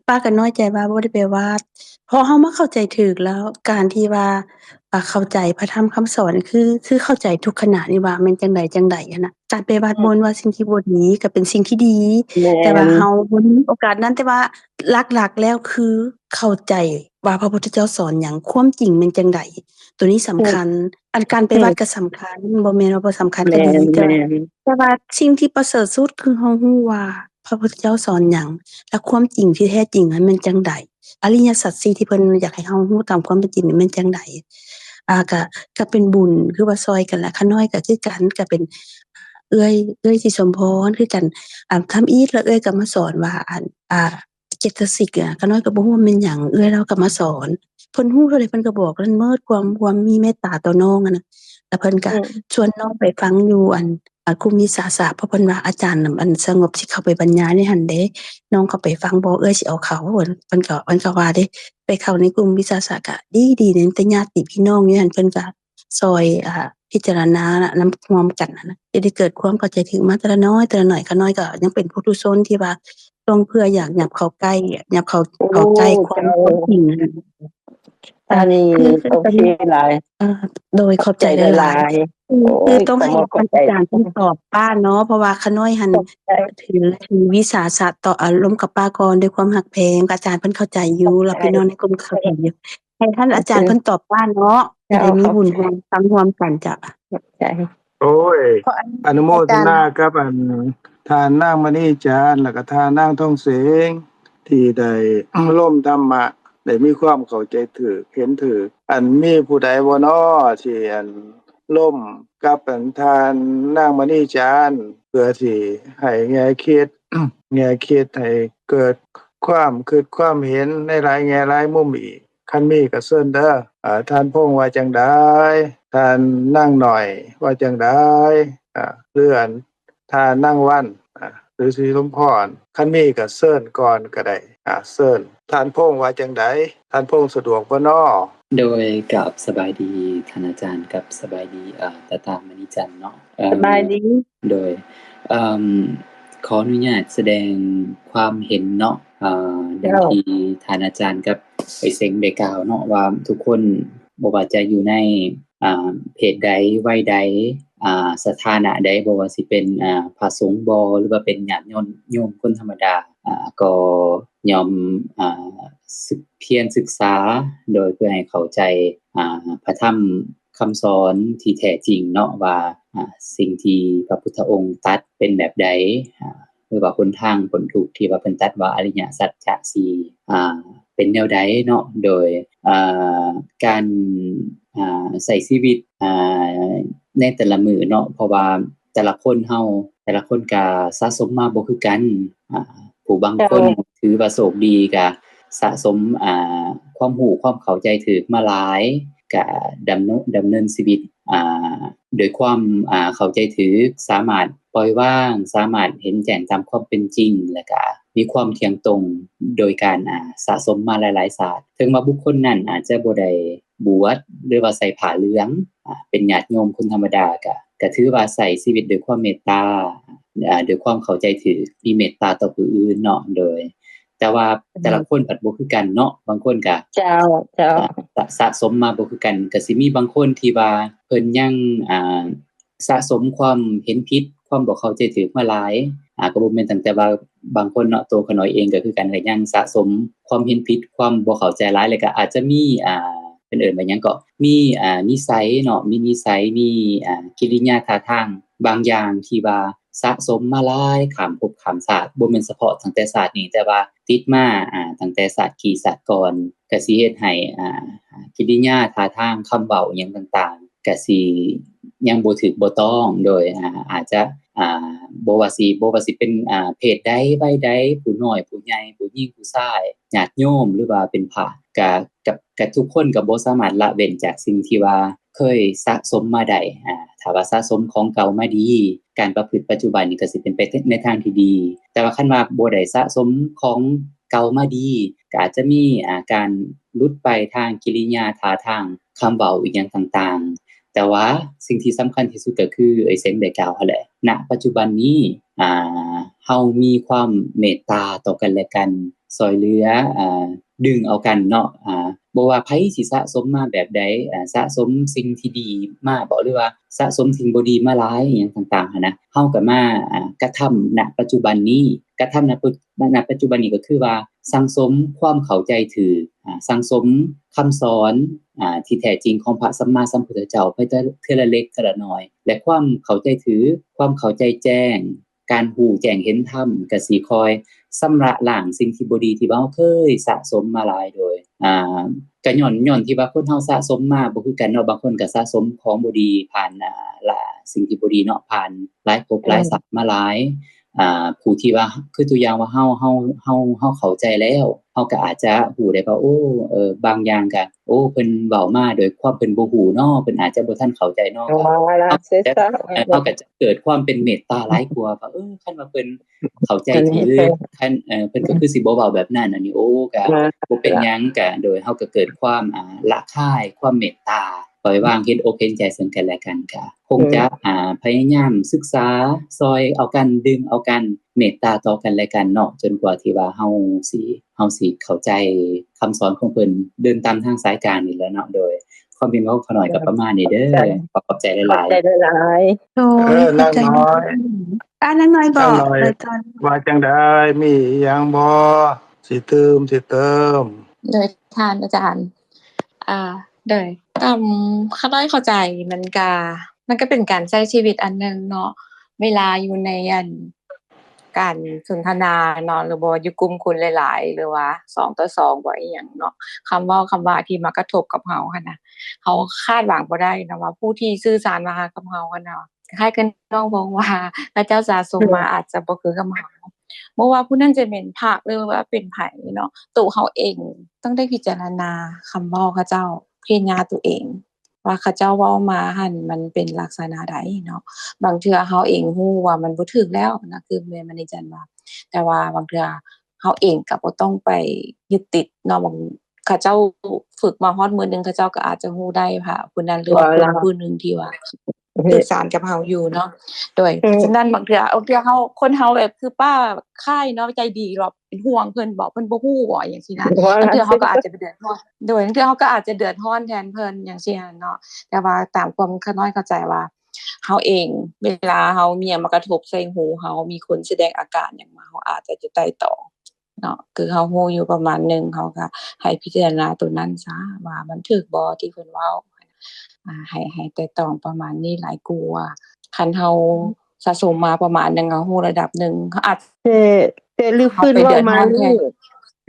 ປ້າກໍນ້ອຍໃຈວ່າບໍ່ໄດ້ໄປວັດ ເພາະເຮົາມາເຂົ້າໃຈຖືກແລ້ວ ການທີ່ວ່າ ອ່າ ເຂົ້າໃຈພະທຳຄຳສອນ ຄື ຄືເຂົ້າໃຈທຸກຂະນະນີ້ວ່າແມ່ນຈັ່ງໃດຈັ່ງໃດຫັ້ນນະ. ການໄປວາດມົນວ່າສິ່ງທີ່ບໍ່ດີກໍເປັນສິ່ງທີ່ດີ ແຕ່ວ່າເຮົາບໍ່ມີໂອກາດນັ້ນ ແຕ່ວ່າຫຼັກໆແລ້ວຄືເຂົ້າໃຈວ່າພະພຸດທະເຈົ້າສອນຫຍັງ ຄວາມຈິງແມ່ນຈັ່ງໃດ ໂຕນີ້ສຳຄັນ. ອັນການໄປວັດກໍສຳຄັນ ບໍ່ແມ່ນວ່າບໍ່ສຳຄັນ ກໍດີ ແຕ່ ແຕ່ວ່າສິ່ງທີ່ປະເສີດສຸດຄືເຮົາຮູ້ວ່າພະພຸດທະເຈົ້າສອນຫຍັງ ແລະ ຄວາມຈິງທີ່ແທ້ຈິງນັ້ນແມ່ນຈັ່ງໃດ. ອະລິຍະສັດສີ່ທີ່ເພິ່ນຢາກໃຫ້ເຮົາຮູ້ຕາມຄວາມເປັນຈິງນີ້ແມ່ນຈັ່ງໃດ. ອ່າ ກະ ກະເປັນບຸນ ຄືວ່າຊ່ອຍກັນລະ ຂ້ານ້ອຍກະຄືກັນ ກະເປັນເອື້ອຍ ເອື້ອຍສີສົມພອນຄືກັນ. ອ່າ ທຳອິດລະເອື້ອຍກະມາສອນວ່າ ອັນ ອ່າ ເຈດຕະສິກ ອະ ຂ້ານ້ອຍກະບໍ່ຮູ້ວ່າແມ່ນຫຍັງ ເອື້ອຍລາວກະມາສອນ ເພິ່ນຮູ້ເທົ່າໃດເພິ່ນກະບອກນັ້ນໝົດ ຄວາມ ຄວາມມີເມດຕາຕໍ່ນ້ອງຫັ້ນນະ. ລະເພິ່ນກະ ອືມ ຊວນນ້ອງໄປຟັງຢູ່ ອັນ ອ່າ ກຸ່ມວິສາສະ ເພາະເພິ່ນວ່າອາຈານ ອັນ ສະຫງົບຊິເຂົ້າໄປບັນຍາຍໃນຫັ້ນເດ້ ນ້ອງເຂົ້າໄປຟັງບໍ່ ເອື້ອຍຊິເອົາເຂົ້າ ເພິ່ນ ເພິ່ນກໍ ເພິ່ນກໍວ່າເດ້ ໄປເຂົ້າໃນກຸ່ມວິສາສະກະດີໆ ມີແຕ່ຍາດຕິພີ່ນ້ອງຢູ່ຫັ້ນ ເພິ່ນກະຊ່ອຍ ອ່າ ພິຈາລະນານຳຮ່ວມກັນຫັ້ນນະ ຈະໄດ້ເກີດຄວາມເຂົ້າໃຈຖືກມາແຕ່ລະໜ້ອຍ ແຕ່ລະໜ້ອຍ ຂ້ານ້ອຍກໍຍັງເປັນປຸຖຸຊົນທີ່ວ່າຕ້ອງເພື່ອຢາກຫຍັບເຂົ້າໃກ້ ຫຍັບເຂົ້າ ເຂົ້າໃກ້ຄວາມ ຄວາມຈິງຫັ້ນນະ. ອັນນີ້ ໂອເຄຫຼາຍ ເອີ ໂດຍ ຂອບໃຈຫຼາຍໆ ຄື ຄືຕ້ອງໃຫ້ອາຈານເພິ່ນຕອບປ້າເນາະ ເພາະວ່າຂ້ານ້ອຍຫັ້ນຖື ຖືວິສາສະຕໍ່ອາລົມກັບປ້າກ່ອນ ດ້ວຍຄວາມຮັກແພງ ອາຈານເພິ່ນເຂົ້າໃຈຢູ່ ແລ້ວພີ່ນ້ອງໃນກຸ່ມເຂົ້າໃຈຢູ່ ໃຫ້ທ່ານອາຈານເພິ່ນຕອບປ້າເນາະ ຈະໄດ້ມີບຸນຮ່ວມ ຟັງຮ່ວມກັນເຈົ້າ. ໂອ້ຍ ອະນຸໂມທະນາກັບອັນ ທ່ານນາງມະນີຈັນ ແລ້ວກໍທ່ານນາງທອງເສງ ທີ່ໄດ້ລົມທຳມະ ໄດ້ມີຄວາມເຂົ້າໃຈຖືກ ເຫັນຖືກ. ອັນ ມີຜູ້ໃດບໍ່ນໍ ທີ່ ອັນ ລົມກັບ ອັນ ທ່ານນາງມະນີຈັນ ເພື່ອທີ່ໃຫ້ແງ່ຄິດ ແງ່ຄິດ ໃຫ້ເກີດຄວາມຄິດຄວາມເຫັນໃນຫຼາຍແງ່ຫຼາຍມຸມອີກ. ຄັນມີກໍເຊີນເດີ. ເອີ ທ່ານພົງວ່າຈັ່ງໃດ? ທ່ານນາງນ້ອຍວ່າຈັ່ງໃດ? ເອີ ຫຼື ອັນ ທ່ານນາງວັນ ອາ ຫຼື ສີສົມພອນ ຄັນມີກໍເຊີນກ່ອນກໍໄດ້. ອາ ເຊີນ. ທ່ານພົງວ່າຈັ່ງໃດ? ທ່ານພົງສະດວກບໍ່ນໍ? ໂດຍ ກາບສະບາຍດີທ່ານອາຈານ ກັບສະບາຍດີ ອາ ຕາຕາມະນີຈັນເນາະ. ເອີ ສະບາຍດີ. ໂດຍ ເອີ ຂໍອະນຸຍາດສະແດງຄວາມເຫັນເນາະ ເອີ ດັ່ງທີ່ທ່ານອາຈານກັບເອື້ອຍເສັງໄດ້ກ່າວເນາະ ວ່າທຸກຄົນ ບໍ່ວ່າຈະຢູ່ໃນ ອ່າ ເພດໃດ ໄວໃດ ອ່າ ສະຖານະໃດ ບໍ່ວ່າຊິເປັນ ອ່າ ພະສົງບໍ ຫຼືວ່າເປັນຍາດໂຍມ ໂຍມຄົນທຳມະດາ ອ່າ ກໍຍ່ອມ ອ່າ ສຶກ ພຽນສຶກສາ ໂດຍເພື່ອໃຫ້ເຂົ້າໃຈ ອ່າ ພະທຳຄຳສອນທີ່ແທ້ຈິງເນາະ ວ່າ ອ່າ ສິ່ງທີ່ພະພຸດທະອົງຕັດເປັນແບບໃດ ອ່າ ຫຼືວ່າຫົນທາງພົ້ນທຸກທີ່ວ່າເພິ່ນຕັດວ່າອະລິຍະສັດຈະສີ່ ອ່າ ເປັນແນວໃດເນາະ. ໂດຍ ອ່າ ການ ອ່າ ໃຊ້ຊີວິດ ອ່າ ໃນແຕ່ລະມື້ເນາະ ເພາະວ່າແຕ່ລະຄົນເຮົາ ແຕ່ລະຄົນກະສະສົມມາບໍ່ຄືກັນ. ອ່າ ຜູ້ບາງຄົນ ເຈົ້າ ຖືວ່າໂຊກດີ ກະສະສົມ ອ່າ ຄວາມຮູ້ຄວາມເຂົ້າໃຈຖືກມາຫຼາຍ ກະດຳເນີນ ດຳເນີນຊີວິດ ອ່າ ໂດຍຄວາມ ອ່າ ເຂົ້າໃຈຖືກ ສາມາດປ່ອຍວາງ ສາມາດເຫັນແຈ້ງຕາມຄວາມເປັນຈິງ ແລະກະມີຄວາມທ່ຽງຕົງ ໂດຍການ ອ່າ ສະສົມມາຫຼາຍໆຊາດ. ເຖິງວ່າບຸກຄົນນັ້ນອາດຈະບໍ່ໄດ້ບວດ ຫຼືວ່າໃສ່ຜ້າເຫຼືອງ ອ່າ ເປັນຍາດໂຍມຄົນທຳມະດາ ກະ ກະຖືວ່າໃຊ້ຊີວິດດ້ວຍຄວາມເມດຕາ ອ່າ ດ້ວຍຄວາມເຂົ້າໃຈຖືກ ມີເມດຕາຕໍ່ຜູ້ອື່ນເນາະ. ໂດຍ ແຕ່ວ່າ ອືມ ແຕ່ລະຄົນພັດບໍ່ຄືກັນເນາະ ບາງຄົນກະ ເຈົ້າ ເຈົ້າ ສະ ສະສົມມາບໍ່ຄືກັນ ກະຊິມີບາງຄົນທີ່ວ່າເພິ່ນຍັງ ອ່າ ສະສົມຄວາມເຫັນຜິດ ຄວາມບໍ່ເຂົ້າໃຈຖືກມາຫຼາຍ ອ່າ ກໍບໍ່ແມ່ນຕັ້ງແຕ່ວ່າບາງຄົນເນາະ ໂຕຂ້ານ້ອຍເອງກໍຄືກັນ ກໍຍັງສະສົມຄວາມເຫັນຜິດ ຄວາມບໍ່ເຂົ້າໃຈຫຼາຍ ແລ້ວກໍອາດຈະມີ ອ່າ ເພິ່ນເອີ້ນວ່າຫຍັງເກາະ ມີ ອ່າ ນິໄສເນາະ ມີນິໄສ ມີ ອ່າ ກິລິຍາທ່າທາງບາງຢ່າງທີ່ວ່າ ສະສົມມາຫຼາຍຂ້າມພົບຂ້າມຊາດ ບໍ່ແມ່ນສະເພາະຕັ້ງແຕ່ຊາດນີ້ ແຕ່ວ່າຕິດມາ ອ່າ ຕັ້ງແຕ່ຊາດກີ້ຊາດກ່ອນ ກະຊິເຮັດໃຫ້ ອ່າ ກິລິຍາທ່າທາງຄຳເວົ້າຫຍັງຕ່າງໆ ກະຊິຍັງບໍ່ຖືກບໍ່ຕ້ອງ ໂດຍ ອ່າ ອາດຈະ ອ່າ ບໍ່ວ່າຊິ ບໍ່ວ່າຊິເປັນ ອ່າ ເພດໃດ ໄວໃດ ຜູ້ນ້ອຍ ຜູ້ໃຫຍ່ ຜູ້ຍິງ ຜູ້ຊາຍ ຍາດໂຍມ ຫຼືວ່າເປັນພະ ກະ ກະ ກະທຸກຄົນກໍບໍ່ສາມາດລະເວັ້ນຈາກສິ່ງທີ່ວ່າ ເຄີຍສະສົມມາໄດ້ ອ່າ ຖ້າວ່າສະສົມຂອງເກົ່າມາດີ ການປະພຶດປັດຈຸບັນນີ້ກໍຊິເປັນໄປໃນທາງທີ່ດີ ແຕ່ວ່າຄັນວ່າບໍ່ໄດ້ສະສົມຂອງເກົ່າມາດີ ກໍອາດຈະມີ ອ່າ ການຫຼຸດໄປທາງກິລິຍາທ່າທາງຄຳເວົ້າອີ່ຫຍັງຕ່າງໆ ແຕ່ວ່າສິ່ງທີ່ສຳຄັນທີ່ສຸດກໍຄື ເອື້ອຍເສັງໄດ້ກ່າວຫັ້ນແຫຼະ ນະປັດຈຸບັນນີ້ ອ່າ ເຮົາມີຄວາມເມດຕາຕໍ່ກັນແລະກັນ ຊ່ອຍເຫຼືອ ອ່າ ດຶງເອົາກັນເນາະ ອ່າ ບໍ່ວ່າໃຜຊິສະສົມມາແບບໃດ ອ່າ ສະສົມສິ່ງທີ່ດີມາບໍ ຫຼືວ່າສະສົມສິ່ງບໍ່ດີມາຫຼາຍ ອີ່ຫຍັງຕ່າງໆຫັ້ນນະ ເຮົາກໍມາ ອ່າ ກະທຳ ນະ ປັດຈຸບັນນີ້ ກະທຳ ນະ ປັດຈຸບັນນີ້ກໍຄືວ່າ ສັ່ງສົມຄວາມເຂົ້າໃຈຖືກ ອ່າ ສັ່ງສົມຄຳສອນ ອ່າ ທີ່ແທ້ຈິງຂອງພະສຳມາສຳພຸດທະເຈົ້າ ໄປເທື່ອ ເທື່ອລະເລັກເທື່ອລະນ້ອຍ ແລະ ຄວາມເຂົ້າໃຈຖືກ ຄວາມເຂົ້າໃຈແຈ້ງ ການຮູ້ແຈ້ງເຫັນທຳ ກໍຊິຄ່ອຍຊຳລະລ້າງສິ່ງທີ່ບໍ່ດີທີ່ວ່າເຮົາເຄີຍສະສົມມາຫຼາຍໂດຍ ອ່າ ກໍຍ້ອນ ຍ້ອນທີ່ວ່າຄົນເຮົາສະສົມມາບໍ່ຄືກັນເນາະ ບາງຄົນກໍສະສົມຂອງບໍ່ດີຜ່ານ ອ່າ ລະ ສິ່ງທີ່ບໍ່ດີເນາະ ຜ່ານຫຼາຍພົບຫຼາຍຊາດມາຫຼາຍ ອ່າ ຜູ້ທີ່ວ່າ ຄືຕົວຢ່າງວ່າເຮົາ ເຮົາ ເຮົາ ເຮົາເຂົ້າໃຈແລ້ວ ເຮົາກໍອາດຈະຮູ້ໄດ້ວ່າ ໂອ້ ເອີ ບາງຢ່າງກໍ ໂອ້ ເພິ່ນເວົ້າມາໂດຍຄວາມເພິ່ນບໍ່ຮູ້ເນາະ ເພິ່ນອາດຈະບໍ່ທັນເຂົ້າໃຈເນາະ ເຮົາກໍຈະເກີດຄວາມເປັນເມດຕາຫຼາຍກວ່າ ວ່າ ເອີ ຄັນວ່າເພິ່ນເຂົ້າໃຈຖືກ ຄັນ ເອີ ເພິ່ນກໍຄືຊິບໍ່ເວົ້າແບບນັ້ນ ອັນນີ້ ໂອ້ ກໍບໍ່ເປັນຫຍັງ ກໍໂດຍເຮົາກໍເກີດຄວາມ ອ່າ ລະຄາຍ ຄວາມເມດຕາ ປ່ອຍວາງ ເຫັນອົກເຫັນໃຈເຊິ່ງກັນແລະກັນ ກໍຄົງຈະ ອ່າ ພະຍາຍາມສຶກສາ ຊ່ອຍເອົາກັນ ດຶງເອົາກັນ ເມດຕາຕໍ່ກັນແລະກັນເນາະ ຈົນກວ່າທີ່ວ່າເຮົາຊິ ເຮົາຊິເຂົ້າໃຈຄຳສອນຂອງເພິ່ນ ເດີນຕາມທາງສາຍກາງນີ້ແຫຼະເນາະ ໂດຍຄວາມເຫັນຂອງຂ້ານ້ອຍກໍປະມານນີ້ເດີ ຂໍຂອບໃຈຫຼາຍໆ ຂອບໃຈຫຼາຍໆ ໂດຍ ເອີ ນາງນ້ອຍ ອ່າ ນາງນ້ອຍບອກ ນາງນ້ອຍ ເອີ ກ່ອນ ວ່າຈັ່ງໃດ ມີອີ່ຫຍັງບໍ່ ຊິຕື່ມ ຊິເຕີມ ໂດຍ ທ່ານອາຈານ ອ່າ ໂດຍ ຕາມຂ້ານ້ອຍເຂົ້າໃຈ ມັນກະ ມັນກະເປັນການໃຊ້ຊີວິດອັນໜຶ່ງເນາະ ເວລາຢູ່ໃນ ອັນ ການສົນທະນາເນາະ ຫຼືບໍ່ຢູ່ກຸ່ມຄົນຫຼາຍໆ ຫຼືວ່າສອງຕໍ່ສອງບໍ່ ອີ່ຫຍັງເນາະ ຄຳເວົ້າຄຳວ່າທີ່ມາກະທົບກັບເຮົາຫັ້ນນະ ເຮົາຄາດຫວັງບໍ່ໄດ້ເນາະວ່າຜູ້ທີ່ສື່ສານມາຫາກັບເຮົາຫັ້ນນະ ຄ້າຍກັບນ້ອງເວົ້າວ່າ ເຂົາເຈົ້າສະສົມມາອາດຈະບໍ່ຄືກັບເຮົາ ບໍ່ວ່າຜູ້ນັ້ນຈະແມ່ນພະ ຫຼືວ່າເປັນໃຜເນາະ ໂຕເຮົາເອງຕ້ອງໄດ້ພິຈາລະນາຄຳເວົ້າເຂົາເຈົ້າ ພິຈາລະນາໂຕເອງ ວ່າເຂົາເຈົ້າເວົ້າມາຫັ້ນມັນເປັນລັກສະນະໃດເນາະ ບາງເທື່ອເຮົາເອງຮູ້ວ່າມັນບໍ່ຖືກແລ້ວນະ ຄືແມ່ນມະນີຈັນວ່າ ແຕ່ວ່າບາງເທື່ອເຮົາເອງກໍບໍ່ຕ້ອງໄປຍຶດຕິດເນາະ ບາງ ເຂົາເຈົ້າຝຶກມາຮອດມື້ໜຶ່ງ ເຂົາເຈົ້າກໍອາດຈະຮູ້ໄດ້ວ່າຜູ້ນັ້ນ ຫຼືວ່າຄົນຜູ້ໜຶ່ງທີ່ວ່າ ສື່ສານກັບເຮົາຢູ່ເນາະ ໂດຍ ສະນັ້ນບາງເທື່ອ ບາງເທື່ອເຮົາ ຄົນເຮົາແບບຄືປ້າຄ້າຍເນາະ ໃຈດີເນາະ ເປັນຫ່ວງເພິ່ນບໍ ເພິ່ນບໍ່ຮູ້ບໍ ຫຍັງຊີ້ນະ ບາງເທື່ອເຮົາກໍອາດຈະໄປເດືອດຮ້ອນ ໂດຍ ບາງເທື່ອເຮົາກໍອາດຈະເດືອດຮ້ອນແທນເພິ່ນ ຫຍັງຊີ້ນະເນາະ ແຕ່ວ່າຕາມຄວາມຂ້ານ້ອຍເຂົ້າໃຈວ່າ ເຮົາເອງ ເວລາເຮົາມີຫຍັງມາກະທົບໃສ່ຫູເຮົາ ມີຄົນສະແດງອາການຫຍັງມາ ເຮົາອາດຈະໄຕ່ຕອງ ເນາະ ຄືເຮົາຮູ້ຢູ່ປະມານໜຶ່ງ ເຮົາກໍໃຫ້ພິຈາລະນາໂຕນັ້ນຊະ ວ່າມັນຖືກບໍ່ທີ່ເພິ່ນເວົ້າ ອາ ໃຫ້ ໃຫ້ໄຕ່ຕອງປະມານນີ້ຫຼາຍກວ່າ ຄັນເຮົາສະສົມມາປະມານໜຶ່ງ ເຮົາຮູ້ລະດັບໜຶ່ງ ເຮົາອາດ ແຕ່ ແຕ່ ຫຼືຟື້ນເວົ້າມານີ້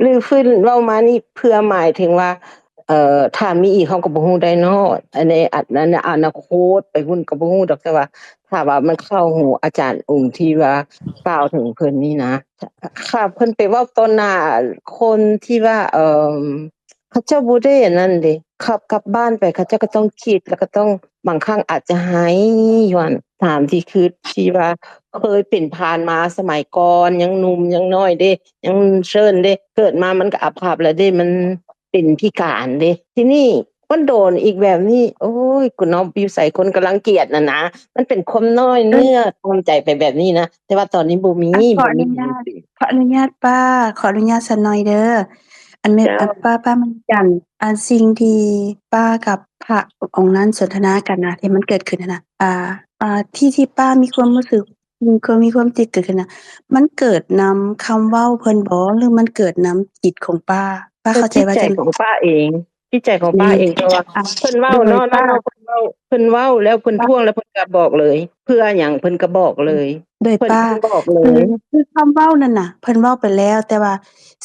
ຫຼືຟື້ນເວົ້າມານີ້ ເພື່ອໝາຍເຖິງວ່າ ເອີ ຖ້າມີອີກເຮົາກໍບໍ່ຮູ້ໄດ້ເນາະ ອັນໃນ ອັນ ໃນອະນາຄົດໄປພຸ້ນກໍບໍ່ຮູ້ດອກ ແຕ່ວ່າຖ້າວ່າມັນເຂົ້າຫູອາຈານອົງທີ່ວ່າກ່າວເຖິງເພິ່ນນີ້ນະ ຖ້າເພິ່ນໄປເວົ້າຕໍ່ໜ້າຄົນທີ່ວ່າ ເອີ ເຂົາເຈົ້າບໍ່ໄດ້ອັນນັ້ນເດ ເຂົາກັບບ້ານໄປ ເຂົາເຈົ້າກໍຕ້ອງຄິດ ແລ້ວກໍຕ້ອງ ບາງຄັ້ງອາດຈະໄຫ້ ຍ້ອນຕາມທີ່ຄິດ ທີ່ວ່າເຄີຍເປັນຜ່ານມາສະໄໝກ່ອນ ຍັງໜຸ່ມຍັງນ້ອຍເດ ຍັງເຊີນເດ ເກີດມາມັນກໍອາບພາບແລ້ວເດ ມັນເປັນພິການເດ ທີນີ້ມັນໂດນອີກແບບນີ້ ໂອ້ຍ ກູເນາະ ຢູ່ໃສຄົນກໍລັງກຽດຫັ້ນນະ ມັນເປັນຄວາມນ້ອຍເນື້ອຕ່ຳໃຈໄປແບບນີ້ນະ ແຕ່ວ່າຕອນນີ້ບໍ່ມີ ຂໍອະນຸຍາດ ຂໍອະນຸຍາດປ້າ ຂໍອະນຸຍາດສັກໜ້ອຍເດີ ອັນແມ່ນ ປ້າ ປ້າມະນີຈັນ ອັນສິ່ງທີ່ປ້າກັບພະອົງນັ້ນສົນທະນາກັນນະ ທີ່ມັນເກີດຂຶ້ນຫັ້ນນະ ອ່າ ອ່າ ທີ່ ທີ່ປ້າມີຄວາມຮູ້ສຶກ ມີຄວາມ ມີຄວາມຈິດເກີດຂຶ້ນນະ ມັນເກີດນຳຄຳເວົ້າເພິ່ນບໍ ຫຼືມັນເກີດນຳຈິດຂອງປ້າ? ປ້າເຂົ້າໃຈວ່າຈັ່ງໃດ? ຈິດໃຈຂອງປ້າເອງ ຈິດໃຈຂອງປ້າເອງ ເພາະວ່າເພິ່ນເວົ້າເນາະ ເພິ່ນເວົ້າ ເພິ່ນເວົ້າແລ້ວເພິ່ນທ້ວງແລ້ວເພິ່ນກໍບອກເລີຍ ເພື່ອຫຍັງເພິ່ນກໍບອກເລີຍ ໂດຍປ້າ ເພິ່ນບອກເລີຍ ຄືຄຳເວົ້ານັ້ນນະ ເພິ່ນເວົ້າໄປແລ້ວ ແຕ່ວ່າ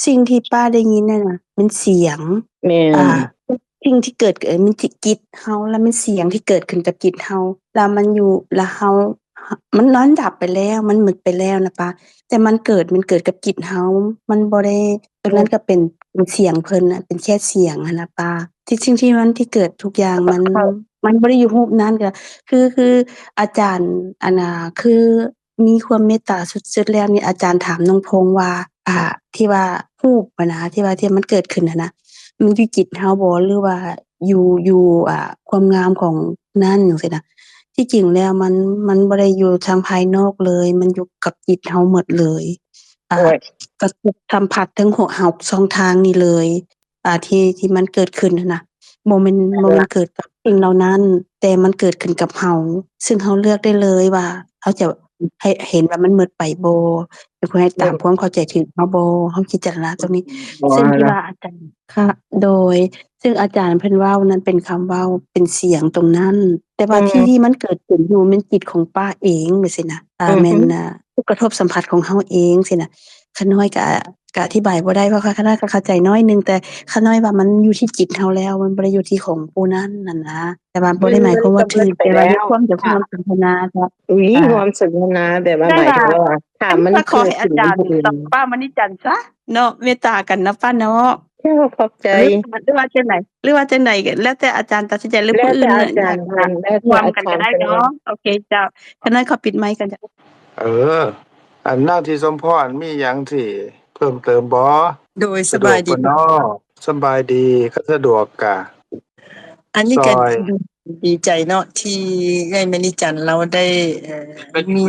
ສິ່ງທີ່ປ້າໄດ້ຍິນນັ້ນນະ ແມ່ນສຽງ ແມ່ນ ອ່າ ສິ່ງທີ່ເກີດ ເອີ ມັນຈິດເຮົາ ແລ້ວແມ່ນສຽງທີ່ເກີດຂຶ້ນກັບຈິດເຮົາ ແລ້ວມັນຢູ່ ແລ້ວເຮົາ ມັນນອນດັບໄປແລ້ວ ມັນໝົດໄປແລ້ວນະປ້າ ແຕ່ມັນເກີດ ມັນເກີດກັບຈິດເຮົາ ມັນບໍ່ໄດ້ ໂຕນັ້ນກໍເປັນ ເປັນສຽງເພິ່ນນະ ເປັນແຄ່ສຽງຫັ້ນນະປ້າ ທີ່ ສິ່ງທີ່ມັນ ທີ່ເກີດທຸກຢ່າງມັນ ມັນບໍ່ໄດ້ຢູ່ຮູບນັ້ນ ກໍຄື ຄືອາຈານ ອັນນ່າ ຄືມີຄວາມເມດຕາສຸດໆແລ້ວນີ້ ອາຈານຖາມນ້ອງພົງວ່າ ອ່າ ທີ່ວ່າຮູບຫັ້ນນະ ທີ່ວ່າ ທີ່ມັນເກີດຂຶ້ນຫັ້ນນະ ມັນຢູ່ຈິດເຮົາບໍ ຫຼືວ່າຢູ່ ຢູ່ ອ່າ ຄວາມງາມຂອງນັ້ນຈັ່ງຊີ້ນະ ທີ່ຈິງແລ້ວມັນ ມັນບໍ່ໄດ້ຢູ່ທາງພາຍນອກເລີຍ ມັນຢູ່ກັບຈິດເຮົາໝົດເລີຍ ອ່າ ກະທົບສຳຜັດທັງຫົກ ຫົກຊ່ອງທາງນີ້ເລີຍ ອ່າ ທີ່ ທີ່ມັນເກີດຂຶ້ນຫັ້ນນະ ບໍ່ແມ່ນ ບໍ່ແມ່ນເກີດກັບສິ່ງເຫຼົ່ານັ້ນ ແຕ່ມັນເກີດຂຶ້ນກັບເຮົາ ຊຶ່ງເຮົາເລືອກໄດ້ເລີຍວ່າ ເຮົາຈະໃຫ້ເຫັນວ່າມັນໝົດໄປບໍ່ ຫຼືເພື່ອໃຫ້ຕາມຄວາມເຂົ້າໃຈຖືກເຮົາບໍ່ ເຮົາພິຈາລະນາຕົງນີ້ ຊຶ່ງທີ່ວ່າອາຈານ ຄ່ະ ໂດຍ ຊຶ່ງອາຈານເພິ່ນເວົ້ານັ້ນເປັນຄຳເວົ້າ ເປັນສຽງຕົງນັ້ນ ແຕ່ວ່າທີ່ ທີ່ມັນເກີດຂຶ້ນຢູ່ແມ່ນຈິດຂອງປ້າເອງຈັ່ງຊີ້ນະ ອ່າ ແມ່ນ ອ່າ ຜູ້ກະທົບສຳຜັດຂອງເຮົາເອງຊີ້ນະ ຂ້ານ້ອຍກະ ກະອະທິບາຍບໍ່ໄດ້ ເພາະຂ້ານ້ອຍກໍເຂົ້າໃຈໜ້ອຍໜຶ່ງ ແຕ່ຂ້ານ້ອຍວ່າມັນຢູ່ທີ່ຈິດເຮົາແລ້ວ ມັນບໍ່ໄດ້ຢູ່ທີ່ຂອງຜູ້ນັ້ນຫັ້ນນະ ແຕ່ວ່າບໍ່ໄດ້ໝາຍຄວາມວ່າຖືກ ແຕ່ວ່າມີຄວາມຈະຮ່ວມສົນທະນາ ມີຄວາມສົນທະນາ ແຕ່ວ່າໝາຍເຖິງວ່າ ຖ້າມັນເກີດຂຶ້ນກັບຜູ້ອື່ນ ປ້າມະນີຈັນຊະເນາະ ເມດຕາກັນນະປ້າເນາະ ເຈົ້າ ຂອບໃຈ ຫຼືວ່າຈັ່ງໃດ ຫຼືວ່າຈັ່ງໃດ ແລ້ວແຕ່ອາຈານຕັດສິນໃຈ ຫຼືຜູ້ອື່ນ ແລ້ວແຕ່ອາຈານ ຮ່ວມກັນກໍໄດ້ເນາະ ໂອເຄເຈົ້າ ຂ້ານ້ອຍຂໍປິດໄມກ່ອນເຈົ້າ. ເອີ ອັນນາງທິດສົມພອນມີຫຍັງທີ່ເພີ່ມເຕີມບໍ່? ໂດຍ ສະບາຍດີເນາະ ສະບາຍດີ ຄັນສະດວກກະ ອັນນີ້ກະດີໃຈເນາະ ທີ່ເອື້ອຍມະນີຈັນລາວໄດ້ ເອີ ມີ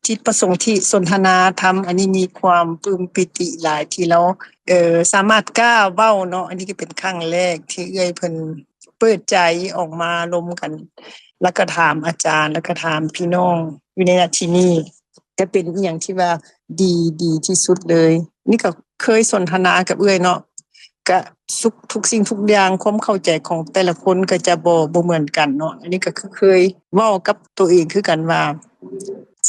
ຈິດປະສົງທີ່ສົນທະນາທຳ ອັນນີ້ມີຄວາມປຶ້ມປີຕິຫຼາຍທີ່ລາວ ເອີ ສາມາດກ້າເວົ້າເນາະ ອັນນີ້ກະເປັນຄັ້ງແລກທີ່ເອື້ອຍເພິ່ນ ເປີດໃຈອອກມາລົມກັນ ແລ້ວກໍຖາມອາຈານ ແລ້ວກໍຖາມພີ່ນ້ອງຢູ່ໃນນະທີ່ນີ້ ກໍເປັນອີ່ຫຍັງທີ່ວ່າດີ ດີທີ່ສຸດເລີຍ. ນີ້ກໍເຄີຍສົນທະນາກັບເອື້ອຍເນາະ ກະທຸກ ທຸກສິ່ງທຸກຢ່າງ ຄວາມເຂົ້າໃຈຂອງແຕ່ລະຄົນກໍຈະບໍ່ ບໍ່ເໝືອນກັນເນາະ. ອັນນີ້ກໍຄືເຄີຍເວົ້າກັບໂຕເອງຄືກັນວ່າ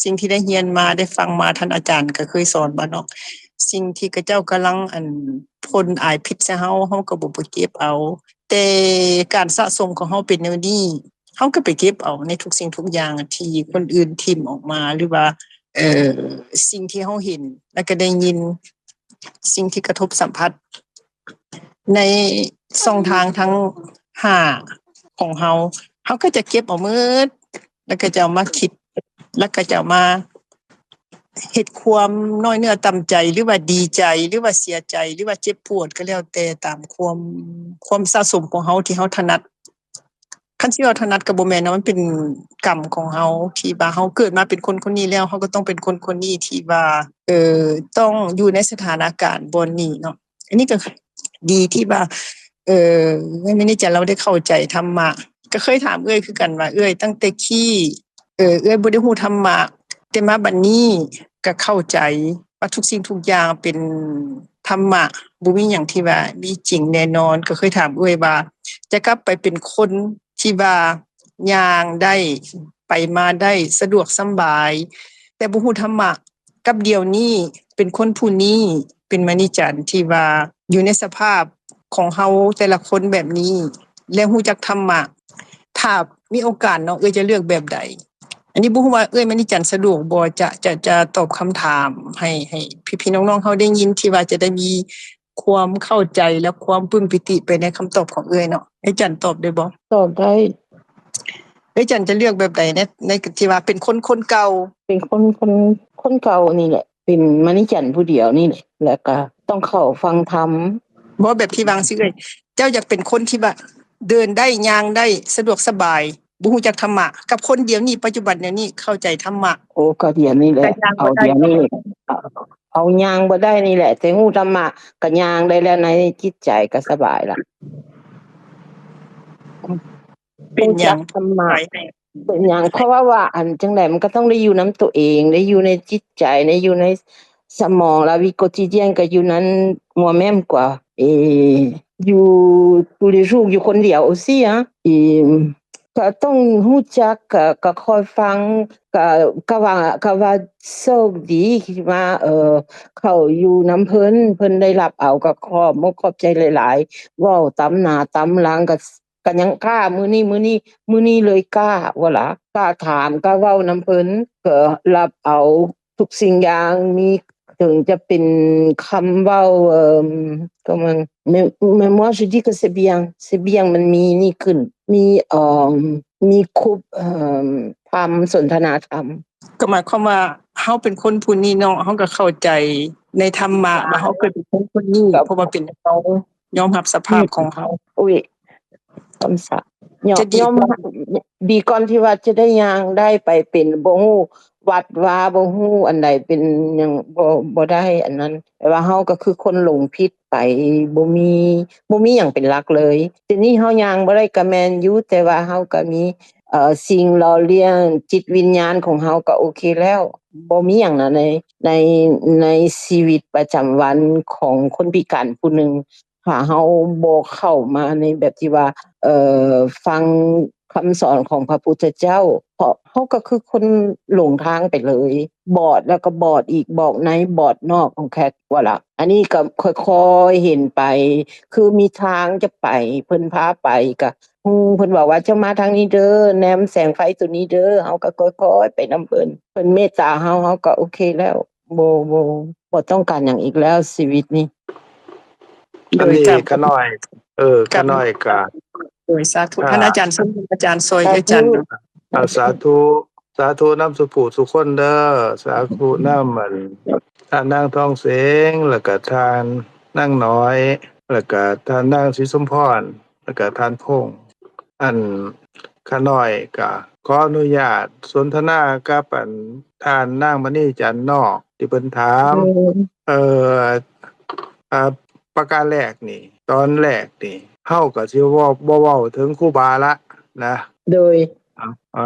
ສິ່ງທີ່ໄດ້ຮຽນມາ ໄດ້ຟັງມາ ທ່ານອາຈານກໍເຄີຍສອນວ່າເນາະ ສິ່ງທີ່ເຂົາເຈົ້າກຳລັງ ອັນ ພົ່ນອາຍພິດໃສ່ເຮົາ ເຮົາກໍບໍ່ໄປເກັບເອົາ. ແຕ່ການສະສົມຂອງເຮົາເປັນແນວນີ້ ເຮົາກໍໄປເກັບເອົາໃນທຸກສິ່ງທຸກຢ່າງທີ່ຄົນອື່ນຖິ້ມອອກມາ ຫຼືວ່າ ເອີ ສິ່ງທີ່ເຮົາເຫັນ ແລ້ວກໍໄດ້ຍິນ ສິ່ງທີ່ກະທົບສຳຜັດ ໃນຊ່ອງທາງທັງຫ້າຂອງເຮົາ ເຮົາກໍຈະເກັບເອົາໝົດ ແລ້ວກໍຈະເອົາມາຄິດ ແລ້ວກໍຈະເອົາມາເຮັດຄວາມນ້ອຍເນື້ອຕ່ຳໃຈ ຫຼືວ່າດີໃຈ ຫຼືວ່າເສຍໃຈ ຫຼືວ່າເຈັບປວດ ກໍແລ້ວແຕ່ຕາມຄວາມ ຄວາມສະສົມຂອງເຮົາທີ່ເຮົາຖະໜັດ. ຄັນຊິວ່າຖະໜັດກໍບໍ່ແມ່ນເນາະ ມັນເປັນກຳຂອງເຮົາ ທີ່ວ່າເຮົາເກີດມາເປັນຄົນຄົນນີ້ແລ້ວ ເຮົາກໍຕ້ອງເປັນຄົນຄົນນີ້ທີ່ວ່າ ເອີ ຕ້ອງຢູ່ໃນສະຖານະການບ່ອນນີ້ເນາະ. ອັນນີ້ກໍດີທີ່ວ່າ ເອີ ເອື້ອຍມະນີຈັນລາວໄດ້ເຂົ້າໃຈທຳມະ. ກໍເຄີຍຖາມເອື້ອຍຄືກັນວ່າ ເອື້ອຍ ຕັ້ງແຕ່ກີ້ ເອີ ເອື້ອຍບໍ່ໄດ້ຮູ້ທຳມະ ແຕ່ມາບັດນີ້ກໍເຂົ້າໃຈວ່າທຸກສິ່ງທຸກຢ່າງເປັນທຳມະ ບໍ່ມີຫຍັງທີ່ວ່າມີຈິງແນ່ນອນ. ກໍເຄີຍຖາມເອື້ອຍວ່າ ຈະກັບໄປເປັນຄົນທີ່ວ່າຍ່າງໄດ້ ໄປມາໄດ້ສະດວກສຳບາຍ ແຕ່ບໍ່ຮູ້ທຳມະ ກັບດຽວນີ້ເປັນຄົນຜູ້ນີ້ ເປັນມະນີຈັນທີ່ວ່າຢູ່ໃນສະພາບຂອງເຮົາແຕ່ລະຄົນແບບນີ້ ແລະ ຮູ້ຈັກທຳມະ. ຖ້າມີໂອກາດເນາະ ເອື້ອຍຈະເລືອກແບບໃດ? ອັນນີ້ບໍ່ຮູ້ວ່າເອື້ອຍມະນີຈັນສະດວກບໍ່ ຈະ ຈະ ຈະຕອບຄຳຖາມໃຫ້ ໃຫ້ພີ່ໆນ້ອງໆເຮົາໄດ້ຍິນ ທີ່ວ່າຈະໄດ້ມີຄວາມເຂົ້າໃຈ ແລະ ຄວາມປຶ້ມປີຕິໄປໃນຄຳຕອບຂອງເອື້ອຍເນາະ. ເອື້ອຍຈັນຕອບໄດ້ບໍ່? ຕອບໄດ້. ເອື້ອຍຈັນຈະເລືອກແບບໃດໃນ ໃນທີ່ວ່າເປັນຄົນຄົນເກົ່າ? ເປັນຄົນ ຄົນ ຄົນເກົ່ານີ້ແຫຼະ ເປັນມະນີຈັນຜູ້ດຽວນີ້ແຫຼະ ແລ້ວກໍຕ້ອງເຂົ້າຟັງທຳ. ບໍ່ ແບບທີ່ວ່າຊີ້ເອື້ອຍ ເຈົ້າຢາກເປັນຄົນທີ່ວ່າເດີນໄດ້ ຍ່າງໄດ້ ສະດວກສະບາຍ ບໍ່ຮູ້ຈັກທຳມະ ກັບຄົນດຽວນີ້ ປັດຈຸບັນດຽວນີ້ເຂົ້າໃຈທຳມະ? ໂອ້ ກໍດຽວນີ້ແຫຼະ ເອົາດຽວນີ້ ເອົາຍ່າງບໍ່ໄດ້ນີ້ແຫຼະ ແຕ່ຮູ້ທຳມະກໍຍ່າງໄດ້ແລ້ວ ໃນຈິດໃຈກໍສະບາຍລະ. ເປັນຫຍັງ? ຮູ້ຈັກທຳມະ ເປັນຫຍັງ? ເພາະວ່າ ວ່າອັນຈັ່ງໃດມັນກໍຕ້ອງໄດ້ຢູ່ນຳຕົວເອງ ໄດ້ຢູ່ໃນຈິດໃຈ ໄດ້ຢູ່ໃນສະໝອງ ລາວີໂກຈີດຽນ ກໍຢູ່ນັ້ນ ມັວແມ່ມກວ່າ ເອ ຢູ່ຕູເລຊູກ ຢູ່ຄົນດຽວໂອຊີອະ ເອ ກໍຕ້ອງຮູ້ຈັກ ກໍ ກໍຄອຍຟັງ ກໍ ກໍວ່າ ກໍວ່າໂຊກດີທີ່ວ່າ ເອີ ເຂົ້າຢູ່ນຳເພິ່ນ ເພິ່ນໄດ້ຮັບເອົາ ກໍຂອບມົກຂອບໃຈຫຼາຍໆ ເວົ້າຕາມໜ້າຕາມຫຼັງ ກໍ ກໍຍັງກ້າ ມື້ນີ້ ມື້ນີ້ ມື້ນີ້ເລີຍກ້າ ວ່າລະ ກ້າຖາມ ກ້າເວົ້ານຳເພິ່ນ ກໍຮັບເອົາທຸກສິ່ງຢ່າງ ມີ ເຖິງຈະເປັນຄຳເວົ້າ ເອີ ກໍມັນ Mais, mais moi, je dis que c'est bien, c'est bien ມັນມີນີ້ຂຶ້ນ ມີ ເອີ ມີຄຸບ ເອີ ທຳ ສົນທະນາທຳ. ກໍໝາຍຄວາມວ່າເຮົາເປັນຄົນຜູ້ນີ້ເນາະ ເຮົາກໍເຂົ້າໃຈໃນທຳມະວ່າເຮົາເກີດເປັນຄົນຄົນນີ້ ເພາະວ່າເປັນເຮົາ ຍອມຮັບສະພາບຂອງເຮົາ. ອຸ້ຍ ຄຳສາ ຍອມ ຈະດີ ຍອມ ກວ່າ ດີກ່ອນທີ່ວ່າຈະໄດ້ຍ່າງໄດ້ໄປເປັນ ບໍ່ຮູ້ວັດວາ ບໍ່ຮູ້ອັນໃດເປັນຫຍັງ ບໍ່ ບໍ່ໄດ້ອັນນັ້ນ ແຕ່ວ່າເຮົາກໍຄືຄົນຫຼົງຜິດໄປ ບໍ່ມີ ບໍ່ມີຫຍັງເປັນຫຼັກເລີຍ. ດຽວນີ້ເຮົາຍ່າງບໍ່ໄດ້ກໍແມ່ນຢູ່ ແຕ່ວ່າເຮົາກໍມີ ເອີ ສິ່ງຫຼໍ່ລ້ຽງຈິດວິນຍານຂອງເຮົາກໍໂອເຄແລ້ວ ບໍ່ມີຫຍັງນະ ໃນ ໃນ ໃນຊີວິດປະຈຳວັນຂອງຄົນພິການຜູ້ໜຶ່ງ ຖ້າເຮົາບໍ່ເຂົ້າມາໃນແບບທີ່ວ່າ ເອີ ຟັງຄຳສອນຂອງພະພຸດທະເຈົ້າ ເພາະເຮົາກໍຄືຄົນຫຼົງທາງໄປເລີຍ ບອດແລ້ວກໍບອດອີກ ບອດໃນບອດນອກຂອງແຂກວ່າລະ. ອັນນີ້ກໍຄ່ອຍໆເຫັນໄປ ຄືມີທາງຈະໄປ ເພິ່ນພາໄປ ກໍຮູ້ ເພິ່ນເວົ້າວ່າ ເຈົ້າມາທາງນີ້ເດີ ແນມແສງໄຟໂຕນີ້ເດີ ເຮົາກໍຄ່ອຍໆໄປນຳເພິ່ນ ເພິ່ນເມດຕາເຮົາ ເຮົາກໍໂອເຄແລ້ວ ບໍ່ ບໍ່ ບໍ່ຕ້ອງການຫຍັງອີກແລ້ວຊີວິດນີ້. ໂດຍ ອັນນີ້ຂ້ານ້ອຍ ເອີ ຂ້ານ້ອຍກະ ໂດຍ ສາທຸ ທ່ານອາຈານ ສົມ ອາຈານຊ່ອຍ ອາຈານ ສາທຸ ສາທຸນຳສູ່ຜູ້ສູ່ຄົນເດີ ສາທຸນຳ ອັນ ທ່ານນາງທອງເສງ ແລ້ວກະທ່ານນາງນ້ອຍ ແລ້ວກະທ່ານນາງສີສົມພອນ ແລ້ວກະທ່ານພົງ. ອັນ ຂ້ານ້ອຍກະຂໍອະນຸຍາດສົນທະນາກັບ ອັນ ທ່ານນາງມະນີຈັນເນາະ ທີ່ເພິ່ນຖາມ ເອີ ອາ ປະການແລກນີ້ ຕອນແລກນີ້ ເຮົາກໍຊິເວົ້າ ບໍ່ເວົ້າເຖິງຄູບາລະນະ ໂດຍ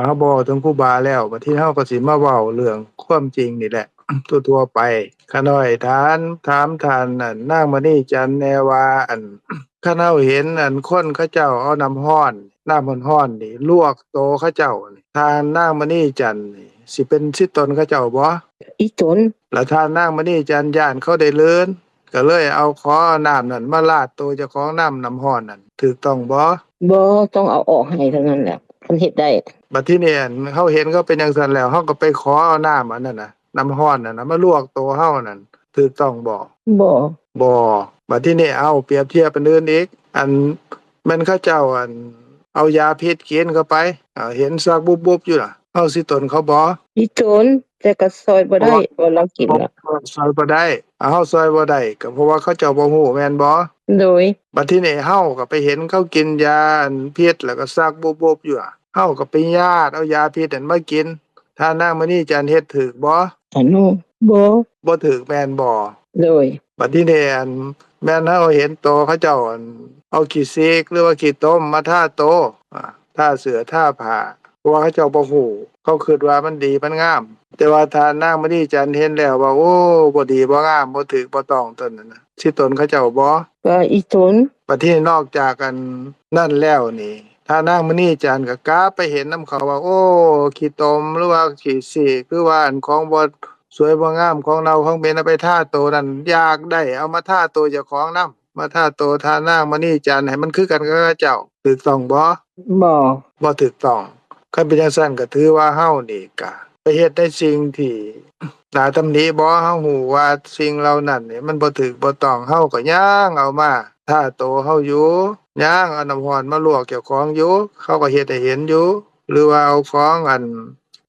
ເຮົາບໍ່ເວົ້າເຖິງຄູບາແລ້ວ ບັດທີເຮົາກໍຊິມາເວົ້າເລື່ອງຄວາມຈິງນີ້ແຫຼະ ທົ່ວໆໄປ. ຂ້ານ້ອຍຖາມ ຖາມທ່ານ ອັນ ນາງມະນີຈັນແດ່ວ່າ ອັນ ຄັນເຮົາເຫັນ ອັນ ຄົນເຂົາເຈົ້າເອົານ້ຳຮ້ອນ ນ້ຳຮ້ອນໆນີ້ລວກໂຕເຂົາເຈົ້ານີ້ ທ່ານນາງມະນີຈັນນີ້ ຊິເປັນສິດຕົນເຂົາເຈົ້າບໍ່? ອີຕົນ. ລະທ່ານນາງມະນີຈັນຢ້ານເຂົາໄດ້ເລີນ ກໍເລີຍເອົາ ຂໍເອົານ້ຳນັ້ນມາລາດໂຕເຈົ້າຂອງນຳນ້ຳຮ້ອນນັ້ນ ຖືກຕ້ອງບໍ່? ບໍ່, ຕ້ອງເອົາອອກໃຫ້ເທົ່ານັ້ນແຫຼະ ຄັນເຮັດໄດ້. ບັດທີນີ້ ອັນ ເຮົາເຫັນເຂົາເປັນຈັ່ງຊັ້ນແລ້ວ ເຮົາກໍໄປຂໍເອົານ້ຳອັນນັ້ນນະ ນ້ຳຮ້ອນນັ້ນນະ ມາລວກໂຕເຮົານັ້ນ ຖືກຕ້ອງບໍ່? ບໍ່. ບໍ່. ບັດທີນີ້ ເອົາ ປຽບທຽບອັນອື່ນອີກ ອັນ ແມ່ນເຂົາເຈົ້າ ອັນ ເອົາຢາພິດກິນເຂົ້າໄປ ເຫັນສັກບຸບໆຢູ່ນະ ເຮົາຊິຕົນເຂົາບໍ່? ຊິຕົນ ແຕ່ກໍຊ່ອຍບໍ່ໄດ້ ເພາະວ່າ ເພາະວ່າລາວກິນລະ ເຮົາຊ່ອຍບໍ່ໄດ້ ເຮົາຊ່ອຍບໍ່ໄດ້ ກໍເພາະວ່າເຂົາເຈົ້າບໍ່ຮູ້ແມ່ນບໍ່? ໂດຍ. ບັດທີນີ້ເຮົາກໍໄປເຫັນເຂົາກິນຢາ ອັນ ພິດ ແລ້ວກໍສັກບຸບໆຢູ່ ເຮົາກໍໄປຍາດເອົາຢາພິດນັ້ນມາກິນ ທ່ານນາງມະນີຈັນເຮັດຖືກບໍ່? ອາໂນ ບໍ່. ບໍ່ຖືກແມ່ນບໍ່? ໂດຍ. ບັດທີນີ້ ອັນ ແມ່ນເຮົາເຫັນໂຕເຂົາເຈົ້າ ອັນ ເອົາຂີ້ສີກ ຫຼືວ່າຂີ້ຕົມມາທາໂຕ ອາ ທາເສື້ອທາຜ້າ ເພາະວ່າເຂົາເຈົ້າບໍ່ຮູ້ ເຂົາຄິດວ່າມັນດີມັນງາມ ແຕ່ວ່າທ່ານນາງມະນີຈັນເຫັນແລ້ວວ່າ ໂອ້ ບໍ່ດີບໍ່ງາມ ບໍ່ຖືກບໍ່ຕ້ອງ ຕົນນັ້ນນະ ຊິຕົນເຂົາເຈົ້າບໍ່? ກໍອີຕົນ. ບັດທີນີ້ນອກຈາກອັນນັ້ນແລ້ວນີ້ ທ່ານນາງມະນີຈັນກໍກັບໄປເຫັນນຳເຂົາວ່າ ໂອ້ ຂີ້ຕົມ ຫຼືວ່າຂີ້ສີກ ຫຼືວ່າອັນຂອງບໍ່ສວຍບໍ່ງາມ ຂອງເນົ່າຂອງເໝັນ ເອົາໄປທາໂຕນັ້ນ ຢາກໄດ້ເອົາມາທາໂຕເຈົ້າຂອງນຳ ມາທາໂຕທ່ານນາງມະນີຈັນໃຫ້ມັນຄືກັນກັບເຂົາເຈົ້າ ຖືກຕ້ອງບໍ່? ບໍ່. ບໍ່ຖືກຕ້ອງ. ຄັນເປັນຈັ່ງຊັ້ນກໍຖືວ່າເຮົານີ້ກະໄປເຮັດໃນສິ່ງທີ່ໜ້າຕຳໜິບໍ່? ເຮົາຮູ້ວ່າສິ່ງເຫຼົ່ານັ້ນນີ້ມັນບໍ່ຖືກບໍ່ຕ້ອງ ເຮົາກໍຍັງເອົາມາທາໂຕເຮົາຢູ່ ຍັງເອົານ້ຳຮ້ອນມາລວກເຈົ້າຂອງຢູ່ ເຂົາກໍເຮັດໃຫ້ເຫັນຢູ່ ຫຼືວ່າເອົາຂອງອັນ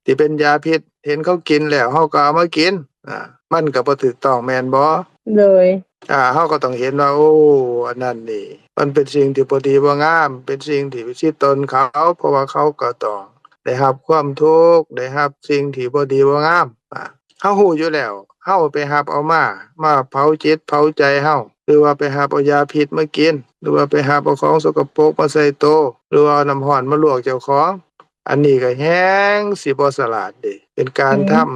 ທີ່ເປັນຢາພິດ ເຫັນເຂົາກິນແລ້ວ ເຮົາກໍເອົາມາກິນ ອາ ມັນກໍບໍ່ຖືກຕ້ອງແມ່ນບໍ່? ໂດຍ. ອາ ເຮົາກໍຕ້ອງເຫັນວ່າ ໂອ້ ອັນນັ້ນນີ້ ມັນເປັນສິ່ງທີ່ບໍ່ດີບໍ່ງາມ ເປັນສິ່ງທີ່ຜິດສິດຕົນເຂົາ ເພາະວ່າເຂົາກໍຕ້ອງໄດ້ຮັບຄວາມທຸກ ໄດ້ຮັບສິ່ງທີ່ບໍ່ດີບໍ່ງາມ ອາ ເຮົາຮູ້ຢູ່ແລ້ວ ເຮົາໄປຮັບເອົາມາ ມາເຜົາຈິດເຜົາໃຈເຮົາ ຫຼືວ່າໄປຮັບເອົາຢາພິດມາກິນ ຫຼືວ່າໄປຮັບເອົາຂອງສົກກະປົກມາໃສ່ໂຕ ຫຼືວ່າເອົານ້ຳຮ້ອນມາລວກເຈົ້າຂອງ ອັນນີ້ກໍແຮງຊິບໍ່ສະຫຼາດເດ້ ເປັນການ ອືມ ທຳ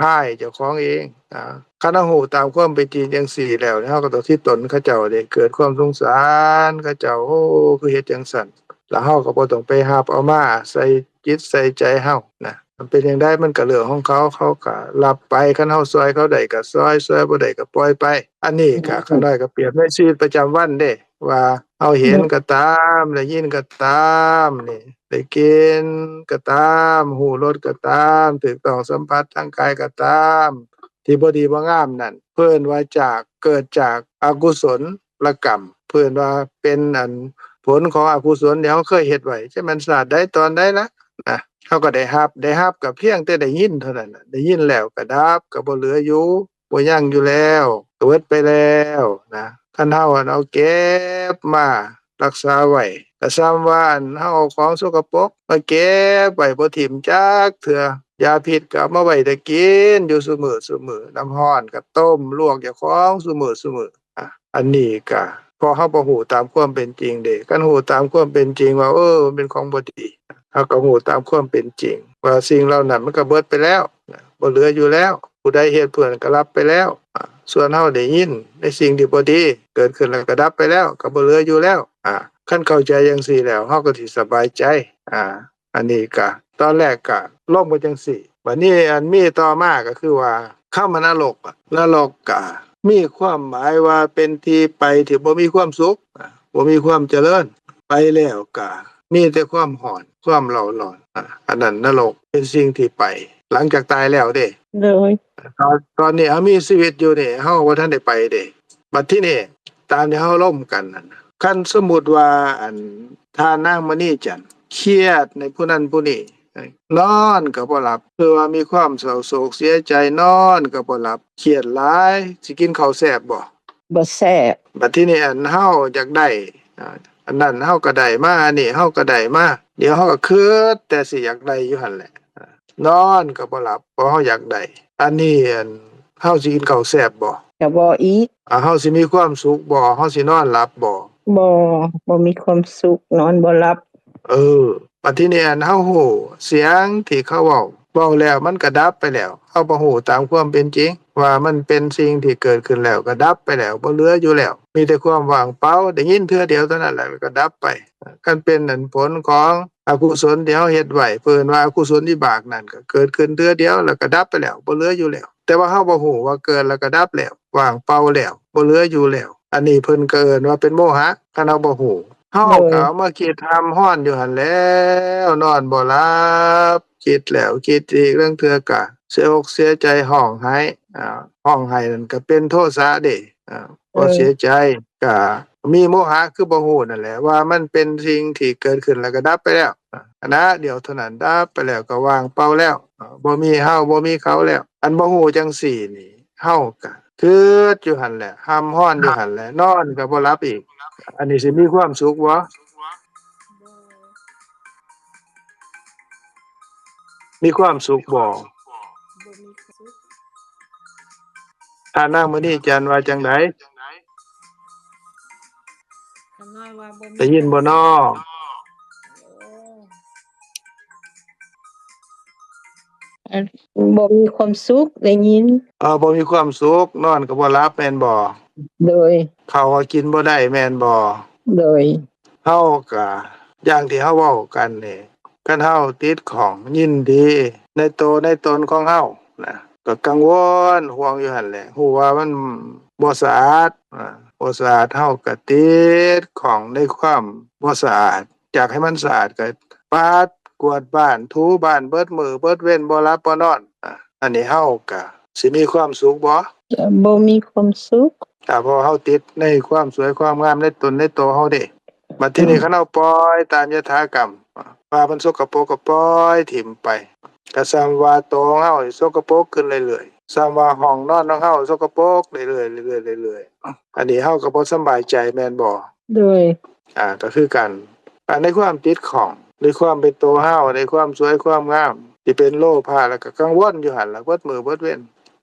ຮ້າຍເຈົ້າຂອງເອງ. ອາ ຄັນເຮົາຮູ້ຕາມຄວາມເປັນຈິງຈັ່ງຊີ້ແລ້ວ ເຮົາກໍຕ້ອງຊິຕົນເຂົາເຈົ້າເດ້ ເກີດຄວາມສົງສານເຂົາເຈົ້າ ໂອ້ ຄືເຮັດຈັ່ງຊັ້ນ ແລ້ວເຮົາກໍບໍ່ຕ້ອງໄປຮັບເອົາມາໃສ່ຈິດໃສ່ໃຈເຮົານະ ມັນເປັນຈັ່ງໃດມັນກໍເລື່ອງຂອງເຂົາ ເຂົາກໍຮັບໄປ ຄັນເຮົາຊ່ອຍເຂົາໄດ້ກໍຊ່ອຍ ຊ່ອຍບໍ່ໄດ້ກໍປ່ອຍໄປ. ອັນນີ້ກໍ ອືມ ຂ້ານ້ອຍກໍປຽບໃນຊີວິດປະຈຳວັນເດ້ ວ່າເຮົາເຫັນກໍຕາມ ໄດ້ຍິນກໍຕາມນີ້ ໄດ້ກິ່ນກໍຕາມ ຮູ້ລົດກໍຕາມ ຖືກຕ້ອງສຳຜັດທາງກາຍກໍຕາມ ທີ່ບໍ່ດີບໍ່ງາມນັ້ນ ເພິ່ນວ່າຈາກ ເກີດຈາກອະກຸສົນລະກຳ ເພິ່ນວ່າເປັນອັນຜົນຂອງອະກຸສົນທີ່ເຮົາເຄີຍເຮັດໄວ້ ຈະແມ່ນຊາດໃດຕອນໃດລະນະ ເຮົາກໍໄດ້ຮັບ ໄດ້ຮັບກໍພຽງແຕ່ໄດ້ຍິນເທົ່ານັ້ນນະ ໄດ້ຍິນແລ້ວກໍດັບ ກໍບໍ່ເຫຼືອຢູ່ ບໍ່ຍັງຢູ່ແລ້ວ ເບິດໄປແລ້ວນະ. ຄັນເຮົາອັນເອົາເກັບມາຮັກສາໄວ້ ກໍສ່ຳວ່າອັນເຮົາເອົາຂອງສົກກະປົກມາເກັບໄວ້ບໍ່ຖິ້ມຈັກເທື່ອ ຢາພິດກໍເອົາມາໄວ້ແຕ່ກິນຢູ່ຊຸມື້ໆ ນ້ຳຮ້ອນກໍຕົ້ມລວກເຈົ້າຂອງຊຸມື້ໆ. ອາ ອັນນີ້ກະເພາະເຮົາບໍ່ຮູ້ຕາມຄວາມເປັນຈິງເດ້. ຄັນຮູ້ຕາມຄວາມເປັນຈິງວ່າ ເອີ ມັນເປັນຂອງບໍ່ດີ ເຮົາກໍຮູ້ຕາມຄວາມເປັນຈິງວ່າສິ່ງເຫຼົ່ານັ້ນມັນກໍເບິດໄປແລ້ວນະ ບໍ່ເຫຼືອຢູ່ແລ້ວ. ຜູ້ໃດເຮັດຜູ້ນັ້ນກໍລັບໄປແລ້ວ. ອາ ສ່ວນເຮົາໄດ້ຍິນໃນສິ່ງທີ່ບໍ່ດີເກີດຂຶ້ນແລ້ວກໍດັບໄປແລ້ວ ກໍບໍ່ເຫຼືອຢູ່ແລ້ວ. ອາ ຄັນເຂົ້າໃຈຈັ່ງຊີ້ແລ້ວ ເຮົາກໍຊິສະບາຍໃຈ. ອາ ອັນນີ້ກະ ຕອນແລກກະລົງໄປຈັ່ງຊີ້ ບາດນີ້ອັນມີຕໍ່ມາກໍຄືວ່າ ຄຳວ່ານະລົກ ນະລົກກະມີຄວາມໝາຍວ່າເປັນທີ່ໄປທີ່ບໍ່ມີຄວາມສຸກ ອາ ບໍ່ມີຄວາມຈະເລີນ ໄປແລ້ວກະມີແຕ່ຄວາມຮ້ອນ ຄວາມເລົ້າຮ້ອນ ອາ ອັນນັ້ນນະລົກເປັນສິ່ງທີ່ໄປຫຼັງຈາກຕາຍແລ້ວເດ້. ໂດຍ ຕອນ ຕອນນີ້ເຮົາມີຊີວິດຢູ່ນີ້ ເຮົາບໍ່ທັນໄດ້ໄປເດ້. ບັດທີນີ້ຕາມທີ່ເຮົາລົມກັນນັ້ນ ຄັນສົມມຸດວ່າອັນທ່ານນາງມະນີຈັນຄຽດໃນຜູ້ນັ້ນຜູ້ນີ້ ນອນກໍບໍ່ຫຼັບ ຄືວ່າມີຄວາມເສົ້າໂສກເສຍໃຈ ນອນກໍບໍ່ຫຼັບ ຄຽດຫຼາຍ ຊິກິນເຂົ້າແຊບບໍ່? ບໍ່ແຊບ. ບັດທີນີ້ອັນເຮົາຢາກໄດ້ ອາ ອັນນັ້ນເຮົາກໍໄດ້ມາ ອັນນີ້ເຮົາກໍໄດ້ມາ ດຽວເຮົາກໍຄິດແຕ່ຊິຢາກໄດ້ຢູ່ຫັ້ນແຫຼະ ນອນກໍບໍ່ຫຼັບ ເພາະເຮົາຢາກໄດ້. ອັນນີ້ ອັນ ເຮົາຊິກິນເຂົ້າແຊບບໍ່? ກໍບໍ່ອີກ. ອາ ເຮົາຊິມີຄວາມສຸກບໍ່? ເຮົາຊິນອນຫຼັບບໍ່? ບໍ່ ບໍ່ມີຄວາມສຸກ ນອນບໍ່ຫຼັບ. ເອີ ບັດທີນີ້ ອັນ ເຮົາຮູ້ສຽງທີ່ເຂົາເວົ້າ ເວົ້າແລ້ວມັນກໍດັບໄປແລ້ວ. ເຮົາບໍ່ຮູ້ຕາມຄວາມເປັນຈິງວ່າມັນເປັນສິ່ງທີ່ເກີດຂຶ້ນແລ້ວກໍດັບໄປແລ້ວ, ບໍ່ເຫຼືອຢູ່ແລ້ວ, ມີແຕ່ຄວາມວ່າງເປົ່າ. ໄດ້ຍິນເທື່ອດຽວເທົ່ານັ້ນແຫຼະ ແລ້ວກໍດັບໄປ. ຄັນເປັນອັນຜົນຂອງອະກຸສົນທີ່ເຮົາເຮັດໄວ້, ເພິ່ນວ່າອະກຸສົນວິບາກນັ້ນ ກໍເກີດຂຶ້ນເທື່ອດຽວແລ້ວກໍດັບໄປແລ້ວ, ບໍ່ເຫຼືອຢູ່ແລ້ວ. ແຕ່ວ່າເຮົາບໍ່ຮູ້ວ່າເກີດແລ້ວກໍດັບແລ້ວ, ວ່າງເປົ່າແລ້ວ, ບໍ່ເຫຼືອຢູ່ແລ້ວ. ອັນນີ້ເພິ່ນກໍເອີ້ນວ່າເປັນໂມຫະ, ຄັນເຮົາບໍ່ຮູ້. ເຮົາ ໂດຍ ກໍເອົາມາຄິດຮ່ຳຮ້ອນຢູ່ຫັ້ນແຫຼ້ວ, ນອນບໍ່ຫຼັບ, ຄິດແລ້ວຄິດອີກ, ລາງເທື່ອກໍເສຍອົກເສຍໃຈ, ຮ້ອງໄຫ້. ອາ ຮ້ອງໄຫ້ນັ້ນກໍເປັນໂທສະເດ້. ອາ ເອີ ກໍເສຍໃຈ, ກໍມີໂມຫະ ຄືບໍ່ຮູ້ນັ້ນແຫຼະ ວ່າມັນເປັນສິ່ງທີ່ເກີດຂຶ້ນແລ້ວກໍດັບໄປແລ້ວ. ອາ ຂະນະດຽວເທົ່ານັ້ນ ດັບໄປແລ້ວ ກໍວ່າງເປົ່າແລ້ວ, ອາ ບໍ່ມີເຮົາ ບໍ່ມີເຂົາແລ້ວ. ອັນບໍ່ຮູ້ຈັ່ງຊີ້ນີ້ ເຮົາກະຄິດຢູ່ຫັ້ນແຫຼະ, ຮ່ຳຮ້ອນຢູ່ຫັ້ນແຫຼະ, ນອນກໍບໍ່ຫຼັບອີກ. ອັນນີ້ຊິມີຄວາມສຸກບໍ່? ມີຄວາມສຸກບໍ່? ທ່ານນາງມະນີຈັນວ່າຈັ່ງໃດ? ຂ້ານ້ອຍວ່າບໍ່ມີ ໄດ້ຍິນບໍ່ນໍ? ໂອ້ ອັນ ບໍ່ມີຄວາມສຸກ ໄດ້ຍິນ. ເອີ ບໍ່ມີຄວາມສຸກ, ນອນກໍບໍ່ຫຼັບແມ່ນບໍ່? ໂດຍ. ເຂົ້າກໍກິນບໍ່ໄດ້ແມ່ນບໍ່? ໂດຍ. ເຮົາກໍ ຢ່າງທີ່ເຮົາເວົ້າກັນນີ້, ຄັນເຮົາຕິດຂ້ອງ ຍິນດີໃນໂຕໃນຕົນຂອງເຮົານະ, ກໍກັງວົນຫ່ວງຢູ່ຫັ້ນແຫຼະ, ຮູ້ວ່າມັນບໍ່ສະອາດ, ອາ ບໍ່ສະອາດ, ເຮົາກໍຕິດຂ້ອງໃນຄວາມບໍ່ສະອາດ. ຢາກໃຫ້ມັນສະອາດກໍປາດກວາດບ້ານ, ຖູບ້ານເບິດມື້ເບິດເວັນ, ບໍ່ຫຼັບບໍ່ນອນ. ອາ ອັນນີ້ເຮົາກະຊິມີຄວາມສຸກບໍ່? ຈະບໍ່ມີຄວາມສຸກ. ອາ ເພາະເຮົາຕິດໃນຄວາມສວຍຄວາມງາມໃນຕົນໃນໂຕເຮົາເດ້. ບັດທີນີ້ ອືມ ຄັນເຮົາປ່ອຍຕາມຍະຖາກຳ, ວ່າມັນສົກກະປົກກໍປ່ອຍຖິ້ມໄປ, ກໍສ່ຳວ່າໂຕຂອງເຮົານີ້ສົກກະປົກຂຶ້ນເລື້ອຍໆ, ສ່ຳວ່າຫ້ອງນອນຂອງເຮົາສົກກະປົກເລື້ອຍໆ ເລື້ອຍໆ ເລື້ອຍໆ. ອັນນີ້ເຮົາກໍບໍ່ສະບາຍໃຈແມ່ນບໍ່? ໂດຍ. ອາ ກໍຄືກັນ, ອາ ໃນຄວາມຕິດຂ້ອງ ໃນຄວາມເປັນໂຕເຮົາ, ໃນຄວາມສວຍຄວາມງາມ ທີ່ເປັນໂລພະ, ແລ້ວກໍກັງວົນຢູ່ຫັ້ນລະ ເບິດມື້ເບິດເວັນ,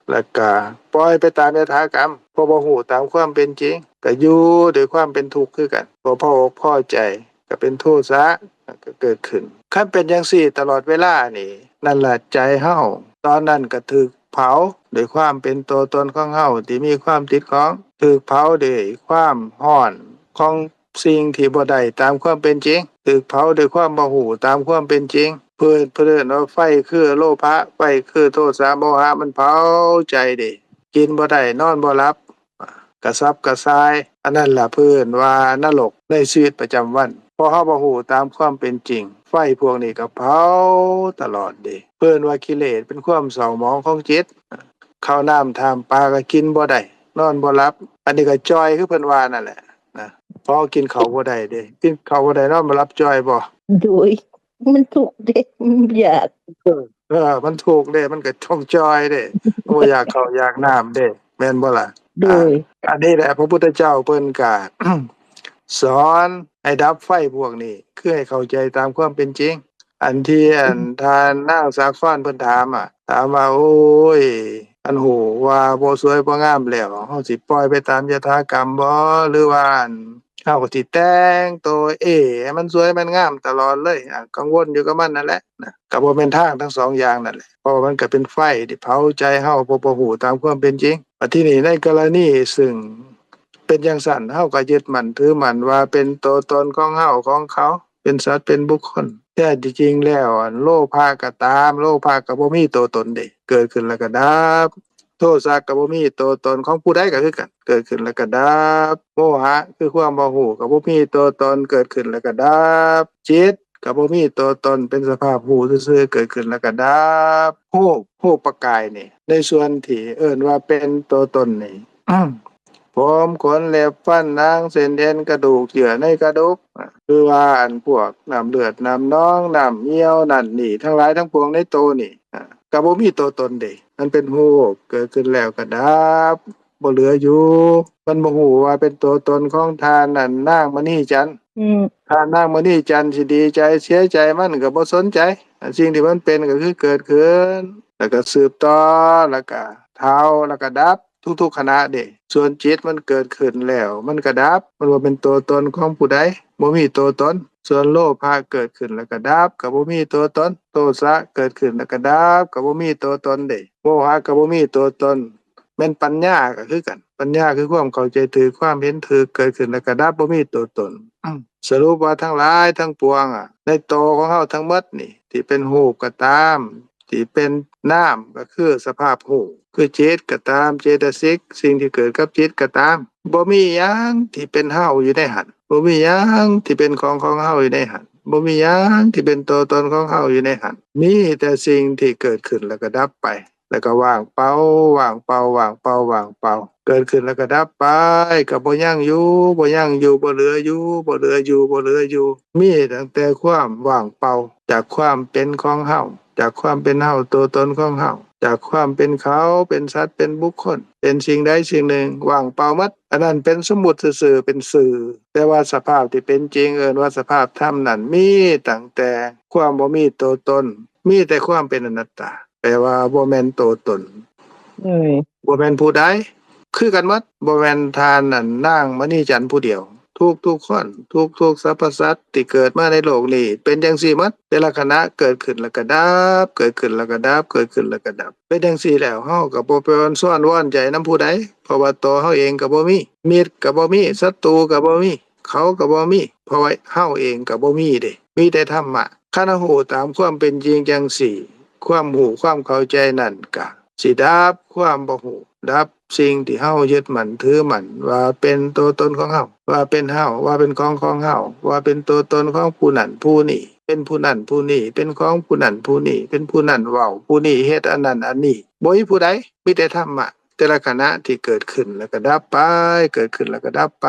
ແລ້ວກໍປ່ອຍໄປຕາມຍະຖາກຳ, ເພາະບໍ່ຮູ້ຕາມຄວາມເປັນຈິງ, ກໍຢູ່ດ້ວຍຄວາມເປັນທຸກຄືກັນ, ບໍ່ພໍອົກພໍໃຈ, ກໍເປັນໂທສະ ກໍເກີດຂຶ້ນ. ຄັນເປັນຈັ່ງຊີ້ຕະຫຼອດເວລານີ້, ນັ້ນລະໃຈເຮົາຕອນນັ້ນກໍຖືກເຜົາດ້ວຍຄວາມເປັນໂຕຕົນຂອງເຮົາທີ່ມີຄວາມຕິດຂ້ອງ, ຖືກເຜົາດ້ວຍຄວາມຮ້ອນຂອງ ສິ່ງທີ່ບໍ່ໄດ້ຕາມຄວາມເປັນຈິງ, ຖືກເຜົາດ້ວຍຄວາມບໍ່ຮູ້ຕາມຄວາມເປັນຈິງ. ເພິ່ນ ເພິ່ນເອີ້ນວ່າໄຟຄືໂລພະ, ໄຟຄືໂທສະ ໂມຫະ, ມັນເຜົາໃຈເດ້, ກິນບໍ່ໄດ້ ນອນບໍ່ຫຼັບ, ກະສັບກະສ່າຍ. ອັນນັ້ນລະເພິ່ນວ່ານະລົກໃນຊີວິດປະຈຳວັນ, ເພາະເຮົາບໍ່ຮູ້ຕາມຄວາມເປັນຈິງ. ໄຟພວກນີ້ກໍເຜົາຕະຫຼອດເດ້. ເພິ່ນວ່າກິເລດເປັນຄວາມເສົ້າໝອງຂອງຈິດ, ເຂົ້ານ້ຳຖ້ຳປາກໍກິນບໍ່ໄດ້ ນອນບໍ່ຫຼັບ. ອັນນີ້ກໍຈ່ອຍຄືເພິ່ນວ່ານັ້ນແຫຼະ. ນະ ເພາະເຮົາກິນເຂົ້າບໍ່ໄດ້ເດ້, ກິນເຂົ້າບໍ່ໄດ້ ນອນບໍ່ຫຼັບ ຈ່ອຍບໍ່? ໂດຍ ມັນທຸກເດ້ ມັນຢາກ. ເອີ ເອີ ມັນທຸກເດ້, ມັນກໍຕ້ອງຈ່ອຍເດ້, ບໍ່ຢາກເຂົ້າຢາກນ້ຳເດ້, ແມ່ນບໍ່ລະ? ໂດຍ. ອາ ອັນນີ້ແຫຼະ ພະພຸດທະເຈົ້າເພິ່ນກໍ ສອນໃຫ້ດັບໄຟພວກນີ້, ຄືໃຫ້ເຂົ້າໃຈຕາມຄວາມເປັນຈິງ. ອັນທີ່ ອືມ ອັນທ່ານນາງສາຄອນເພິ່ນຖາມອະ, ຖາມວ່າ ໂອ້ຍ ອັນຮູ້ວ່າບໍ່ສວຍບໍ່ງາມແລ້ວ ເຮົາຊິປ່ອຍໄປຕາມຍະຖາກຳບໍ່ ຫຼືວ່າ ອັນ ເຮົາກໍຊິແຕ່ງໂຕເອໃຫ້ມັນສວຍມັນງາມຕະຫຼອດເລີຍ? ອາ ກັງວົນຢູ່ກັບມັນນັ້ນແຫຼະນະ. ກໍບໍ່ແມ່ນທາງທັງສອງຢ່າງນັ້ນແຫຼະ, ເພາະວ່າມັນກໍເປັນໄຟທີ່ເຜົາໃຈເຮົາ ເພາະບໍ່ຮູ້ຕາມຄວາມເປັນຈິງ. ບັດທີນີ້ໃນກໍລະນີເຊິ່ງເປັນຈັ່ງຊັ້ນ, ເຮົາກໍຍຶດໝັ້ນຖືໝັ້ນວ່າເປັນໂຕຕົນຂອງເຮົາຂອງເຂົາ, ເປັນສັດເປັນບຸກຄົນ. ແທ້ທີ່ຈິງແລ້ວ ອັນໂລພະກໍຕາມ, ໂລພະກໍບໍ່ມີໂຕຕົນເດ້, ເກີດຂຶ້ນແລ້ວກໍດັບ. ໂທສະກໍບໍ່ມີໂຕຕົນຂອງຜູ້ໃດກໍຄືກັນ, ເກີດຂຶ້ນແລ້ວກໍດັບ. ໂມຫະຄືຄວາມບໍ່ຮູ້ ກໍບໍ່ມີໂຕຕົນ, ເກີດຂຶ້ນແລ້ວກໍດັບ. ຈິດກໍບໍ່ມີໂຕຕົນ, ເປັນສະພາບຮູ້ຊື່ໆ, ເກີດຂຶ້ນແລ້ວກໍດັບ. ຮູບ, ຮູບປະກາຍນີ້ ໃນສ່ວນທີ່ເອີ້ນວ່າເປັນໂຕຕົນນີ້ ຜົມ ຂົນ ເລັບ ຟັນ ໜັງ ເສັ້ນ ເອັນ ກະດູກ ເຍື່ອໃນກະດູກ, ຄືວ່າອັນພວກນ້ຳເລືອດ ນ້ຳໜອງ ນ້ຳຍ່ຽວນັ້ນນີ້ ທັງຫຼາຍທັງປວງໃນໂຕນີ້ ກໍບໍ່ມີໂຕຕົນເດ້. ມັນເປັນຮູບ ເກີດຂຶ້ນແລ້ວກໍດັບ, ບໍ່ເຫຼືອຢູ່. ມັນບໍ່ຮູ້ວ່າເປັນໂຕຕົນຂອງທ່ານນັ້ນນາງມະນີຈັນ. ອືມ ທ່ານນາງມະນີຈັນຊິດີໃຈເສຍໃຈ ມັນກໍບໍ່ສົນໃຈ. ອັນສິ່ງທີ່ມັນເປັນກໍຄືເກີດຂຶ້ນ ແລ້ວກໍສືບຕໍ່ ແລ້ວກໍເຖົ້າ ແລ້ວກໍດັບ ທຸກໆຂະນະເດ້. ສ່ວນຈິດມັນເກີດຂຶ້ນແລ້ວ ມັນກໍດັບ, ມັນບໍ່ເປັນຕົວຕົນຂອງຜູ້ໃດ, ບໍ່ມີຕົວຕົນ. ສ່ວນໂລພະເກີດຂຶ້ນແລ້ວກໍດັບ ກໍບໍ່ມີຕົວຕົນ, ໂທສະເກີດຂຶ້ນແລ້ວກໍດັບ ກໍບໍ່ມີຕົວຕົນເດ້, ໂມຫະກໍບໍ່ມີຕົວຕົນ. ແມ່ນປັນຍາກໍຄືກັນ, ປັນຍາຄືຄວາມເຂົ້າໃຈຖືກ, ຄວາມເຫັນຖືກເກີດຂຶ້ນແລ້ວກໍດັບ ບໍ່ມີຕົວຕົນ. ສະຫຼຸບວ່າທັງຫຼາຍທັງປວງອະ ໃນໂຕຂອງເຮົາທັງໝົດນີ້ ທີ່ເປັນຮູບກໍຕາມ, ທີ່ເປັນນາມກໍຄືສະພາບຮູ້ ຄືຈິດກໍຕາມ, ເຈຕະສິກ ສິ່ງທີ່ເກີດກັບຈິດກໍຕາມ, ບໍ່ມີຫຍັງທີ່ເປັນເຮົາຢູ່ໃນຫັ້ນ, ບໍ່ມີຫຍັງທີ່ເປັນຂອງຂອງເຮົາຢູ່ໃນຫັ້ນ, ບໍ່ມີຫຍັງທີ່ເປັນຕົວຕົນຂອງເຮົາຢູ່ໃນຫັ້ນ. ມີແຕ່ສິ່ງທີ່ເກີດຂຶ້ນແລ້ວກໍດັບໄປ, ແລ້ວກໍວ່າງເປົ່າ, ວ່າງເປົ່າ, ວ່າງເປົ່າ, ວ່າງເປົ່າ, ເກີດຂຶ້ນແລ້ວກໍດັບໄປ, ກໍບໍ່ຍັງຢູ່, ບໍ່ຍັງຢູ່, ບໍ່ເຫຼືອຢູ່, ບໍ່ເຫຼືອຢູ່, ບໍ່ເຫຼືອຢູ່. ມີຕັ້ງແຕ່ຄວາມວ່າງເປົ່າ ຈາກຄວາມເປັນຂອງເຮົາ, ຈາກຄວາມເປັນເຮົາ, ຕົວຕົນຂອງເຮົາ, ຈາກຄວາມເປັນເຂົາ, ເປັນສັດ, ເປັນບຸກຄົນ, ເປັນສິ່ງໃດສິ່ງໜຶ່ງ, ວ່າງເປົ່າໝົດ. ອັນນັ້ນເປັນສົມມຸດຊື່ໆ, ເປັນຊື່, ແຕ່ວ່າສະພາບທີ່ເປັນຈິງເອີ້ນວ່າສະພາບທຳນັ້ນ ມີຕັ້ງແຕ່ຄວາມບໍ່ມີຕົວຕົນ, ມີແຕ່ຄວາມເປັນອະນັດຕາ, ແປວ່າບໍ່ແມ່ນຕົວຕົນ, ບໍ່ແມ່ນຜູ້ໃດ, ຄືກັນໝົດ. ບໍ່ແມ່ນທ່ານນັ້ນນາງມະນີຈັນຜູ້ດຽວ, ທຸກໆຄົນ, ທຸກໆສັບພະສັດທີ່ເກີດມາໃນໂລກນີ້ ເປັນຈັ່ງຊີ້ໝົດ. ແຕ່ລະຂະນະເກີດຂຶ້ນແລ້ວກໍດັບ, ເກີດຂຶ້ນແລ້ວກໍດັບ, ເກີດຂຶ້ນແລ້ວກໍດັບ. ເປັນຈັ່ງຊີ້ແລ້ວ ເຮົາກໍບໍ່ໄປອອນຊອນວອນໃຈນຳຜູ້ໃດ, ເພາະວ່າຕົວເຮົາເອງກໍບໍ່ມີ, ມິດກໍບໍ່ມີ, ສັດຕູກໍບໍ່ມີ, ເຂົາກໍບໍ່ມີ, ເພາະວ່າເຮົາເອງກໍບໍ່ມີເດ້, ມີແຕ່ທຳມະ. ຄັນເຮົາຮູ້ຕາມຄວາມເປັນຈິງຈັ່ງຊີ້, ຄວາມຮູ້ຄວາມເຂົ້າໃຈນັ້ນກະຊິດັບຄວາມບໍ່ຮູ້, ດັບສິ່ງທີ່ເຮົາຍຶດໝັ້ນຖືໝັ້ນວ່າເປັນຕົວຕົນຂອງເຮົາ, ວ່າເປັນເຮົາ, ວ່າເປັນຂອງຂອງເຮົາ, ວ່າເປັນຕົວຕົນຂອງຜູ້ນັ້ນຜູ້ນີ້, ເປັນຜູ້ນັ້ນຜູ້ນີ້, ເປັນຂອງຜູ້ນັ້ນຜູ້ນີ້, ເປັນຜູ້ນັ້ນເວົ້າ, ຜູ້ນີ້ເຮັດອັນນັ້ນອັນນີ້. ບໍ່ມີຜູ້ໃດ, ມີແຕ່ທຳມະ. ແຕ່ລະຂະນະທີ່ເກີດຂຶ້ນແລ້ວກໍດັບໄປ, ເກີດຂຶ້ນແລ້ວກໍດັບໄປ,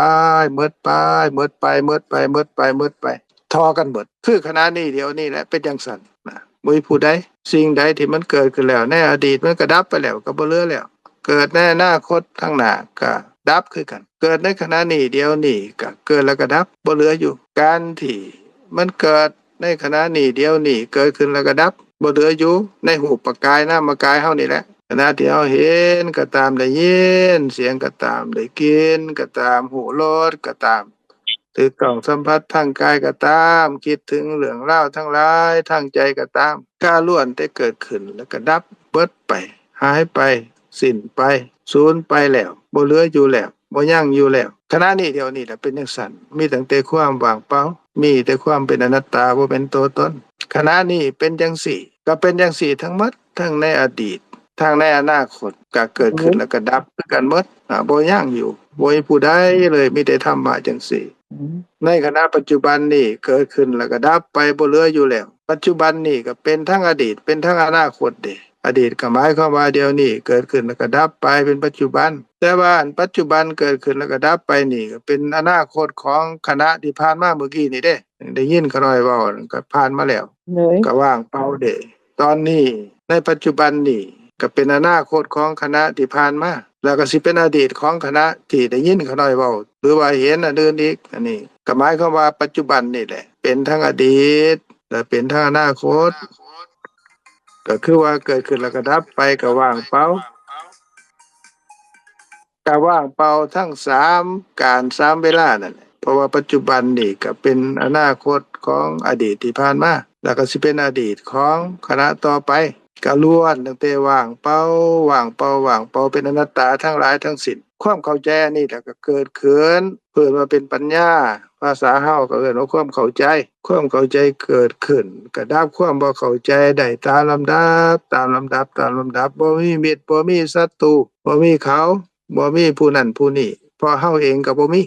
ໝົດໄປ, ໝົດໄປ, ໝົດໄປ, ໝົດໄປ, ໝົດໄປ, ທໍ່ກັນໝົດ. ຄືຂະນະນີ້ດຽວນີ້ແຫຼະເປັນຈັ່ງຊັ້ນນະ, ບໍ່ມີຜູ້ໃດ. ສິ່ງໃດທີ່ມັນເກີດຂຶ້ນແລ້ວໃນອະດີດ ມັນກໍດັບໄປແລ້ວ, ກໍບໍ່ເຫຼືອແລ້ວ. ເກີດໃນອະນາຄົດຂ້າງໜ້າກໍດັບຄືກັນ, ເກີດໃນຂະນະນີ້ດຽວນີ້ກໍເກີດແລ້ວກໍດັບ, ບໍ່ເຫຼືອຢູ່. ການທີ່ມັນເກີດ ໃນຂະນະນີ້ດຽວນີ້ເກີດຂຶ້ນແລ້ວກໍດັບ, ບໍ່ເຫຼືອຢູ່ໃນຮູບປະກາຍນາມມະກາຍເຮົານີ້ແຫຼະ. ຂະນະທີ່ເຮົາເຫັນກໍຕາມ, ໄດ້ຍິນສຽງກໍຕາມ, ໄດ້ກິ່ນກໍຕາມ, ຮູ້ລົດກໍຕາມ, ຖືກຕ້ອງສຳຜັດທາງກາຍກໍຕາມ, ຄິດເຖິງເລື່ອງລາວທັງຫຼາຍທາງໃຈກໍຕາມ, ກໍລ້ວນແຕ່ເກີດຂຶ້ນແລ້ວກໍດັບ, ເບິດໄປ, ຫາຍໄປ, ສິ້ນໄປ, ສູນໄປແລ້ວ, ບໍ່ເຫຼືອຢູ່ແລ້ວ. ບໍ່ຍັງຢູ່ແລ້ວ. ຂະນະນີ້ດຽວນີ້ລະເປັນຈັ່ງຊັ້ນ, ມີຕັ້ງແຕ່ຄວາມວ່າງເປົ່າ, ມີແຕ່ຄວາມເປັນອະນັດຕາ, ບໍ່ເປັນຕົວຕົນ. ຂະນະນີ້ເປັນຈັ່ງຊີ້, ກໍເປັນຈັ່ງຊີ້ທັງໝົດ, ທັງໃນອະດີດ, ທັງໃນອະນາຄົດ, ກໍເກີດຂຶ້ນແລ້ວກໍດັບຄືກັນໝົດ, ອາ, ບໍ່ຍັງຢູ່, ບໍ່ມີຜູ້ໃດເລີຍ, ມີແຕ່ທຳມະຈັ່ງຊີ້. ໃນຂະນະປັດຈຸບັນນີ້ເກີດຂຶ້ນແລ້ວກໍດັບໄປ, ບໍ່ເຫຼືອຢູ່ແລ້ວ. ປັດຈຸບັນນີ້ກໍເປັນທັງອະດີດ ເປັນທັງອະນາຄົດເດ້. ອະດີດກໍໝາຍຄວາມວ່າດຽວນີ້ເກີດຂຶ້ນແລ້ວກໍດັບໄປເປັນປັດຈຸບັນ, ແຕ່ວ່າອັນປັດຈຸບັນເກີດຂຶ້ນແລ້ວກໍດັບໄປນີ້ ກໍເປັນອະນາຄົດຂອງຂະນະທີ່ຜ່ານມາເມື່ອກີ້ນີ້ເດ້. ໄດ້ຍິນຂະນ້ອຍເວົ້ານັ້ນກໍຜ່ານມາແລ້ວ ກໍວ່າງເປົ່າເດ້. ຕອນນີ້ໃນປັດຈຸບັນນີ້ກໍເປັນອະນາຄົດຂອງຂະນະທີ່ຜ່ານມາ, ແລ້ວກໍຊິເປັນອະດີດຂອງຂະນະທີ່ໄດ້ຍິນຂະນ້ອຍເວົ້າ ຫຼືວ່າເຫັນອັນອື່ນອີກ. ອັນນີ້ກໍໝາຍຄວາມວ່າປັດຈຸບັນນີ້ແຫຼະ ເປັນທັງອະດີດ ແລະ ເປັນທັງອະນາຄົດ, ກໍຄືວ່າເກີດຂຶ້ນແລ້ວກໍດັບໄປ, ກໍວ່າງເປົ່າ, ກໍວ່າງເປົ່າທັງສາມການສາມເວລານັ້ນແຫຼະ. ເພາະວ່າປັດຈຸບັນນີ້ກໍເປັນອະນາຄົດຂອງອະດີດທີ່ຜ່ານມາ, ແລ້ວກໍຊິເປັນອະດີດຂອງຂະນະຕໍ່ໄປ, ກໍລ້ວນຕັ້ງແຕ່ວ່າງເປົ່າ, ວ່າງເປົ່າ, ວ່າງເປົ່າ, ເປັນອະນັດຕາທັງຫຼາຍທັງສິ້ນ. ຄວາມເຂົ້າໃຈອັນນີ້ແຫຼະກໍເກີດຂຶ້ນ, ເອີ້ນວ່າເປັນປັນຍາ, ພາສາເຮົາກໍເອີ້ນວ່າຄວາມເຂົ້າໃຈ. ຄວາມເຂົ້າໃຈເກີດຂຶ້ນ ກໍດັບຄວາມບໍ່ເຂົ້າໃຈໄດ້ຕາມລຳດັບ, ຕາມລຳດັບ, ຕາມລຳດັບ. ບໍ່ມີມິດ, ບໍ່ມີສັດຕູ, ບໍ່ມີເຂົາ, ບໍ່ມີຜູ້ນັ້ນຜູ້ນີ້, ເພາະເຮົາເອງກໍບໍ່ມີ.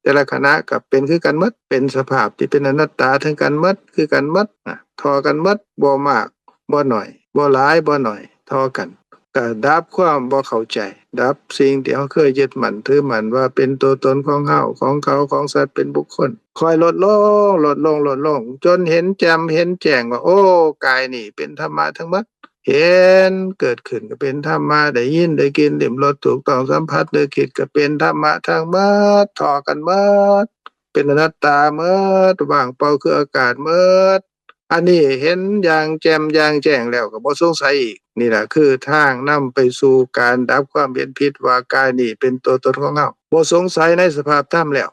ແຕ່ລະຂະນະກໍເປັນຄືກັນໝົດ, ເປັນສະພາບທີ່ເປັນອະນັດຕາເຖິງກັນໝົດ, ຄືກັນໝົດ, ເທົ່າກັນໝົດ, ບໍ່ມາກ ບໍ່ໜ້ອຍ, ບໍ່ຫຼາຍ, ບໍ່ໜ້ອຍ, ທໍ່ກັນ. ກໍດັບຄວາມບໍ່ເຂົ້າໃຈ, ດັບສິ່ງທີ່ເຮົາເຄີຍຍຶດໝັ້ນຖືໝັ້ນວ່າເປັນຕົວຕົນຂອງເຮົາ, ຂອງເຂົາ, ຂອງສັດ, ເປັນບຸກຄົນ, ຄ່ອຍລົດລົງ, ລົດລົງ, ລົດລົງ, ຈົນເຫັນແຈ່ມເຫັນແຈ້ງວ່າ ໂອ້ ກາຍນີ້ເປັນທຳມະທັງໝົດ. ເຫັນເກີດຂຶ້ນກໍເປັນທຳມະ, ໄດ້ຍິນ, ໄດ້ກິ່ນ, ລິ້ມລົດ, ຖືກຕ້ອງສຳຜັດ, ນຶກຄິດກໍເປັນທຳມະທັງໝົດ, ທໍ່ກັນໝົດ, ເປັນອະນັດຕາໝົດ, ວ່າງເປົ່າຄືອາກາດໝົດ. ອັນນີ້ເຫັນຢ່າງແຈ່ມຢ່າງແຈ້ງແລ້ວກໍບໍ່ສົງໄສອີກ. ນີ້ລະຄືທາງນຳໄປສູ່ການດັບຄວາມເຫັນຜິດວ່າກາຍນີ້ເປັນຕົວຕົນຂອງເຮົາ. ບໍ່ສົງໄສໃນສະພາບທຳແລ້ວ.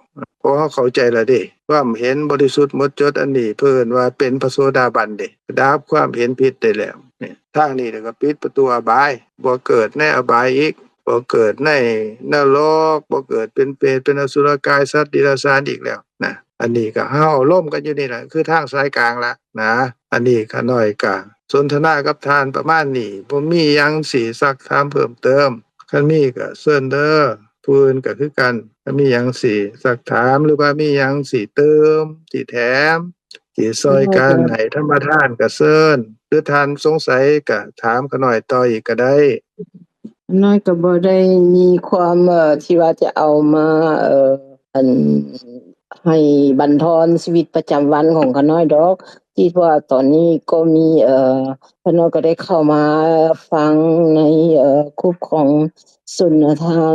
ພວກເຮົາເຂົ້າໃຈແລ້ວເດ້ ຄວາມເຫັນບໍລິສຸດໝົດຈົດອັນນີ້ ເພິ່ນວ່າເປັນພະໂສດາບັນເດ້ ດັບຄວາມເຫັນຜິດໄດ້ແລ້ວ. ນີ້ ທາງນີ້ລະກໍປິດປະຕູອະບາຍ ບໍ່ເກີດໃນອະບາຍອີກ ບໍ່ເກີດໃນນະລົກ ບໍ່ເກີດເປັນເປດ ເປັນອະສຸລະກາຍ ສັດເດຍລະສານອີກແລ້ວນະ. ອັນນີ້ກໍເຮົາລົມກັນຢູ່ນີ້ລະ ຄືທາງສາຍກາງລະນະ. ອັນນີ້ຂ້ານ້ອຍກໍສົນທະນາກັບທ່ານປະມານນີ້ ບໍ່ມີຫຍັງຊິຊັກຖາມເພີ່ມເຕີມ. ຄັນມີກໍເຊີນເດີ ຜູ້ອື່ນກໍຄືກັນ ຄັນມີຫຍັງຊິຊັກຖາມ ຫຼືວ່າມີຫຍັງຊິເຕີມ ຊິແຖມ ຊິຊ່ອຍກັນໃຫ້ທຳມະທານກໍເຊີນ ຫຼືທ່ານສົງໄສກໍຖາມຂ້ານ້ອຍຕໍ່ອີກກໍໄດ້. ຂ້ານ້ອຍກໍບໍ່ໄດ້ມີຄວາມ ເອີ ທີ່ວ່າຈະເອົາມາ ເອີ ອັນ ໃຫ້ບັນທອນຊີວິດປະຈຳວັນຂອງຂ້ານ້ອຍດອກ. ຄິດວ່າຕອນນີ້ກໍມີ ເອີ ຂ້ານ້ອຍກໍໄດ້ເຂົ້າມາຟັງໃນ ເອີ ກຸ່ມຂອງສົນທະນາ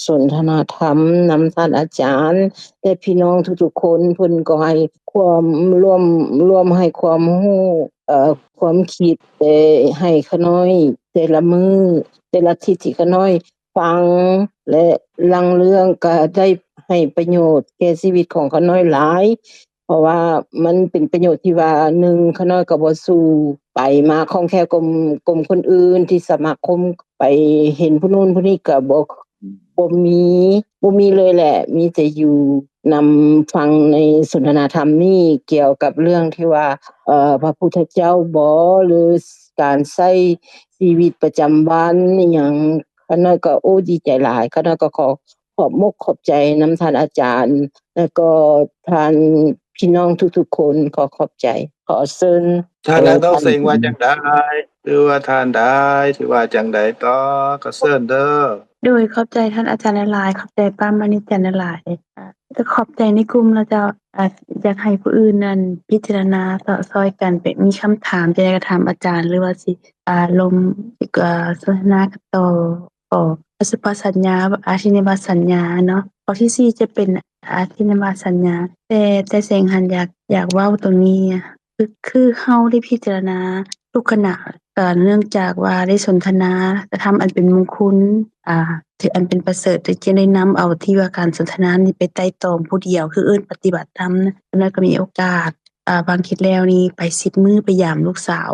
ສົນທະນາທຳນຳທ່ານອາຈານ ແລະ ພີ່ນ້ອງທຸກໆຄົນ ເພິ່ນກໍໃຫ້ຄວາມ ຮ່ວມ ຮ່ວມໃຫ້ຄວາມຮູ້ ເອີ ຄວາມຄິດ ແຕ່ ໃຫ້ຂ້ານ້ອຍແຕ່ລະມື້ ແຕ່ລະທິດທີ່ຂ້ານ້ອຍຟັງ ແລະ ລາງເລື່ອງກໍໄດ້ໃຫ້ປະໂຫຍດແກ່ຊີວິດຂອງຂ້ານ້ອຍຫຼາຍ. ເພາະວ່າມັນເປັນປະໂຫຍດທີ່ວ່າ ໜຶ່ງ ຂ້ານ້ອຍກໍບໍ່ສູ້ໄປມາຄ່ອງແຄ້ວກົມ ກົມຄົນອື່ນທີ່ສະມາຄົມ ໄປເຫັນຜູ້ໂນ້ນຜູ້ນີ້ກໍບໍ່ ບໍ່ມີ ບໍ່ມີເລີຍແຫຼະ ມີແຕ່ຢູ່ນຳຟັງໃນສົນທະນາທຳນີ້ ກ່ຽວກັບເລື່ອງທີ່ວ່າ ເອີ ພະພຸດທະເຈົ້າບໍ ຫຼື ການໃຊ້ຊີວິດປະຈຳວັນອີ່ຫຍັງ. ຂ້ານ້ອຍກໍ ໂອ້ ດີໃຈຫຼາຍ ຂ້ານ້ອຍກໍຂໍ ຂອບມົກຂອບໃຈນຳທ່ານອາຈານ ແລ້ວກໍທ່ານພີ່ນ້ອງທຸກໆຄົນ ຂໍຂອບໃຈ. ຂໍເຊີນ ທ່ານນາງທອງເສັງວ່າຈັ່ງໃດ ຫຼືວ່າທ່ານໃດຊິວ່າຈັ່ງໃດຕໍ່ ກໍເຊີນເດີ. ໂດຍ ຂອບໃຈທ່ານອາຈານຫຼາຍໆ ຂອບໃຈປ້າມະນີຈັນຫຼາຍໆ ກໍຂອບໃຈໃນກຸ່ມລະເຈົ້າ. ອາ ຢາກໃຫ້ຜູ້ອື່ນນັ້ນພິຈາລະນາ ຊ່ອຍກັນ ແບບມີຄຳຖາມຈັ່ງໃດກໍຖາມອາຈານ ຫຼືວ່າຊິ ອາ ລົມ ອາ ສົນທະນາກັນຕໍ່. ຂໍ້ ອະສຸພະສັນຍາ ອາທິນະວະສັນຍາເນາະ. ຂໍ້ທີສີ່ຈະເປັນອາທິນະວະສັນຍາ. ແຕ່ ແຕ່ເສັງຫັ້ນຢາກ ຢາກເວົ້າຕົງນີ້ ຄື ຄືເຮົາໄດ້ພິຈາລະນາທຸກຂະນະ ກໍເນື່ອງຈາກວ່າໄດ້ສົນທະນາກະທຳອັນເປັນມຸງຄຸນ ອາ ທີ່ອັນເປັນປະເສີດ ຈຶ່ງໄດ້ນຳເອົາທີ່ວ່າການສົນທະນານີ້ໄປໄຕ່ຕອງຜູ້ດຽວ ຄືເອີ້ນປະຕິບັດທຳນະ. ແລ້ວກໍມີໂອກາດ ອາ ຫວ່າງຄິດແລ້ວນີ້ໄປສິບມື້ໄປຢາມລູກສາວ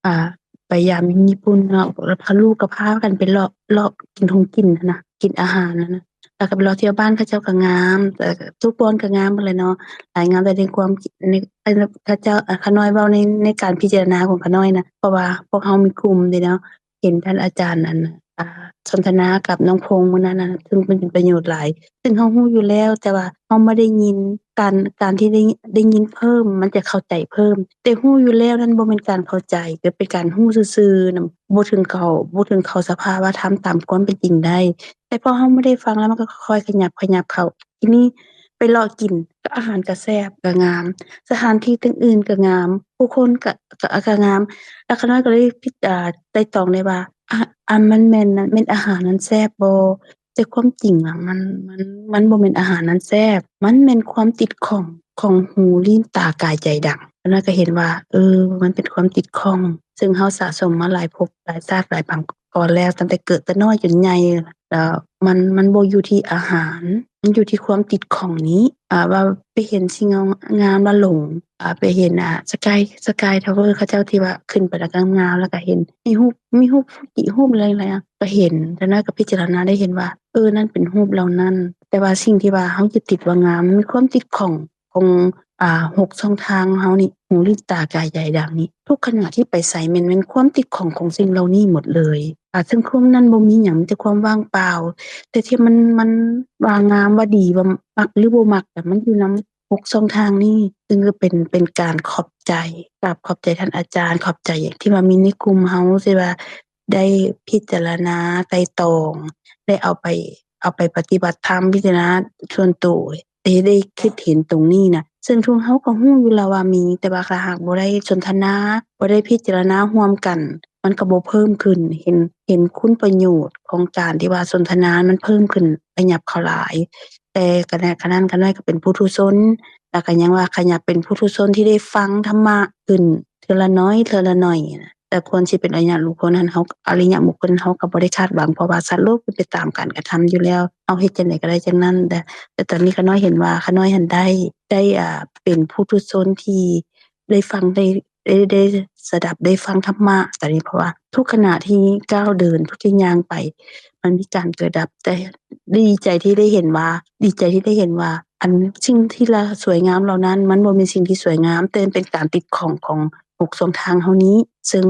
ອາ ໄປຢາມຢູ່ຍີ່ປຸ່ນເນາະ ແລ້ວພາລູກກໍພາກັນໄປເລາະ ເລາະກິນຂອງກິນຫັ້ນນະ ກິນອາຫານຫັ້ນນະ ແລ້ວກໍໄປເລາະທ່ຽວບ້ານ ເຂົາເຈົ້າກໍງາມ ແຕ່ທຸກບ່ອນກໍງາມໝົດແຫຼະເນາະ ຫຼາຍງາມ ແຕ່ໃນຄວາມ ໃນ ເຂົາເຈົ້າ ຂ້ານ້ອຍເວົ້າໃນ ໃນການພິຈາລະນາຂອງຂ້ານ້ອຍນະ ເພາະວ່າພວກເຮົາມີກຸ່ມເດ້ເນາະ ເຫັນທ່ານອາຈານ ອັນ ອາ ສົນທະນາກັບນ້ອງພົງມື້ນັ້ນນະ ເຊິ່ງເປັນປະໂຫຍດຫຼາຍ ເຊິ່ງເຮົາຮູ້ຢູ່ແລ້ວ ແຕ່ວ່າເຮົາມາໄດ້ຍິນ ການ ການທີ່ໄດ້ ໄດ້ຍິນເພີ່ມ ມັນຈະເຂົ້າໃຈເພີ່ມ ແຕ່ຮູ້ຢູ່ແລ້ວນັ້ນບໍ່ແມ່ນການເຂົ້າໃຈ ກໍເປັນການຮູ້ຊື່ໆນະ ບໍ່ເຖິງເຂົ້າ ບໍ່ເຖິງເຂົ້າສະພາວະທຳຕາມຄວາມເປັນຈິງໄດ້ ແຕ່ພໍເຮົາມາໄດ້ຟັງແລ້ວ ມັນກໍຄ່ອຍໆຂະຫຍັບ ຂະຫຍັບເຂົ້າ. ທີນີ້ໄປເລາະກິນ ກໍອາຫານກໍແຊບ ກໍງາມ ສະຖານທີ່ຕ່າງອື່ນກໍງາມ ຜູ້ຄົນກໍ ກໍ ກໍງາມ ແລ້ວຂ້ານ້ອຍກໍເລີຍ ອາ ໄຕ່ຕອງໄດ້ວ່າ ອາ ອັນມັນແມ່ນ ແມ່ນອາຫານນັ້ນແຊບບໍ່? ແຕ່ຄວາມຈິງນະ ມັນ ມັນ ມັນບໍ່ແມ່ນອາຫານນັ້ນແຊບ ມັນແມ່ນຄວາມຕິດຂ້ອງຂອງຫູ ລີ້ນ ຕາ ກາຍ ໃຈ ດັງ. ອັນນັ້ນກໍເຫັນວ່າ ເອີ ມັນເປັນຄວາມຕິດຂ້ອງ ເຊິ່ງເຮົາສະສົມມາຫຼາຍພົບຫຼາຍຊາດຫຼາຍປາງກ່ອນແລ້ວ ຕັ້ງແຕ່ເກີດແຕ່ນ້ອຍຈົນໃຫຍ່ ແລ້ວມັນ ມັນບໍ່ຢູ່ທີ່ອາຫານ ມັນຢູ່ທີ່ຄວາມຕິດຂ້ອງນີ້ ອາ ວ່າໄປເຫັນສິ່ງງາມແລ້ວຫຼົງ ອາ ໄປເຫັນ ອາ ສະກາຍ ສະກາຍທາວເວີ ເຂົາເຈົ້າທີ່ວ່າຂຶ້ນໄປແລ້ວງາມໆ ແລ້ວກໍເຫັນມີຮູບ ມີຮູບຟູຈິ ຮູບຫຍັງໆ ກໍເຫັນ ແລ້ວກໍພິຈາລະນາໄດ້ເຫັນວ່າ ເອີ ນັ້ນເປັນຮູບເຫຼົ່ານັ້ນ ແຕ່ວ່າສິ່ງທີ່ວ່າເຮົາຍຶດຕິດວ່າງາມ ມັນມີຄວາມຕິດຂ້ອງຂອງ ອາ ຫົກຊ່ອງທາງເຮົານີ້ ຫູ ລີ້ນ ຕາ ກາຍ ໃຈ ດັງນີ້ ທຸກຂະນະທີ່ໄປໃສແມ່ນ ແມ່ນຄວາມຕິດຂ້ອງຂອງສິ່ງເຫຼົ່ານີ້ໝົດເລີຍ ອາ ເຊິ່ງຄວາມນັ້ນບໍ່ມີຫຍັງ ມີແຕ່ຄວາມວ່າງເປົ່າ ແຕ່ທີ່ມັນ ມັນວ່າງາມ ວ່າດີ ວ່າມັກ ຫຼື ບໍ່ມັກ ແຕ່ມັນຢູ່ນຳ ຫົກຊ່ອງທາງນີ້ ຊຶ່ງກໍເປັນ ເປັນການຂອບໃຈ ກາບຂອບໃຈທ່ານອາຈານ ຂອບໃຈທີ່ວ່າມີໃນກຸ່ມເຮົາ ທີ່ວ່າໄດ້ພິຈາລະນາໄຕ່ຕອງ ໄດ້ເອົາໄປ ເອົາໄປປະຕິບັດທຳ ພິຈາລະນາສ່ວນໂຕ ໄດ້ ໄດ້ຄິດເຫັນຕົງນີ້ນະ ເຊິ່ງທຸກເຮົາກໍຮູ້ຢູ່ແລ້ວວ່າມີ ແຕ່ວ່າຖ້າຫາກບໍ່ໄດ້ສົນທະນາ ບໍ່ໄດ້ພິຈາລະນາຮ່ວມກັນ ມັນກໍບໍ່ເພີ່ມຂຶ້ນ ເຫັນ ເຫັນຄຸນປະໂຫຍດຂອງການທີ່ວ່າສົນທະນາມັນເພີ່ມຂຶ້ນ ຂະຫຍັບເຂົ້າຫຼາຍ ແຕ່ຂະນະ ຂະນະນັ້ນ ຂະນ້ອຍກໍເປັນປຸຖຸຊົນ ແລ້ວກໍຍັງວ່າຂະຫຍັບເປັນປຸຖຸຊົນທີ່ໄດ້ຟັງທຳມະຂຶ້ນເທື່ອລະໜ້ອຍ ເທື່ອລະໜ້ອຍນະ ແຕ່ຄວນຊິເປັນອະລິຍະບຸກຄົນຫັ້ນ ເຮົາ ອະລິຍະບຸກຄົນເຮົາກໍບໍ່ໄດ້ຄາດຫວັງ ເພາະວ່າສັດໂລກເປັນໄປຕາມການກະທຳຢູ່ແລ້ວ ເຮົາເຮັດຈັ່ງໃດກໍໄດ້ຈັ່ງນັ້ນ. ແຕ່ ແຕ່ຕອນນີ້ຂ້ານ້ອຍເຫັນວ່າ ຂ້ານ້ອຍຫັ້ນໄດ້ ໄດ້ ອ່າ ເປັນປຸຖຸຊົນທີ່ ໄດ້ຟັງ ໄດ້ ໄດ້ ໄດ້ສະດັບ ໄດ້ຟັງທຳມະຕອນນີ້ ເພາະວ່າທຸກຂະນະທີ່ກ້າວເດີນ ທຸກທີ່ຍ່າງໄປ ມັນມີການເກີດດັບ. ແຕ່ດີໃຈທີ່ໄດ້ເຫັນວ່າ ດີໃຈທີ່ໄດ້ເຫັນວ່າ ອັນສິ່ງທີ່ລະສວຍງາມເຫຼົ່ານັ້ນ ມັນບໍ່ແມ່ນສິ່ງທີ່ສວຍງາມ ແຕ່ມັນເປັນການຕິດຂ້ອງຂອງຫົກຊ່ອງທາງເຮົານີ້ ເຊິ່ງ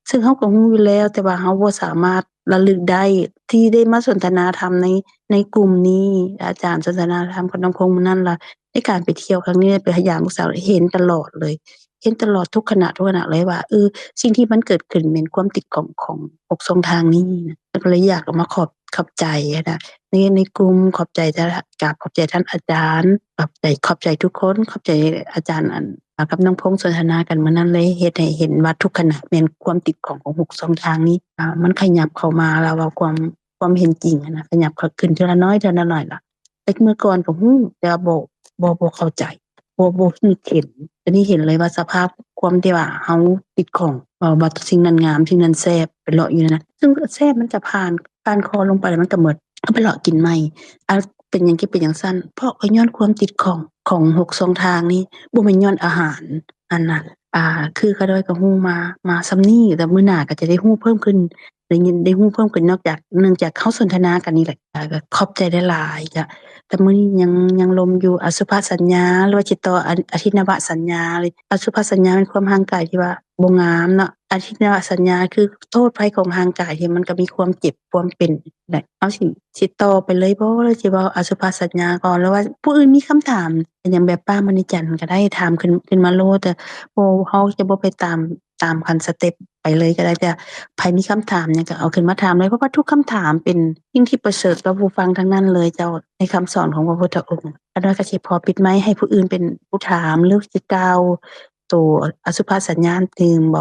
ເຊິ່ງເຮົາກໍຮູ້ຢູ່ແລ້ວ ແຕ່ວ່າເຮົາບໍ່ສາມາດລະລຶກໄດ້ ທີ່ໄດ້ມາສົນທະນາທຳໃນ ໃນກຸ່ມນີ້ ອາຈານສົນທະນາທຳກັບນ້ອງພົງມື້ນັ້ນລະ ໃນການໄປທ່ຽວຄັ້ງນີ້ ໄດ້ໄປຫາຢາມລູກສາວ ເຫັນຕະຫຼອດເລີຍ ເຫັນຕະຫຼອດທຸກຂະນະ ທຸກຂະນະເລີຍວ່າ ເອີ ສິ່ງທີ່ມັນເກີດຂຶ້ນແມ່ນຄວາມຕິດຂ້ອງຂອງຫົກຊ່ອງທາງນີ້ນະ ແລ້ວກໍເລີຍຢາກມາຂອບ ຂອບໃຈນະ ໃນ ໃນກຸ່ມ ຂອບໃຈ ກາບຂອບໃຈທ່ານອາຈານ ຂອບໃຈ ຂອບໃຈທຸກຄົນ ຂອບໃຈອາຈານ ອັນ ກັບນ້ອງພົງສົນທະນາກັນມື້ນັ້ນ ເລີຍເຮັດໃຫ້ເຫັນວ່າທຸກຂະນະແມ່ນຄວາມຕິດຂ້ອງຂອງຫົກຊ່ອງທາງນີ້ ອາ ມັນຂະຫຍັບເຂົ້າມາ ລະວ່າຄວາມ ຄວາມເຫັນຈິງຫັ້ນນະ ຂະຫຍັບເຂົ້າຂຶ້ນເທື່ອລະໜ້ອຍ ເທື່ອລະໜ້ອຍລະ ແຕ່ເມື່ອກ່ອນກໍຮູ້ ແຕ່ວ່າບໍ່ ບໍ່ ບໍ່ເຂົ້າໃຈ ບໍ່ ບໍ່ຮູ້ເຫັນ ຕອນນີ້ເຫັນເລີຍວ່າສະພາບຄວາມທີ່ວ່າເຮົາຕິດຂ້ອງ ວ່າ ວ່າສິ່ງນັ້ນງາມ ສິ່ງນັ້ນແຊບ ໄປເລາະຢູ່ນັ້ນນະ ຊຶ່ງແຊບມັນຈະຜ່ານ ຜ່ານຄໍລົງໄປແລ້ວມັນກໍໝົດ ກໍໄປເລາະກິນໃໝ່ ອາ ເປັນຫຍັງຈຶ່ງເປັນຈັ່ງຊັ້ນ ເພາະກໍຍ້ອນຄວາມຕິດຂ້ອງຂອງຫົກຊ່ອງທາງນີ້ ບໍ່ແມ່ນຍ້ອນອາຫານ ອັນນັ້ນ ອາ ຄືຂ້ານ້ອຍກໍຮູ້ມາ ມາສ່ຳນີ້ ແຕ່ມື້ໜ້າກໍຈະໄດ້ຮູ້ເພີ່ມຂຶ້ນ ໄດ້ຍິນ ໄດ້ຮູ້ເພີ່ມຂຶ້ນ ນອກຈາກ ເນື່ອງຈາກເຮົາສົນທະນາກັນນີ້ແຫຼະ ກໍຂອບໃຈຫຼາຍໆ ກະ ແຕ່ມື້ນີ້ຍັງ ຍັງລົມຢູ່ ອະສຸພະສັນຍາ ຫຼືວ່າຊິຕໍ່ອະ ອະທິນນະວະສັນຍາ ຫຼື ອະສຸພະສັນຍາແມ່ນຄວາມຮ່າງກາຍທີ່ວ່າບໍ່ງາມເນາະ ອະທິນນະວະສັນຍາຄືໂທດໄພຂອງຮ່າງກາຍທີ່ມັນກໍມີຄວາມເຈັບຄວາມເປັນ ແລະ ເຮົາຊິ ຊິຕໍ່ໄປເລີຍບໍ່ ຫຼືຊິເວົ້າອະສຸພະສັນຍາກ່ອນ ຫຼືວ່າຜູ້ອື່ນມີຄຳຖາມ ເປັນຫຍັງແບບປ້າມະນີຈັນກໍໄດ້ ຖາມຂຶ້ນ ຂຶ້ນມາໂລດ ແຕ່ບໍ່ ເຮົາຈະບໍ່ໄປຕາມ ຕາມຂັ້ນສະເຕັບໄປເລີຍກໍໄດ້ ແຕ່ໃຜມີຄຳຖາມຫຍັງກໍເອົາຂຶ້ນມາຖາມເລີຍ ເພາະວ່າທຸກຄຳຖາມເປັນສິ່ງທີ່ປະເສີດຕໍ່ຜູ້ຟັງທັງນັ້ນເລີຍເຈົ້າ ໃນຄຳສອນຂອງພະພຸດທະອົງ. ອັນນັ້ນກໍຊິຂໍປິດໄມໃຫ້ຜູ້ອື່ນເປັນຜູ້ຖາມ ຫຼືຊິກ່າວໂຕອະສຸພະສັນຍາຕື່ມບໍ?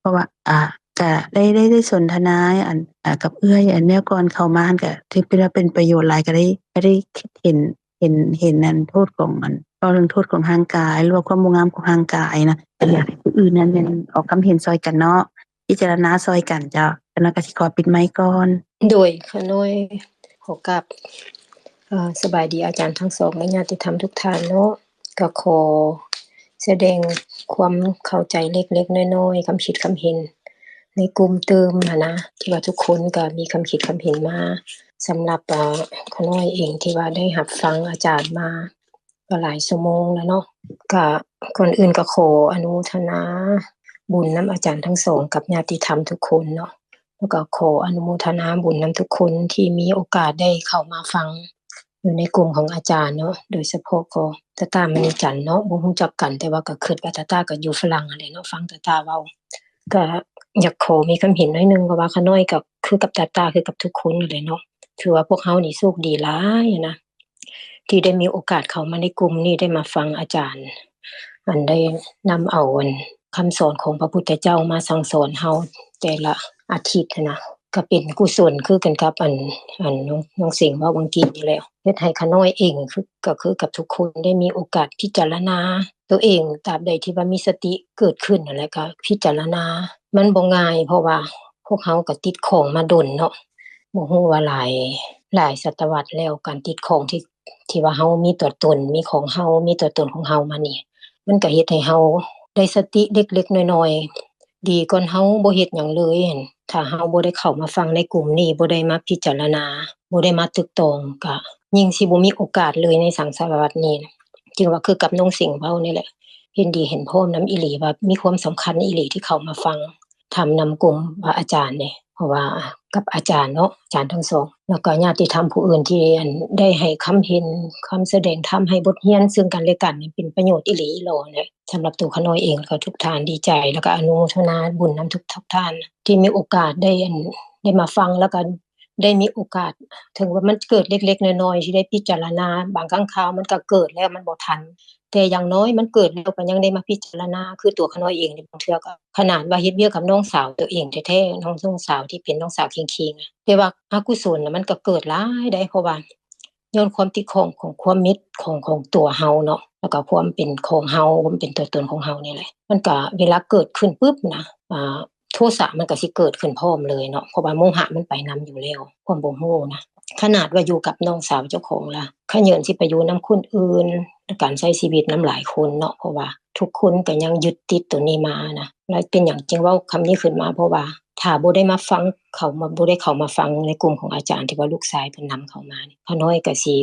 ເພາະວ່າ ອ່າ ກະໄດ້ ໄດ້ ໄດ້ສົນທະນາ ອັນ ອ່າ ກັບເອື້ອຍ ອັນແນວກ່ອນເຂົ້າມາ ກໍຖືເປັນວ່າເປັນປະໂຫຍດຫຼາຍ ກໍໄດ້ ກໍໄດ້ຄິດເຫັນ ເຫັນ ເຫັນອັນໂທດຂອງ ອັນ ເວົ້າເລື່ອງໂທດຂອງຮ່າງກາຍ ຫຼືວ່າຄວາມບໍ່ງາມຂອງຮ່າງກາຍນະ ກໍຢາກໃຫ້ຜູ້ອື່ນນັ້ນແມ່ນອອກຄຳເຫັນຊ່ອຍກັນເນາະ ພິຈາລະນາຊ່ອຍກັນເຈົ້າ. ຂະນ້ອຍກໍຊິຂໍປິດໄມກ່ອນ. ໂດຍ ຂະນ້ອຍຂໍກາບ ເອີ ສະບາຍດີອາຈານທັງສອງ ແລະ ຍາດຕິທຳທຸກທ່ານເນາະ. ກໍຂໍສະແດງຄວາມເຂົ້າໃຈເລັກໆນ້ອຍໆ ຄຳຄິດຄຳເຫັນໃນກຸ່ມຕື່ມຫັ້ນນະ ທີ່ວ່າທຸກຄົນກໍມີຄຳຄິດຄຳເຫັນມາ ສຳລັບ ເອີ ຂະນ້ອຍເອງທີ່ວ່າໄດ້ຮັບຟັງອາຈານມາ ກໍຫຼາຍຊົ່ວໂມງແລ້ວເນາະ. ກະ ກ່ອນອື່ນກໍຂໍອະນຸໂມທະນາບຸນນຳອາຈານທັງສອງກັບຍາດຕິທຳທຸກຄົນເນາະ ແລ້ວກໍຂໍອະນຸໂມທະນາບຸນນຳທຸກຄົນທີ່ມີໂອກາດໄດ້ເຂົ້າມາຟັງຢູ່ໃນກຸ່ມຂອງອາຈານເນາະ ໂດຍສະເພາະກໍຕາຕາມະນີຈັນເນາະ ບໍ່ຮູ້ຈັກກັນ ແຕ່ວ່າກໍຄິດວ່າຕາຕາກໍຢູ່ຝຣັ່ງຫັ້ນແຫຼະເນາະ ຟັງຕາຕາເວົ້າ. ກໍຢາກຂໍມີຄຳເຫັນໜ້ອຍໜຶ່ງ ເພາະວ່າຂະນ້ອຍກໍຄືກັບຕາຕາ ຄືກັບທຸກຄົນຫັ້ນແຫຼະເນາະ ຖືວ່າພວກເຮົານີ້ໂຊກດີຫຼາຍນະ ທີ່ໄດ້ມີໂອກາດເຂົ້າມາໃນກຸ່ມນີ້ ໄດ້ມາຟັງອາຈານ ອັນໄດ້ນຳເອົາອັນຄຳສອນຂອງພະພຸດທະເຈົ້າມາສັ່ງສອນເຮົາແຕ່ລະອາທິດຫັ້ນນະ ກໍເປັນກຸສົນຄືກັນກັບອັນ ອັນນ້ອງ ນ້ອງເສັງເວົ້າເມື່ອກີ້ນີ້ແຫຼະ ເຮັດໃຫ້ຂະນ້ອຍເອງ ຄື ກໍຄືກັບທຸກຄົນໄດ້ມີໂອກາດພິຈາລະນາໂຕເອງ ຕາບໃດທີ່ວ່າມີສະຕິເກີດຂຶ້ນຫັ້ນແຫຼະ ກໍພິຈາລະນາ ມັນບໍ່ງ່າຍ ເພາະວ່າພວກເຮົາກໍຕິດຂ້ອງມາດົນເນາະ ບໍ່ຮູ້ວ່າຫຼາຍ ຫຼາຍສະຕະວັດແລ້ວ ການຕິດຂ້ອງທີ່ ທີ່ວ່າເຮົາມີຕົວຕົນ ມີຂອງເຮົາ ມີຕົວຕົນຂອງເຮົາມານີ້ ມັນກໍເຮັດໃຫ້ເຮົາໄດ້ສະຕິເລັກໆນ້ອຍໆ ດີກ່ອນເຮົາບໍ່ເຮັດຫຍັງເລີຍຫັ້ນ. ຖ້າເຮົາບໍ່ໄດ້ເຂົ້າມາຟັງໃນກຸ່ມນີ້ ບໍ່ໄດ້ມາພິຈາລະນາ ບໍ່ໄດ້ມາຕຶກຕອງ ກໍຍິ່ງຊິບໍ່ມີໂອກາດເລີຍໃນສັງສາລະວັດນີ້. ຈຶ່ງວ່າຄືກັບນ້ອງເສັງເວົ້ານີ້ແຫຼະ ເຫັນດີເຫັນພ້ອມນຳອີ່ຫຼີ ວ່າມີຄວາມສຳຄັນອີ່ຫຼີທີ່ເຂົ້າມາຟັງ ທຳນຳກຸ່ມພະອາຈານນີ້ ເພາະວ່າກັບອາຈານເນາະ ອາຈານທັງສອງ ແລ້ວກໍຍາດຕິທຳຜູ້ອື່ນທີ່ ອັນ ໄດ້ໃຫ້ຄຳເຫັນ ຄຳສະແດງທຳ ໃຫ້ບົດຮຽນເຊິ່ງກັນແລະກັນນີ້ ເປັນປະໂຫຍດອີ່ຫຼີອີ່ຫຼໍແຫຼະ. ສຳລັບໂຕຂະນ້ອຍເອງ ແລ້ວກໍທຸກທ່ານ ດີໃຈ ແລ້ວກໍອະນຸໂມທະນາບຸນນຳທຸກໆທ່ານ ທີ່ມີໂອກາດໄດ້ ອັນ ໄດ້ມາຟັງ ແລ້ວກໍ ໄດ້ມີໂອກາດ ເຖິງວ່າມັນເກີດເລັກໆນ້ອຍໆ ທີ່ໄດ້ພິຈາລະນາ ບາງຄັ້ງຄາວມັນກໍເກີດແລ້ວ ມັນບໍ່ທັນ ແຕ່ຢ່າງໜ້ອຍມັນເກີດແລ້ວ ກໍຍັງໄດ້ມາພິຈາລະນາ. ຄືຕົວຂະນ້ອຍເອງນີ້ ບາງເທື່ອກໍຂະໜາດວ່າເຮັດວຽກກັບນ້ອງສາວຕົວເອງແທ້ໆ ນ້ອງ ນ້ອງສາວທີ່ເປັນນ້ອງສາວເຄງໆ ແຕ່ວ່າອະກຸສົນນະ ມັນກໍເກີດຫຼາຍໄດ໋ ເພາະວ່າຍ້ອນຄວາມຕິດຂ້ອງຂອງຄວາມມິດຂອງ ຂອງຕົວເຮົາເນາະ ແລ້ວກໍຄວາມເປັນຂອງເຮົາ ຄວາມເປັນຕົວຕົນຂອງເຮົານີ້ແຫຼະ ມັນກໍເວລາເກີດຂຶ້ນປຶບນະ ອ່າ ທະສະມັນກໍຊິເກີດຂຶ້ນພ້ອມເລີຍເນາະ ເພາະວ່າໂມຫະມັນໄປນຳຢູ່ແລ້ວ ຄວາມບໍ່ຮູ້ນະ. ຂະໜາດວ່າຢູ່ກັບນ້ອງສາວເຈົ້າຂອງລະ ຂະເຫຍີນຊິໄປຢູ່ນຳຄົນອື່ນ ການໃຊ້ຊີວິດນຳຫຼາຍຄົນເນາະ ເພາະວ່າທຸກຄົນກໍຍັງຍຶດຕິດໂຕນີ້ມານະ. ແລ້ວເປັນຫຍັງຈຶ່ງເວົ້າຄຳນີ້ຂຶ້ນມາ ເພາະວ່າຖ້າບໍ່ໄດ້ມາຟັງ ເຂົາມາ ບໍ່ໄດ້ເຂົ້າມາຟັງໃນກຸ່ມຂອງອາຈານທີ່ວ່າລູກຊາຍເພິ່ນນຳເຂົ້າມານີ້ ຂ້ານ້ອຍກໍຊິ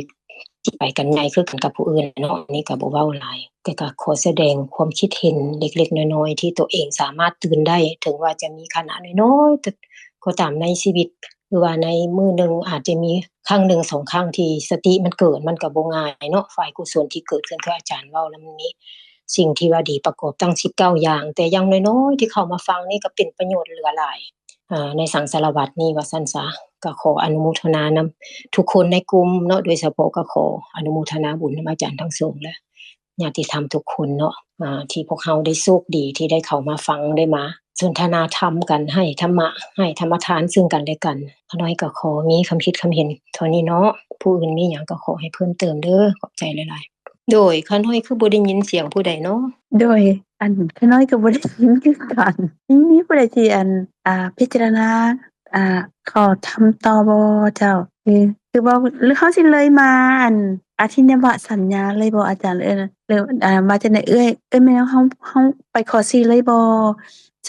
ຊິໄປກັນໃຫຍ່ຄືກັນກັບຜູ້ອື່ນເນາະ. ອັນນີ້ກໍບໍ່ເວົ້າຫຼາຍ ແຕ່ກໍຂໍສະແດງຄວາມຄິດເຫັນເລັກໆນ້ອຍໆ ທີ່ຕົວເອງສາມາດຕື່ນໄດ້ ເຖິງວ່າຈະມີຂະນະນ້ອຍໆ ແຕ່ກໍຕາມໃນຊີວິດ ຫຼືວ່າໃນມື້ໜຶ່ງອາດຈະມີຄັ້ງໜຶ່ງສອງຄັ້ງທີ່ສະຕິມັນເກີດ ມັນກໍບໍ່ງ່າຍເນາະ. ຝ່າຍກຸສົນທີ່ເກີດຂຶ້ນ ຄືອາຈານເວົ້ານຳນີ້ ສິ່ງທີ່ວ່າດີປະກອບທັງສິບເກົ້າຢ່າງ ແຕ່ຢ່າງນ້ອຍໆທີ່ເຂົ້າມາຟັງນີ້ກໍເປັນປະໂຫຍດເຫຼືອຫຼາຍ ອາ ໃນສັງສາລະວັດນີ້ວ່າຊັ້ນຊະ. ກໍຂໍອະນຸໂມທະນານຳທຸກຄົນໃນກຸ່ມເນາະ ໂດຍສະເພາະກໍຂໍອະນຸໂມທະນາບຸນນຳອາຈານທັງສອງ ແລະ ຍາດຕິທຳທຸກຄົນເນາະ ອາ ທີ່ພວກເຮົາໄດ້ໂຊກດີທີ່ໄດ້ເຂົ້າມາຟັງ ໄດ້ມາສົນທະນາທຳກັນ ໃຫ້ທຳມະ ໃຫ້ທຳມະທານເຊິ່ງກັນແລະກັນ. ຂ້ານ້ອຍກໍຂໍມີຄຳຄິດຄຳເຫັນເທົ່ານີ້ເນາະ ຜູ້ອື່ນມີຫຍັງກໍຂໍໃຫ້ເພີ່ມເຕີມເດີ. ຂອບໃຈຫຼາຍໆ. ໂດຍ ຂ້ານ້ອຍຄືບໍ່ໄດ້ຍິນສຽງຜູ້ໃດເນາະ? ໂດຍ ອັນ ຂ້ານ້ອຍກໍບໍ່ໄດ້ຍິນຄືກັນ. ມີ ມີຜູ້ໃດທີ່ ອັນ ອ່າ ພິຈາລະນາ ອ່າ ຂໍທຳຕໍ່ບໍ່ເຈົ້າ? ຄື ຄືເວົ້າ ຫຼືເຮົາຊິເລີຍມາ ອັນ ອາທິນະວະສັນຍາເລີຍບໍ່ອາຈານ? ເອີ ຫຼື ອ່າ ວ່າຈັ່ງໃດເອື້ອຍ? ເອື້ອຍແມ່ນເຮົາ ເຮົາໄປຂໍ້ສີ່ເລີຍບໍ່?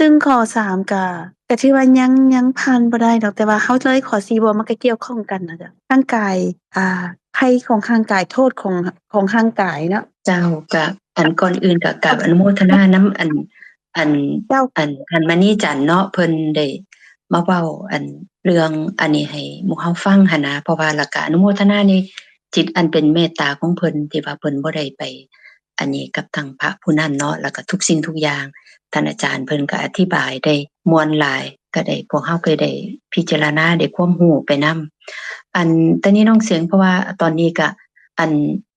ຊຶ່ງຂໍ້ສາມກະ ກະຖືວ່າຍັງ ຍັງຜ່ານບໍ່ໄດ້ດອກ ແຕ່ວ່າເຮົາເລີຍຂໍ້ສີ່ບໍ່ ມັນກະກ່ຽວຂ້ອງກັນນະເຈົ້າ. ຮ່າງກາຍ ອ່າ ໄພຂອງຮ່າງກາຍ ໂທດຂອງ ຂອງຮ່າງກາຍເນາະ. ເຈົ້າ ກະ ອັນ ກ່ອນອື່ນກະກາບອະນຸໂມທະນານຳ ອັນ ອັນ ເຈົ້າ ອັນ ທ່ານມະນີຈັນເນາະ ເພິ່ນໄດ້ມາເວົ້າ ອັນ ເລື່ອງອັນນີ້ໃຫ້ໝູ່ເຮົາຟັງຫັ້ນນະ ເພາະວ່າ ແລ້ວກະອະນຸໂມທະນາໃນຈິດອັນເປັນເມດຕາຂອງເພິ່ນ ທີ່ວ່າເພິ່ນບໍ່ໄດ້ໄປ ອັນນີ້ກັບທາງພະຜູ້ນັ້ນເນາະ ແລ້ວກໍທຸກສິ່ງທຸກຢ່າງ ທ່ານອາຈານເພິ່ນກໍອະທິບາຍໄດ້ມ່ວນຫຼາຍ ກໍໄດ້ ພວກເຮົາກໍໄດ້ພິຈາລະນາ ໄດ້ຄວາມຮູ້ໄປນຳ. ອັນ ຕອນນີ້ນ້ອງເສັງ ເພາະວ່າຕອນນີ້ກໍ ອັນ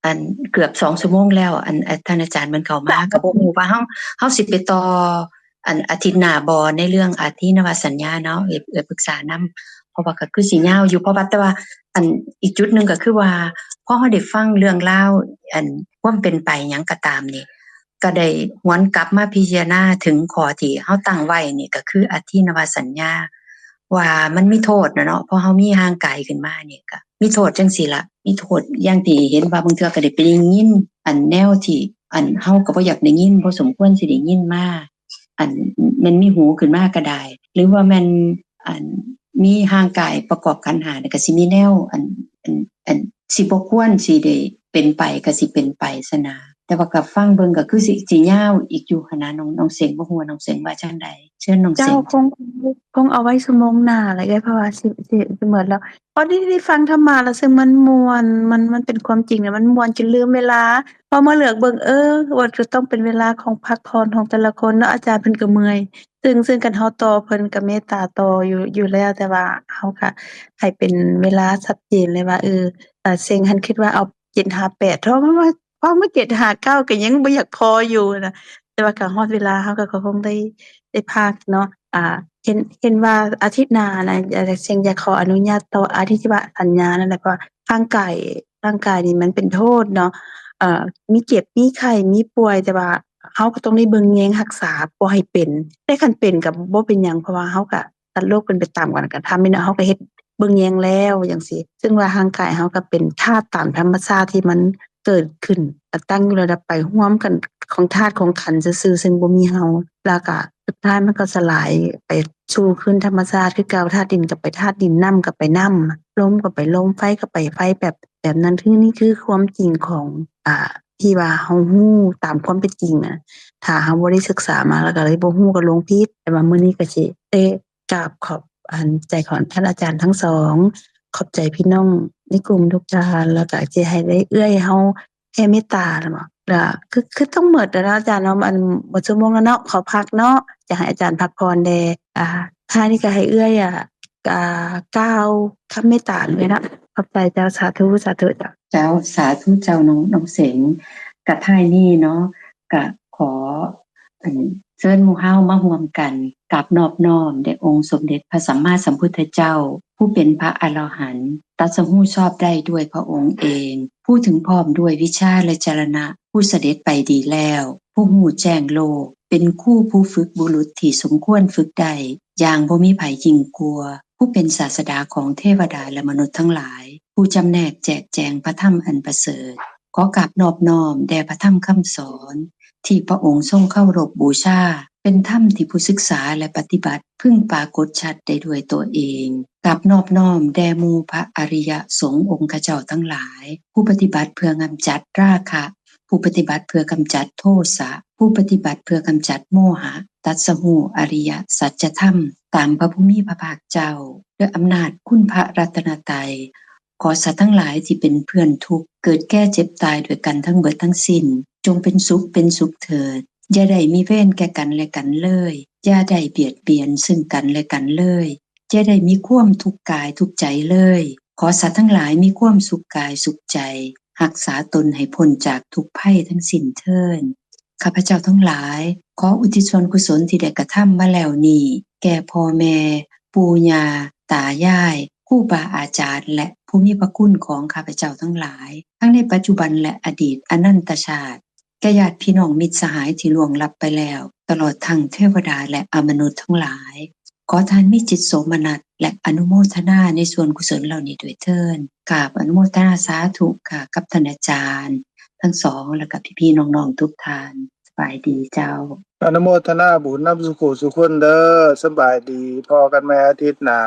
ອັນ ເກືອບສອງຊົ່ວໂມງແລ້ວ ອັນ ອາ ທ່ານອາຈານເພິ່ນເຂົ້າມາ ກໍບໍ່ຮູ້ວ່າເຮົາ ເຮົາຊິໄປຕໍ່ ອັນ ອາທິດໜ້າບໍ່ ໃນເລື່ອງອາທິນະວະສັນຍາເນາະ ເອື້ອຍ ເອື້ອຍປຶກສານຳ ເພາະວ່າກໍຄືຊິຍາວຢູ່ ເພາະວ່າ ແຕ່ວ່າ ອັນ ອີກຈຸດໜຶ່ງກໍຄືວ່າ ພໍເຮົາໄດ້ຟັງເລື່ອງລາວ ອັນ ຄວາມເປັນໄປຫຍັງກໍຕາມນີ້ ກໍໄດ້ຫວນກັບມາພິຈາລະນາເຖິງຂໍ້ທີ່ເຮົາຕັ້ງໄວ້ນີ້ ກໍຄືອາທິນະວະສັນຍາ ວ່າມັນມີໂທດນະເນາະ ພໍເຮົາມີຮ່າງກາຍຂຶ້ນມານີ້ ກໍມີໂທດຈັ່ງຊີ້ລະ ມີໂທດຢ່າງທີ່ເຫັນວ່າບາງເທື່ອກໍໄດ້ໄປໄດ້ຍິນ ອັນ ແນວທີ່ ອັນ ເຮົາກໍບໍ່ຢາກໄດ້ຍິນ ບໍ່ສົມຄວນຊິໄດ້ຍິນມາ ອັນ ແມ່ນມີຫູຂຶ້ນມາກໍໄດ້ ຫຼືວ່າແມ່ນ ອັນ ມີຮ່າງກາຍປະກອບຂັນຫ້າ ກໍຊິມີແນວ ອັນ ອັນ ອັນ ຊິບໍ່ຄວນຊິໄດ້ເປັນໄປ ກໍຊິເປັນໄປຊັ້ນນະ. ແຕ່ວ່າກໍຟັງເບິ່ງກໍຄືຊິ ຊິຍາວອີກຢູ່ຫັ້ນນະ ນ້ອງ ນ້ອງເສັງ ບໍ່ຮູ້ວ່ານ້ອງເສັງວ່າຈັ່ງໃດ? ເຊີນນ້ອງເສັງ. ເຈົ້າ ຄົງ ຄົງເອົາໄວ້ຊົ່ວໂມງໜ້າລະເອື້ອຍ ເພາະວ່າຊິ ຊິ ຊິໝົດແລ້ວ. ພໍດີໄດ້ຟັງທຳມະລະ ເຊິ່ງມັນມ່ວນ ມັນ ມັນເປັນຄວາມຈິງ ແລ້ວມັນມ່ວນຈົນລືມເວລາ. ພໍມາເລືອກເບິ່ງ ເອີ ວ່າຈະຕ້ອງເປັນເວລາຂອງພັກຜ່ອນຂອງແຕ່ລະຄົນເນາະ ອາຈານເພິ່ນກໍເມື່ອຍ. ເຊິ່ງ ເຊິ່ງຄັນເຮົາຕໍ່ ເພິ່ນກໍເມດຕາຕໍ່ຢູ່ ຢູ່ແລ້ວ ແຕ່ວ່າເຮົາກະໃຫ້ເປັນເວລາຊັດເຈນເລີຍວ່າ ເອີ ອາ ເສັງຫັ້ນຄິດວ່າເອົາເຈັດຫ້າແປດ ເພາະວ່າ ເພາະວ່າເຈັດຫ້າເກົ້າກໍຍັງບໍ່ຢາກພໍຢູ່ນະ ແຕ່ວ່າກໍຮອດເວລາ ເຮົາກໍ ກໍຄົງໄດ້ ໄດ້ພັກເນາະ. ອ່າ ເຫັນ ເຫັນວ່າອາທິດໜ້ານະ ອາ ເສັງຢາກຂໍອະນຸຍາດຕໍ່ອາທິດທີ່ວ່າສັນຍານັ້ນແຫຼະ ເພາະວ່າຮ່າງກາຍ ຮ່າງກາຍນີ້ມັນເປັນໂທດເນາະ ເອີ ມີເຈັບ ມີໄຂ້ ມີປ່ວຍ ແຕ່ວ່າ ເຮົາກໍຕ້ອງໄດ້ເບິ່ງແຍງຮັກສາບໍ່ໃຫ້ເປັນ ແຕ່ຄັນເປັນກໍບໍ່ເປັນຫຍັງ ເພາະວ່າເຮົາກໍຕັດໂລກເປັນໄປຕາມການກະທຳແມ່ນເນາະ ເຮົາກໍເຮັດເບິ່ງແຍງແລ້ວຈັ່ງຊີ້ ເຊິ່ງວ່າຮ່າງກາຍເຮົາກໍເປັນທາດຕາມທຳມະຊາດທີ່ມັນເກີດຂຶ້ນ ກໍຕັ້ງຢູ່ລະດັບໄປຮ່ວມກັນຂອງທາດຂອງຂັນຊື່ໆ ເຊິ່ງບໍ່ມີເຮົາ ແລ້ວກໍສຸດທ້າຍມັນກໍສະຫຼາຍໄປສູ່ຄືນທຳມະຊາດຄືເກົ່າ ທາດດິນກໍໄປທາດດິນ ນ້ຳກໍໄປນ້ຳ ລົມກໍໄປລົມ ໄຟກໍໄປໄຟ ແບບ ແບບນັ້ນ ຄືນີ້ຄືຄວາມຈິງຂອງ ອ່າ ທີ່ວ່າເຮົາຮູ້ຕາມຄວາມເປັນຈິງນະ ຖ້າເຮົາບໍ່ໄດ້ສຶກສາມາ ແລ້ວກໍເລີຍບໍ່ຮູ້ກໍຫຼົງຜິດ. ແຕ່ວ່າມື້ນີ້ກໍຊິໄດ້ກາບຂອບ ອັນ ໃຈຂອງທ່ານອາຈານທັງສອງ ຂອບໃຈພີ່ນ້ອງໃນກຸ່ມທຸກທ່ານ ແລ້ວກໍຊິໃຫ້ໄດ້ເອື້ອຍເຮົາແຜ່ເມດຕາແລ້ວເນາະ ແລ້ວຄື ຄືຕ້ອງໝົດແລ້ວເນາະອາຈານເນາະ ອັນ ໝົດຊົ່ວໂມງແລ້ວເນາະ ຂໍພັກເນາະ ຢາກໃຫ້ອາຈານພັກຜ່ອນແດ່ ອ່າ ທ້າຍນີ້ກໍໃຫ້ເອື້ອຍ ອ່າ ກ່າ ກ່າວຄຳເມດຕາເລີຍເນາະ ຂອບໃຈເຈົ້າ ສາທຸ ສາທຸເຈົ້າ. ເຈົ້າ ສາທຸເຈົ້າ ນ້ອງ ນ້ອງເສັງ ກະທ້າຍນີ້ເນາະ ກະຂໍ ອັນ ເຊີນໝູ່ເຮົາມາຮ່ວມກັນກາບນອບນ້ອມແດ່ອົງສົມເດັດພະສຳມາສຳພຸດທະເຈົ້າ ຜູ້ເປັນພະອະລະຫັນ ຕັດສະຮູ້ຊອບໄດ້ດ້ວຍພະອົງເອງ ຜູ້ເຖິງພ້ອມດ້ວຍວິຊາ ແລະ ຈະລະນະ ຜູ້ສະເດັດໄປດີແລ້ວ ຜູ້ຮູ້ແຈ້ງໂລກ ເປັນຄູຜູ້ຝຶກບຸລຸດທີ່ສົມຄວນຝຶກໄດ້ຢ່າງບໍ່ມີໃຜຍິ່ງກວ່າ, ຜູ້ເປັນສາດສະດາຂອງເທວະດາ ແລະ ມະນຸດທັງຫຼາຍ, ຜູ້ຈຳແນກແຈກແຈງພະທຳອັນປະເສີດ. ຂໍກາບນອບນ້ອມແດ່ພະທຳຄຳສອນທີ່ພະອົງຊົງເຄົາລົບບູຊາ, ເປັນທຳທີ່ຜູ້ສຶກສາ ແລະ ປະຕິບັດ ເພິ່ງປາກົດຊັດໄດ້ດ້ວຍຕົວເອງ. ກາບນອບນ້ອມແດ່ໝູ່ພະອະລິຍະສົງອົງຄະເຈົ້າທັງຫຼາຍ, ຜູ້ປະຕິບັດເພື່ອກຳຈັດລາຄະ, ຜູ້ປະຕິບັດເພື່ອກຳຈັດໂທສະ, ຜູ້ປະຕິບັດເພື່ອກຳຈັດໂມຫະ, ຕັດສະຮູ້ອະລິຍະສັດຈະທຳຕາມພະຜູ້ມີພະພາກເຈົ້າ. ດ້ວຍອຳນາດຄຸນພະລັດຕະນະໄຕ, ຂໍສັດທັງຫຼາຍທີ່ເປັນເພື່ອນທຸກ ເກີດແກ່ເຈັບຕາຍດ້ວຍກັນທັງເບິດທັງສິ້ນ, ຈົ່ງເປັນສຸກເປັນສຸກເຖີດ, ຢ່າໄດ້ມີເວນແກ່ກັນແລະກັນເລີຍ, ຢ່າໄດ້ບຽດບຽນຊຶ່ງກັນແລະກັນເລີຍ, ຢ່າໄດ້ມີຄວາມທຸກກາຍທຸກໃຈເລີຍ. ຂໍສັດທັງຫຼາຍມີຄວາມສຸກກາຍສຸກໃຈ, ຮັກສາຕົນໃຫ້ພົ້ນຈາກທຸກໄພທັງສິ້ນເທີ້ນ. ຂ້າພະເຈົ້າທັງຫຼາຍ ຂໍອຸທິດສ່ວນກຸສົນທີ່ໄດ້ກະທຳມາແລ້ວນີ້ ແກ່ພໍ່ແມ່, ປູ່ຍ່າ, ຕາຍາຍ, ຄູບາອາຈານ ແລະ ຜູ້ມີພະຄຸນຂອງຂ້າພະເຈົ້າທັງຫຼາຍ, ທັງໃນປັດຈຸບັນ ແລະ ອະດີດອະນັນຕະຊາດ, ແກ່ຍາດພີ່ນ້ອງມິດສະຫາຍທີ່ລ່ວງລັບໄປແລ້ວ, ຕະຫຼອດທັງເທວະດາ ແລະ ອະມະນຸດທັງຫຼາຍ. ຂໍທ່ານມີຈິດໂສມະນັດ ແລະ ອະນຸໂມທະນາໃນສ່ວນກຸສົນເຫຼົ່ານີ້ດ້ວຍເທີ້ນ. ກາບອະນຸໂມທະນາສາທຸຄ່ະ ກັບທ່ານອາຈານທັງສອງ ແລະ ກະພີ່ໆນ້ອງໆທຸກທ່ານ. ສະບາຍດີເຈົ້າ. ອະນຸໂມທະນາບຸນນຳສູ່ຄູ່ສູ່ຄົນເດີ້. ສະບາຍດີ. ພໍ້ກັນໃໝ່ອາທິດໜ້າ.